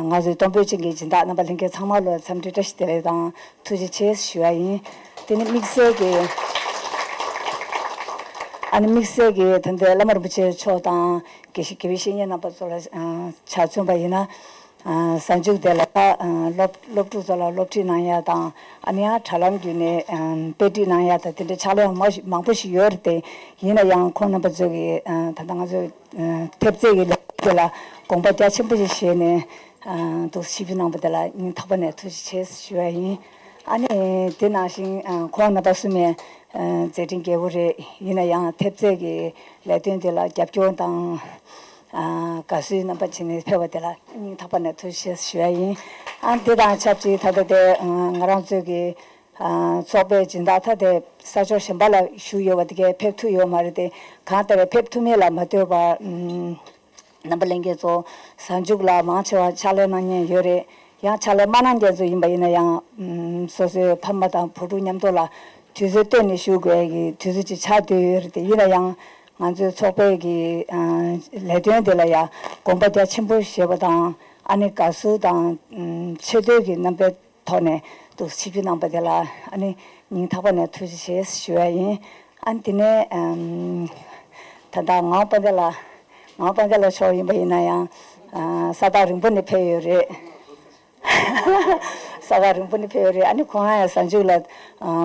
ང་ཚོའི་གཏོང་ཕོད་ཅན་གྱི་སྦྱིན་བདག་རྣམ་པ་ལྷན་རྒྱས་ཚང་མ་ལོ་འཚམས་འདྲི་བཀྲ་ཤིས་བདེ་ལེགས་དང་ཐུགས་རྗེ་ཆེ་ཞུ་བ་ཡིན། དེ་ནི་དམིགས་བསལ་གྱི་ཨ་ནི་དམིགས་བསལ་གྱི་ད་ལྟའི་བླ་མ་རིན་པོ་ཆེ་མཆོག་དང་དགེ་བཤེས་དགེ་བའི་བཤེས་གཉེན་རྣམ་པ་ཚོ་ལ་ཨ་ཆ་མཚོན་པ་ཡིན་ན། ཨ་གཟའ་མཇུག་དེ་ལ་ཨ་སློབ་སློབ་ཕྲུག་ཚོ་ལ་སློབ་ཁྲིད་གནང་ཡ་དང་། ཨ་ནི་ཡང་དྲ་ལམ་བརྒྱུད་ནས་ཨ་དཔེ་ཁྲིད་གནང་ཡ་དང་། དེ་འདྲའི་ཕྱག་ལས་མང་ཞིག་མང་པོ་ཞིག་ཡོད་རེད་དེ། ཡིན་ན་ཡང་ཁོང་རྣམ་པ་ཚོ་གིས་ཨ་ད་ལྟ་ང་ཚོ་ཨ་ཐེབས་རྩའི་གི་ལས་དེ་ལ་དགོངས་པ་རྒྱ་ཆེན་པོ་ཞིག་བཞེས་ནས་ཨ་འདུག་ཆིབས་བསྒྱུར་གནང་པ་དེ་ལ་སྙིང་ཐག་པ་ནས་ཐུགས་རྗེ་ཆེ་ཞུ་བ་ཡིན། ཨ་ནི་དེ་ནང་བཞིན་ཨ་ཁོང་རྣམ་པ་གསུམ་ནས་ཨ་མཛད་འཕྲིན་རྒྱས་པོ་རེད། ཡིན་ན་ཡང་ཐེབས་རྩའི་གི་ལས་དོན་དེ་ལ་རྒྱབ་སྐྱོར་དང་། ཨ་དགའ་བསུའི་རྣམ་པ་བྱས་ནས་ཕེབས་པ་དེ་ལ་སྙིང་ཐག་པ་ནས་ཐུགས་རྗེ་ཆེ་ཞུ་ཡ་ཡིན། ཨ་འདི་དང་ཆབས་ཅིག་ད་ལྟ་དེ་ཨ་ང་རང་ཚོའི་གི་ཨ་ཚོགས་པའི་སྦྱིན་བདག་ད་དེ་ས་ཕྱོགས་གཞན་པ་ལ་བཞུགས་ཡོད་པ་དེ་གས་ཕེབས་ཐུབ་ཡོད་མ་རེད་དེ། གང་ལྟར་ཕེབས་ཐུབ་མེད་ལ་མ་ལྟོས་པར་ཨམ་རྣམ་པ་ལྷན་རྒྱས་ཚོ་གཟའ་མཇུག་ལ་མང་ཆེ་བ་ཕྱག་ལས་གནང་མཁན་ཡོད་རེད། ཡང་ཕྱག་ལས་མ་གནང་མཁན་ཚོ་ཡིན་པ་ཡིན་ན་ཡང་ཨམ་སོ་སོའི་ཕ་མ་དང་བུ་ཕྲུག་མཉམ་དུ་ལ་དུས་ཚོད་བཏོན་ནས་བཞུགས་དགོས་ཀྱི་དུས་ཚོད་ཅིག་ཆགས་བསྡད་ཡོད་རེད་དེ། ཡིན་ན་ཡང་། ང་ཚོའི་ཚོགས་པའི་གི་ཨ་ལས་དོན་དེ་ལ་ཡང་དགོངས་པ་རྒྱ་ཆེན་པོ་བཞེས་པ་དང་། ཨ་ནི་དགའ་བསུ་དང་ཨམ་ཆེ་བསྟོད་ཀྱི་རྣམ་པའི་ཐོག་ནས་འདུག་ཆིབས་བསྒྱུར་གནང་པ་དེ་ལ་ཨ་ནི་སྙིང་ཐག་པ་ནས་ཐུགས་རྗེ་ཆེ་ཞུ་ཡ་ཡིན། ཨ་ནི་དེ་ནས་ཨམ་ད་ལྟ་ངག་དབང་དཔལ་ལྡན་ལགས། ངག་དབང་དཔལ་ལྡན་ལགས་མཆོག་ཡིན་པ་ཡིན་ན་ཡང་ཨ་ས་ཐག་རིང་པོ་ནས་ཕེབས་ཡོད་རེད། ས་ཐག་རིང་པོ་ནས་ཕེབས་ཡོད་རེད། ཨ་ནི་ཁོང་རང་ཡང་གཟའ་མཇུག་ལ་ཨ་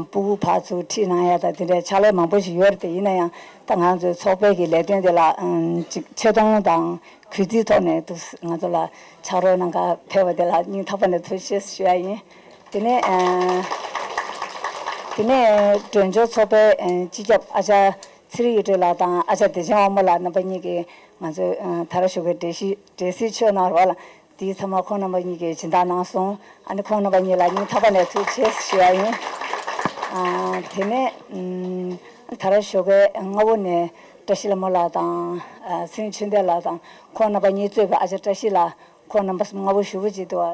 སྤུ་གུ་ཕར་ཚུར་ཁྲིད་གནང་ཡ་དང་དེ་འདྲའི་ཕྱག་ལས་མང་པོ་ཞིག་ཡོད་རེད་དེ། ཡིན་ན་ཡང་ད་ང་ཚོའི་ཚོགས་པའི་གི་ལས་དོན་དེ་ལ་ཨམ་ཅིག་ཆེ་མཐོང་དང་གུས་བརྩིའི་ཐོག་ནས་འདུག་ང་ཚོ་ལ་ཕྱག་རོགས་གནང་ག་ཕེབས་པ་དེ་ལ་སྙིང་ཐག་པ་ནས་ཐུགས་རྗེ་ཆེ་ཞུ་ཡ་ཡིན། དེ་ནས་ཨ་དེ་ནས་མགྲོན་འབྱོར་ཚོགས་པའི་ཨ་སྤྱི་ཁྱབ་ཨ་ཅག་ཚེ་རིང་གཡུ་སྒྲོན་ལགས་དང་ཨ་ཅག་བདེ་ཆེན་དབང་མོ་ལགས་རྣམ་པ་གཉིས་ཀྱིས་ང་ཚོའི་ཨ་དར་ཞུ་གི་འགྲེལ་བཤད་འགྲེལ་བཤད་ཆོས་གནང་རོགས་ལ། དེའི་ཚང་མ་ཁོང་རྣམ་པ་གཉིས་ཀྱིས་སྦྱིན་བདག་གནང་སོང་། ཨ་ནི་ཁོང་རྣམ་པ་གཉིས་ལ་སྙིང་ཐག་པ་ནས་ཐུགས་རྗེ་ཆེ་ཞུ་ཡ་ཡིན། ཨ་དེ་ནས་ཨམ་ད་ར་ཞོགས་ཀའི་སྔ་པོ་ནས་བཀྲ་ཤིས་ལྷ་མོ་ལགས་དང་ཨ་ཚེ་རིང་ཆོས་ལྡན་ལགས་དང་ཁོང་རྣམ་པ་གཉིས་གཙོས་པའི་ཨ་ཅག་བཀྲ་ཤིས་ལགས། ཁོང་རྣམ་པ་གསུམ་སྔ་པོ་ཞུ་བོ་བྱེད་དུ་བ་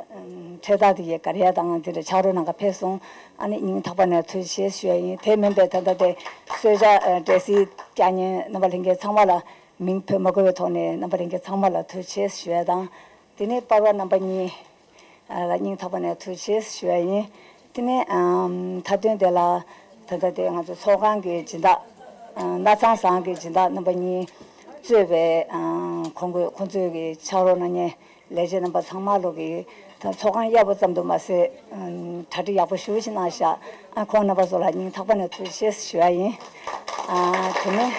འཕྲེད་ཐག་དེ་ཡི་གར་ཡ་དང་དེ་འདྲ་ཕྱག་རོགས་གནང་ག་ཕེབས་སོང་། ཨ་ནི་སྙིང་ཐག་པ་ནས་ཐུགས་རྗེ་ཆེ་ཞུ་ཡ་ཡིན། དེ་མིན་པའི་ད་ལྟ་དེ་གསོལ་ཇ་འབྲས་སིལ་བཀྱག་ཉན་རྣམ་པ་ལྷན་རྒྱས་ཚང་མ་ལ་མིང་འབོད་མ་དགོས་པའི་ཐོག་ནས་རྣམ་པ་ལྷན་རྒྱས་ཚང་མ་ལ་ཐུགས་རྗེ་ཆེ་ཞུ་ཡ་དང་། དེ་ནས་པར་པ་རྣམ་པ་གཉིས་ལ་སྙིང་ཐག་པ་ནས་ཐུགས་རྗེ་ཆེ་ཞུ་ཡ་ཡིན། དེ་ནས་ཨམ་མཐའ་དོན་དེ་ལ་ད་ལྟ་དེ་ང་ཚོ་ཚོགས་ཁང་གི་སྦྱིན་བདག་ཨ་གནའ་ཚང་བཟང་གི་སྦྱིན་བདག་རྣམ་པ་གཉིས་གཙོས་པའི་ཨ་ཁོང་ཚོས་ཁོང་ཚོས་ཀྱི་ཕྱག་རོགས་གནང་མཁན་ལས་བྱེད་རྣམ་པ་ཚང་མ་ལོ་གི་ད་ཚོགས་ཁང་གཡར་པོ་ཙམ་དུ་མ་ཟད་ཨ་གྲ་སྒྲིག་ཡག་པོ་ཞེ་པོ་ཞིག་གནང་ཤག་ཨ་ཁོང་རྣམ་པ་ཚོ་ལ་སྙིང་ཐག་པ་ནས་ཐུགས་རྗེ་ཆེ་ཞུ་ཡ་ཡིན། ཨ་དེ་ནས་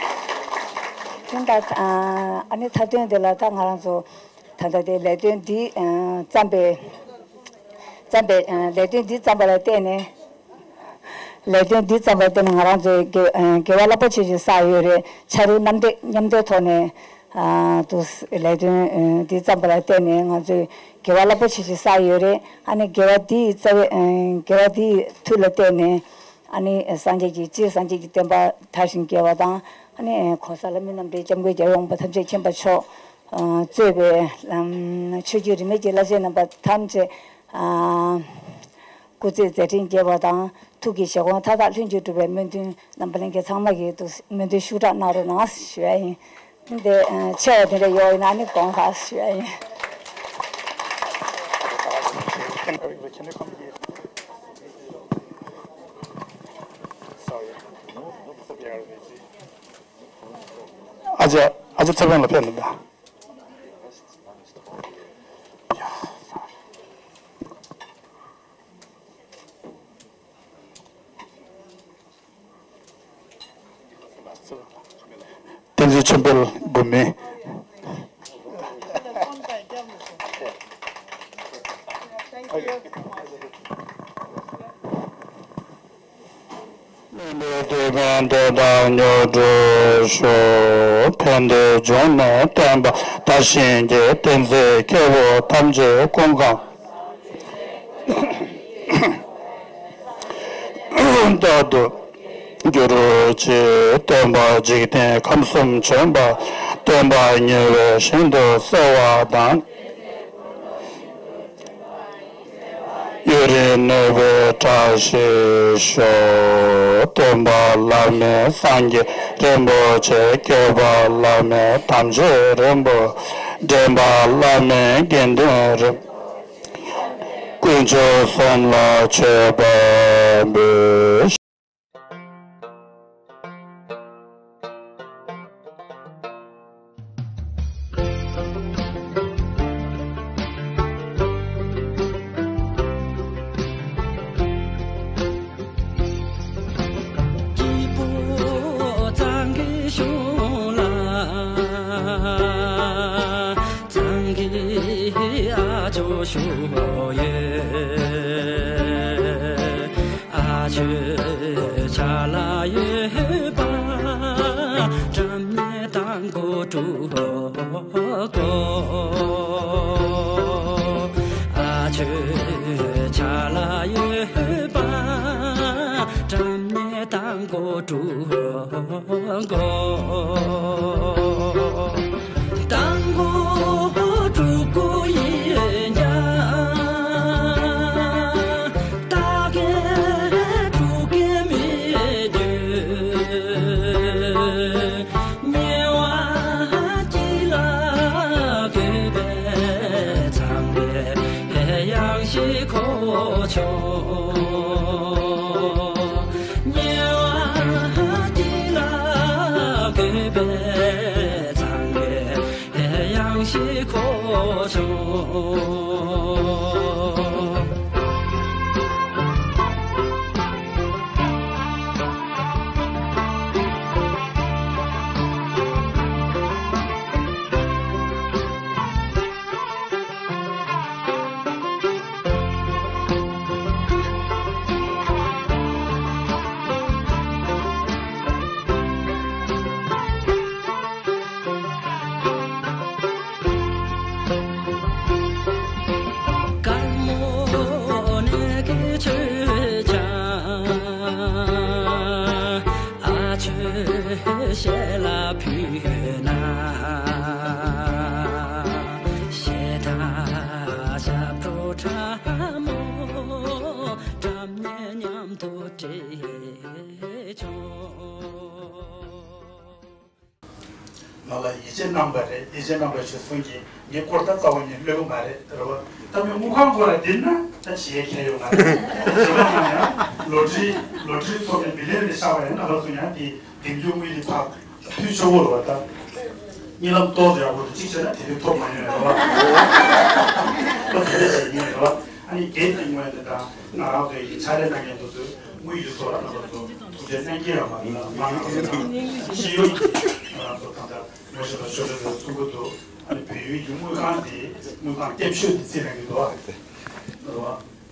དེ་ད་ཨ་ནི་མཐའ་དོན་དེ་ལ་ད་ང་རང་ཚོ་ད་ལྟ་དེ་ལས་དོན་འདི་ཨ་བརྩམས་པའི་བརྩམས་པའི་ཨ་ལས་དོན་འདི་བརྩམས་པ་ལ་བརྟེན་ནས། ལས་དོན་འདི་བརྩམས་པ་དེ་ནི་ང་རང་ཚོའི་དགེ་ཨ་དགེ་བ་རླབས་པོ་ཆེ་ཞིག་བསགས་ཡོད་རེད། ཕྱག་རོགས་མཉམ་འདེགས་མཉམ་འདེགས་ཐོག་ནས་ཨ་དུ་ལས་དོན་ཨ་འདི་བརྩམས་པ་ལ་བརྟེན་ནས་ང་ཚོས་དགེ་བ་རླབས་པོ་ཆེ་ཞིག་བསགས་ཡོད་རེད། ཨ་ནི་དགེ་བ་འདིའི་རྩ་བའི་ཨ་དགེ་བ་འདིའི་མཐུ་ལ་བརྟེན་ནས་ཨ་ནི་སངས་རྒྱས་ཀྱི་སྤྱིར་སངས་རྒྱས་ཀྱི་བསྟན་པ་དར་ཞིང་རྒྱས་པ་དང་། ཨ་ནི་གོང་ས་ལྷ་མིའི་རྣམ་འདྲེན་སྐྱབས་མགོན་རྒྱལ་བའི་དབང་པོ་ཐམས་ཅད་མཁྱེན་པ་མཆོག་ཨ་གཙོས་པའི་ལམ་ཆོས་བརྒྱུད་རིས་མེད་ཀྱི་བླ་ཆེན་རྣམ་པ་ཐམས་ཅད་ཨ། སྐུ་ཚེ་མཛད་འཕྲིན་རྒྱས་པ་དང་ཐུགས་ཀྱི་བཞེད་དགོངས་མཐའ་དག་ལྷུན་གྱིས་གྲུབ་པའི་སྨོན་འདུན་རྣམ་པ་ལྷན་རྒྱས་ཚང་མ་གིས་འདུག་སྨོན་འདུན་ཤུགས་དྲག་གནང་རོགས་གནང་ཞུ་ཡ་ཡིན། འདི་ཆེ་བ་དེ་འདྲ་ཡོད་ཡིན་ན་ནི་དགོངས་ལགས་ཞུ་ཡ་ཡིན། Can you come here? Sorry. ཨ་ཅག་ཨ་ཅག་ཚེ་དཔལ་ལ་ཕེབས་ནས་ད། བསྟན་འཛིན་ཆོས་འཕེལ་དགུ་མིན། བློན་པོ་སྡེ་དཔོན་སྡེ་བདག་མྱུར་འགྲོ་ཤོག་ཕན་བདེའི་འབྱུང་གནས་བསྟན་པ་དར་ཞིང་རྒྱས། བསྟན་འཛིན་སྐྱེ་བོ་ཐམས་ཅད་སྐུ་གང་རྟག་ཏུ་འགྱུར་ཅིག་སྟོན་པ་འཇིག་རྟེན་ཁམས་གསུམ་བྱོན་པ། སྟོན་པ་ཉེ་བའི་ཞིང་དུ་གསོལ་བ་དང་། ཡུན་རིང་ནུས་པའི་བཀྲ་ཤིས་ཤོག་སྟོན་པ་བླ་མེད་སངས་རྒྱས་རིན་པོ་ཆེ། སྐྱོབ་པ་བླ་མེད་དམ་ཆོས་རིན་པོ་ཆེ། འདྲེན་པ་བླ་མེད་དགེ་འདུན་རིན་པོ་ཆེ། དཀོན་མཆོག་གསུམ་ལ་མཆོད་པ་འབུལ། སྐྱེས་ཕོ་གཙང་གི་གཞུང་ལ། གཙང་གི་ཨ་ཇོ་བཞུགས་ཡོད། ཨ་ཇོའི་ཕྱག་ལ་ཡོད་པ། སྒྲ་སྙན་དང་མགོ་དཀྲུག་གོ། ཨ་ཇོའི་ཕྱག་ལ་ཡོད་པ། སྒྲ་སྙན་དང་མགོ་དཀྲུག་གོ། དང་པོ་དཀྲུག་གོ་ཡིན་ཀྱང་། ད་གིན་དཀྲུག་གིན་མི་འདུག་ཉེ་བ་སྐྱིད་ལ་དགོས་པའི་ཚངས་པའི་ཡང་ཞིག་གོ་ཆོག་ཉེ་བ་སྐྱིད་ལ་དགོས་པའི་ཚངས་པའི་ཡང་ཞིག་གོ་ཆོག་དཀར་མོ་ནས་ཀྱི་ཆོས་ཀྱང་། ཨ་ཆོས་ཞལ་ལ་ཕུལ་ན། ཞལ་ཐང་ཞབས་བྲོ་ཁྲ་མོ། སྒྲ་སྙན་མཉམ་དུ་སྤྲས་ཆོག་ང་ལ་ཡིད་ཆེས་གནང་པ་རེད། ཡིད་ཆེས་གནང་པ་ཞིག་གསུང་གིས་ངའི་སྐོར་ད་རྩ་བ་ནས་གློད་གི་མ་རེད་རེད་བ། ད་མི་དངུལ་ཁང་སྐོར་ལ་བསྡིར་ན་ད་བྱེད་མཁན་ཡོད་མ་རེད། བྱེད་མ་ཡང་ལོ་ཊ་རི་ལོ་ཊ་རི་ཐོབ་ནས་མི་ལེན་ནས་བཞག་པ་ཡིན་ན་ལ་སུ་ཡང་དེ་འདེམས་རྒྱུ་དངུལ་དེ་ཕར་ཕུལ་ཆོག་གོ་རེད་བ། ད་གཉིད་ལམ་ཏོག་ཙམ་ཡག་པོ་འདུག་གཅིག་བྱས་ན་དེ་རིང་ཐོབ་མ་ཡོང་རེད་བ། ཁོ་དེ་འདྲ་བྱས་ཡིན་རེད་བ། ཨ་ནི་རྒན་དེ་དངོས་དེ་དང་ང་རང་ཚོའི་ཕྱག་ལས་གནང་མཁན་དེ་ཚོས་དངུལ་ཡོད་ཚོ་ལ་རྣམ་པ་ཚོ་ཐུགས་རྗེ་གནང་གི་ཡོད་མ་རེད་ལ་མ་ང་ཚོ་དང་ཤེས་ཡོན་གྱི་ང་རང་ཚོ་གང་ལྟར་ངོ་ཤེས་པ་ཤོད་རེ་རེ་གསུང་གི་འདུག་ཨ་ནི་བལ་ཡུལ་གྱི་དངུལ་ཁང་དེ་དངུལ་ཁང་སྐྱབས་ཤོད་དེ་རྩིས་ལེན་གྱི་འདུག་ཨ། རེད་བ།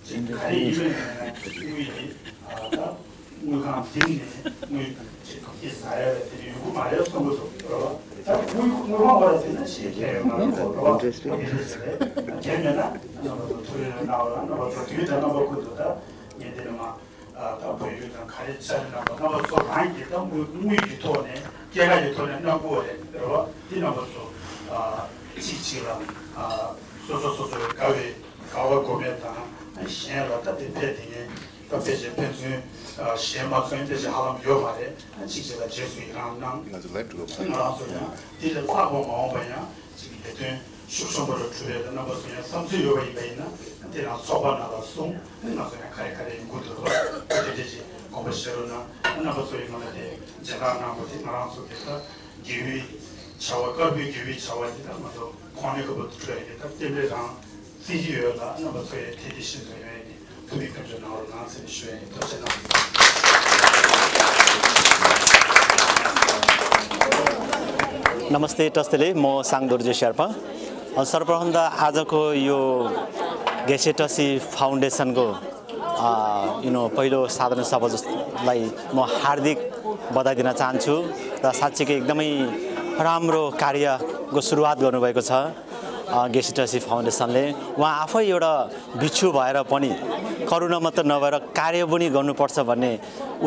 ཅིག་ག་རེ་ཡིན་མིན་ནས་དངུལ་ཡིན་ཨ་ད། དངུལ་ཁང་འདི་ནས་དངུལ་ཅིག་ཁྱེད་ཟ་ཡ་ལ་དེ་ཡོང་གི་མ་རེད་བསམ་གི་འདུག་རེད་བ། ད་དངུལ་དངུལ་ཁང་བ་ལ་དེ་ན་ཞེས་ཁྱད་ཡོད་མ་རེད་འདུག་རེད་བ། དེ་རེད་ཟེར་རེད། དེ་མེད་ན་རྣམ་པ་ཚོ་ཐུགས་རེ་གནང་བ་རྣམ་པ་ཚོ་དུས་དང་རྣམ་པ་ཀུན་ཏུ་ད་ངས་འདི་ནས་མ་ད་བོད་ཡིག་དང་ག་རེ་ཆ་རེ་གནང་བ་རྣམ་པ་ཚོ་རང་གིས་ད་དངུལ་དངུལ་གྱི་ཐོག་ནས་སྐྱེད་ཀ་གི་ཐོག་ནས་གནང་དགོས་རེད་རེད་བ། དེ་རྣམ་པ་ཚོ་གཅིག་གཅིག་ལ་སོ་སོ་སོ་སོའི་དགའ་བའི་དགའ་བ་སྒོམ་མེད་དང་གཞན་ལ་ད་དེ་ཕན་དེ་ངས། ད་ཕལ་ཆེར་ཕན་ཚུན་གཞན་མ་ཚུན་ཕལ་ཆེར་ཧ་ལམ་ཡོད་མ་རེད། གཅིག་གཅིག་ལ་རྗེས་སུ་ཡི་རང་གནང་། ང་ཚོ་ལེབ་འགྲོ་བ་ང་རང་ཚོ་ཡང་དེ་ལས་ལྷག་པ་མ་འོངས་པ་ཡང་གཅིག་ལས་དོན་ཤུགས་ཆེན་པོ་རུ་གྲུབ་པའི་རྣམ་པ་ཚོ་ཡང་བསམ་ཚུལ་ཡོད་པ་ཡིན་པ་ཡིན་ན་དེ་རང་ཚོགས་པ་ནང་ལ་གསུངས། ང་ཚོ་ཡང་ག་རེ་ག་རེ་ཡིན་དགོས་འདུག་རོགས་དེ་འདྲ་ཅིག་ དགོངས་པ་བཞེས་རོགས་གནང་། རྣམ་པ་ཚོ་ཡིན་ན་ལ་དེ་སྦྱིན་བདག་གནང་བ་དེ་ང་རང་ཚོ་དེ་ལྟ་དགེ་བའི་བྱ་བ་དཀར་པོའི་དགེ་བའི་བྱ་བ་དེ་ལ་ང་ཚོ་ཁོང་ནས་གོ་བ་འཕྲོད་ཡོད་དེ་ལྟ་རྟེན་འབྲེལ་རང་བརྩི་གི་ཡོད་ལ་རྣམ་པ་ཚོ་ཡི་དེ་དེ་བཞིན་དུ་ཡོད་ཡིན། ཐུགས་ཀྱི་ཕན་ཚུན་གནང་རོགས་གནང་ཟེར་ནས་ཞུ་ཡ་ཡིན། ཐུགས་རྗེ་གནང་། नमस्ते, टस्तेले, म साङ दोर्जे शेर्पा। अ, सर्वप्रथम त आजको यो गेसे टसी फाउन्डेसनको, अ, you know, पहिलो साधारण सभालाई म हार्दिक बधाई दिन चाहन्छु र साँच्चीकै एकदमै राम्रो कार्यको सुरुवात गर्नुभएको छ। अ, गेसी टसी फाउन्डेसनले उहाँ आफै एउटा भिक्षु भएर पनि करुणा मात्र नभएर कार्य पनि गर्नुपर्छ भन्ने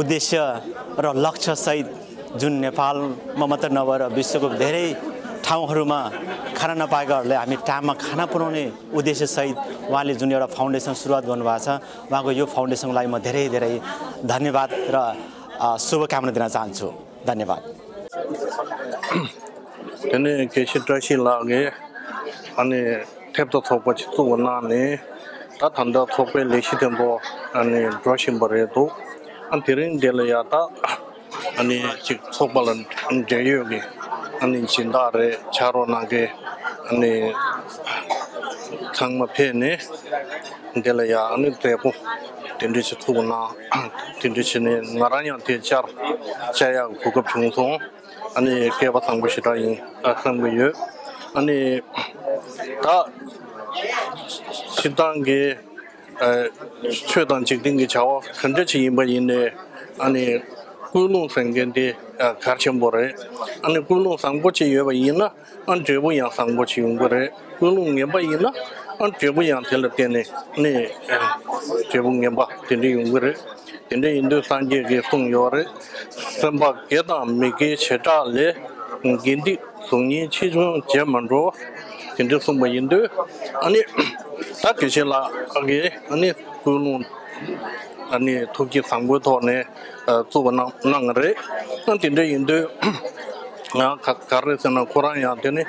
उद्देश्य र लक्ष्यसहित जुन नेपालमा मात्र नभएर विश्वको धेरै ठाउँहरूमा खाना नपाएकाहरूलाई हामी टाइममा खाना पुर्याउने उद्देश्यसहित उहाँले जुन एउटा फाउन्डेसन सुरुवात गर्नुभएको छ, उहाँको यो फाउन्डेसनको लागि म धेरै धेरै धन्यवाद र, अ, शुभकामना दिन चाहन्छु। धन्यवाद। དེ་ནས་དགེ་བཤེས་བཀྲ་ཤིས་ལགས་ཀྱིས་ཨ་ནི་ཐེབས་རྩ་ཚོགས་པ་ཅིག་བཙུགས་གནང་ནས་ད་ད་ལྟ་ཚོགས་པའི་ལས་གཞི་དེ་ཚོ་ཨ་ནི་འགྲོ་བཞིན་པ་རེད་འདུག་ཨ་དེ་རིང་འདི་ལ་ཡ་ད་ཨ་ནི་ཅིག་ཚོགས་པ་ལ་འབྲེལ་ཡོད་ཀྱི་ཨ་ནི་སྦྱིན་བདག་རེད་ཕྱག་རོགས་གནང་མཁན་ཨ་ནི་ཚང་མ་ཕེབས་ནས་འདི་ལ་ཡ་ཨ་ནི་མཛད་སྒོ་དེ་འདྲ་ཞིག་ཚུགས་གནང་དེ་འདྲ་བྱས་ནས་ང་རང་ཡང་དེ་བཅར་བཅར་ཡག་གོ་སྐབས་བྱུང་སོང་། ཨ་ནི་སྐལ་པ་བཟང་པོ་ཞེ་དྲག་ཡིན་ཨ་བསམ་གྱི་ཡོད། ཨ་ནི་ད་སྤྱིར་བཏང་གི་ཨ་ཆོས་དང་འཇིག་རྟེན་གྱི་བྱ་བ་ག་འདྲ་ཅིག་ཡིན་པ་ཡིན་ནའི་ཨ་ནི་ཀུན་སློང་ཟེར་མཁན་དེ་ཨ་གལ་ཆེན་པོ་རེད། ཨ་ནི་ཀུན་སློང་བཟང་པོ་ཅིག་ཡོད་པ་ཡིན་ན་ཨ་འབྲས་བུ་ཡང་བཟང་པོ་ཅིག་ཡོང་གི་རེད། ཀུན་སློང་ངན་པ་ཡིན་ན་ཨ་འབྲས་བུ་ཡང་དེ་ལ་བརྟེན་ནས་ཨ་ནི་ཨ་འབྲས་བུ་ངན་པ་དེ་འདྲ་ཡོང་གི་རེད། དེ་འདྲ་ཡིན་དུས་སངས་རྒྱས་ཀྱིས་གསུངས་ཡོད་རེད། སེམས་པ་དགེ་དང་མི་དགེའི་བྱེ་བྲག་ལས། དགེ་སྡིག་གཟུགས་བརྙན་ཆེ་ཆུང་བརྗེད་མ་འགྲོ། དེ་འདྲ་གསུངས་པ་ཡིན་དུས་ཨ་ནི་ད་དགེ་བཤེས་ལགས་ཀྱིས་ཨ་ནི་ཀུན་སློང་ཨ་ནི་ཐུགས་བསྐྱེད་བཟང་པོའི་ཐོག་ནས་ཨ་བཙུགས་པ་གནང་གནང་གི་རེད། ཨ་དེ་འདྲ་ཡིན་དུས་ང་ག་ག་རེ་ཟེར་ན་ཁོ་རང་ཡང་དེ་ནི་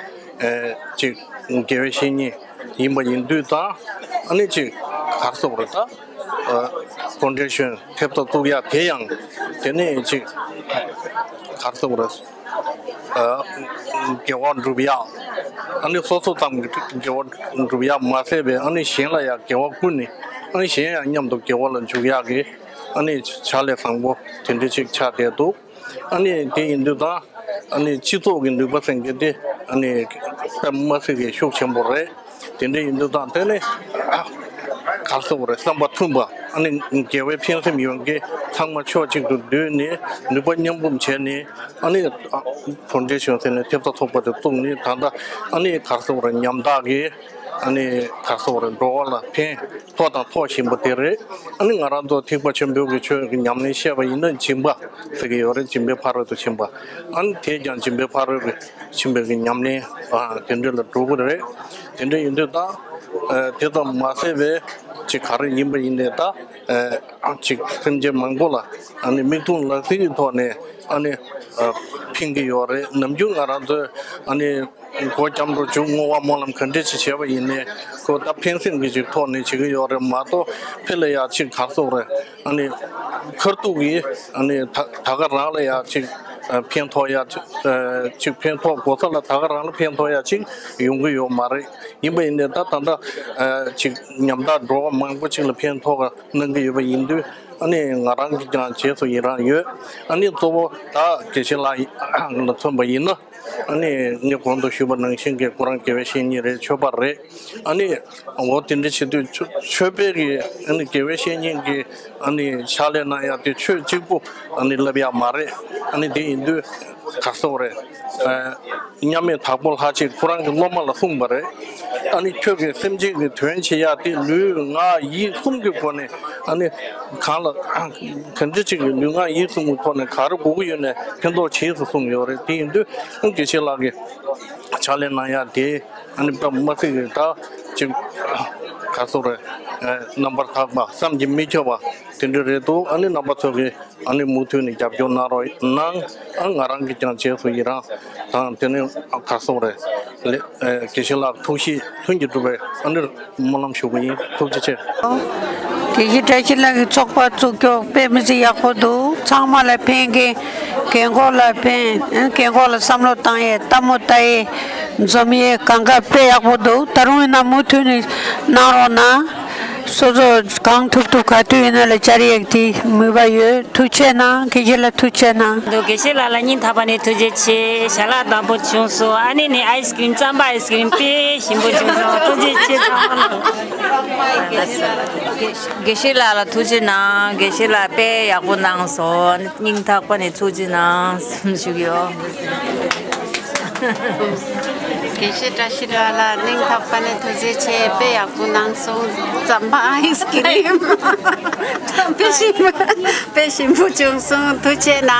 ཨ་ཅིག་དགེ་བའི་བཤེས་གཉེན་ཡིན་པ་ཡིན་དུས་ད་ཨ་ནི་ཅིག་ག་རེ་ཟེར་དགོས་རེད་ད། ཨ་ཕའུན་ཌེ་ཤན་ཐེབས་རྩ་བཙུགས་ཡག་དེ་ཡང་དེ་ནས་ཅིག་ག་རེ་ཟེར་དགོས་རེད། ཨ་དགེ་བ་སྒྲུབ་ཡག་ཨ་ནི་སོ་སོ་ཙམ་གྱི་དགེ་བ་སྒྲུབ་ཡག་མ་ཟད་པའི་ཨ་ནི་གཞན་ལ་ཡང་དགེ་བ་བསྐུལ་ནས་ཨ་ནི་གཞན་ཡང་མཉམ་དུ་དགེ་བ་ལ་འཇུག་ཡག་གི་ཨ་ནི་ཕྱག་ལས་བཟང་པོ་དེ་འདྲ་ཅིག་ཆགས་བསྡད་འདུག་ཨ་ནི་དེ་ཡིན་དུས་ད་ཨ་ནི་སྤྱི་ཚོགས་ཀྱི་ནུས་པ་ཟེར་མཁན་དེ་ཨ་ནི་དཔེ་མ་སྲིད་ཀྱི་ཤུགས་ཆེན་པོ་རེད། དེ་འདྲ་ཡིན་དུས་ད་དེ་ནི་ག་རེ་ཟེར་དགོས་རེད། བསམ་པ་མཐུན་པ་ཨ་ནི་དགེ་བའི་ཕན་སེམས་ཡོད་མཁན་ཚང་མ་ཕྱོགས་གཅིག་ཏུ་བསྡུས་ནས་ནུས་པ་མཉམ་སྤུངས་བྱས་ནས་ཨ་ནི་ཕའུན་ཌེ་ཤན་ཟེར་ནས་ཐེབས་རྩ་ཚོགས་པ་དེ་བཙུགས་ནས་ད་ལྟ་ཨ་ནི་ག་རེ་ཟེར་དགོས་རེད། ཉམ་ཐག་གི་ཨ་ནི་ག་རེ་ཟེར་དགོས་རེད། འགྲོ་བ་ལ་ཕན་ཐོགས་དང་ཐོགས་བཞིན་པ་དེ་རེད། ཨ་ནི་ང་རང་ཚོ་ཐེག་པ་ཆེན་པོའི་གི་ཆོས་ཀྱི་ཉམས་ལེན་བཤད་པ་ཡིན་ན་སྦྱིན་པ་ཟེར་གྱི་ཡོད་རེད། སྦྱིན་པའི་ཕ་རོལ་ཏུ་ཕྱིན་པ། ཨ་ནི་དེས་ཀྱང་སྦྱིན་པའི་ཕ་རོལ་གྱི་ཕྱིན་པའི་གི་ཉམས་ལེན་ཨ་དེ་འདྲ་ལ་འགྲོ་གི་རེད། དེ་འདྲ་ཡིན་དུས་ད་ཨ་དེ་ཙམ་མ་ཟད་པའི་ཅིག་ག་རེ་ཡིན་པ་ཡིན་ནའི་ད་ཨ་ཅིག་སེམས་ཅན་མང་པོ་ལ་ཨ་ནི་མིག་མཐོང་ལག་ཟིན་གྱི་ཐོག་ནས་ཨ་ནི་ཨ་ཕན་གྱི་ཡོད་རེད། ནམ་རྒྱུན་ང་རང་ཚོས་ཨ་ནི་སྒོ་སྐྱབས་འགྲོ་མཇུག་བསྔོ་བ་སྨོན་ལམ་ག་འདྲ་ཞིག་བྱས་པ་ཡིན་ནའི་ཁོ་ད་ཕན་སེམས་ཀྱི་ཅིག་ཐོག་ནས་བྱེད་ཀྱི་ཡོད་རེད་མ་གཏོགས་ཕྱི་ལ་ཡ་ཅིག་ག་རེ་ཟེར་དགོས་རེད། ཨ་ནི་ཁ་ཐུག་གིས་ཨ་ནི་ད་ད་ག་རང་ལ་ཡ་ཅིག་ཨ་ཕན་ཐོགས་ཡ་ཅིག་ཨ་ཅིག་ཕན་ཐོགས་དགོས་ས་ལ་ད་ག་རང་ལ་ཕན་ཐོགས་ཡ་ཅིག་ཡོང་གི་ཡོད་མ་རེད། ཡིན་པ་ཡིན་ནའི་ད་ད་ལྟ་ཨ་ཅིག་ཉམ་ཐག་འགྲོ་བ་མང་པོ་ཅིག་ལ་ཕན་ཐོགས་གནང་གི་ཡོད་པ་ཡིན་དུས་ཨ་ནི་ང་རང་གིས་ཀྱང་བྱེད་སུ་ཡི་རང་ཡོད། ཨ་ནི་གཙོ་བོ་ད་དགེ་བཤེས་ལགས་ལ་མཚོན་པ་ཡིན་ན། ཨ་ནི་ངས་གོང་དུ་ཞུས་པ་ནང་བཞིན་གྱི་ཁོ་རང་དགེ་བའི་བཤེས་གཉེན་རེད། ཆོས་པ་རེད། ཨ་ནི་འོ་དེ་འདྲ་བྱེད་དུས་ཆོས་ཆོས་པའི་གི་ཨ་ནི་དགེ་བའི་བཤེས་གཉེན་གྱི་ཨ་ནི་ཕྱག་ལས་གནང་ཡག་དེ་ཆོས་གཅིག་པུ་ཨ་ནི་བསླབ་ཡག་མ་རེད། ཨ་ནི་དེ་ཡིན་དུས་ག་རེ་ཟེར་དགོས་རེད། ཨ་མཉམ་མེད་དྭགས་པོ་ལྷ་གཅིག་ཁོ་རང་གི་སློབ་མ་ལ་གསུངས་པ་རེད། ཨ་ནི་ཁྱོད་ཀྱིས་སེམས་ཅན་གྱི་དོན་བྱེད་ཡག་དེ་ལུས་ངག་ཡིད་གསུམ་གྱི་སྒོ་ནས་ཨ་ནི་གང་ལ་གང་འདྲ་ཅིག་གི་ལུས་ངག་ཡིད་གསུམ་གྱི་ཐོག་ནས་ག་རེ་དགོས་ཀྱི་ཡོད་ནས་ཕན་ཐོགས་བྱེད་ཟེར་གསུངས་ཡོད་རེད། དེ་ཡིན་དུས་ཨ་དགེ་བཤེས་ལགས་ཀྱིས་ཕྱག་ལས་གནང་ཡག་དེ་ཨ་ནི་དཔེ་མ་སྲིད་ཀྱི་ད་ཅིག་ག་རེ་ཟེར་དགོས་རེད། ཨ་རྣམ་པར་དག་པ་བསམ་གྱིས་མི་ཁྱབ་པ་དེ་འདྲ་རེད་འདུག་ཨ་ནི་རྣམ་པ་ཚོ་གིས་ཨ་ནི་མུ་མཐུད་ནས་རྒྱབ་སྐྱོར་གནང་རོགས་གནང་། ཨ་ང་རང་གིས་ཀྱང་རྗེས་སུ་ཡི་རང་དང་དེ་ནས་ག་རེ་ཟེར་དགོས་རེད། ལེ་ཨ་དགེ་བཤེས་ལགས་ཐུགས་བཞེད་ལྷུན་གྱིས་གྲུབ་པའི་ཨ་ནི་སྨོན་ལམ་ཞུ་གི་ཡིན། ཐུགས་རྗེ་ཆེ། དགེ་བཤེས་བཀྲ་ཤིས་ལགས་ཀྱིས་ཚོགས་པ་བཙུགས་ཀྱོག་དཔེ་མི་སྲིད་ཡག་པོ་འདུག་ཚང་མ་ལ་ཕན་གི། རྒན་གོག་ལ་ཕན། རྒན་གོག་ལ་བསམ་བློ་བཏང་ཡས། ལྟད་མོ་ལྟ་ཡས། འཛོམས་ཡས། གང་ག་དཔེ་ཡག་པོ་འདུག་ད་རུང་ཡིན་ན་མུ་མཐུད་ནས་གནང་རོགས་གནང་། སོ་སོ་གང་ཐུབ་ཐུབ་ག་དུས་ཡིན་ན་ལ་བཅར་ཡས་དེ་མོས་པ་ཡོད། ཐུགས་ཆེ་གནང་། དགེ་བཤེས་ལགས་ཐུགས་ཆེ་གནང་། འདུག་དགེ་བཤེས་ལགས་ལ་སྙིང་ཐག་པ་ནས་ཐུགས་རྗེ་ཆེ། ཞལ་ལག་དང་པོ་བྱུང་སོང་། ཨ་ནི་ནི་ཨའི་སི་ཀི་རིམ་རྩམ་པ་ཨའི་སི་ཀི་རིམ་དཔེ་ཞིམ་པོ་བྱུང་སོང་། ཐུགས་རྗེ་ཆེ་ཚང་མ་ལ། དགེ་བཤེས་ལགས་ལ་ཐུགས་རྗེ་གནང་། དགེ་བཤེས་ལགས་དཔེ་ཡག་པོ་གནང་སོང་། སྙིང་ཐག་པ་ནས་ཐུགས་རྗེ་གནང་ཞུ་གི་ཡོད། དགེ་བཤེས་བཀྲ་ཤིས་ལགས་ལ་སྙིང་ཐག་པ་ནས་ཐུགས་རྗེ་ཆེ། དཔེ་ཡག་པོ་གནང་སོང་། རྩམ་པ་ཨའི་སི་ཀི་རིམ་དཔེ་ཞིམ་པོ་དཔེ་ཞིམ་པོ་བྱུང་སོང་། ཐུགས་རྗེ་གནང་།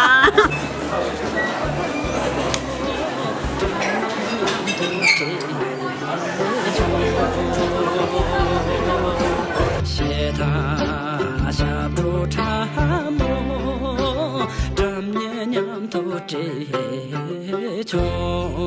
ཞེ་དྲག་ཞབས་བྲོ་ཁྲ་མོ། སྒྲ་སྙན་མཉམ་དུ་བྲིས་ཆོག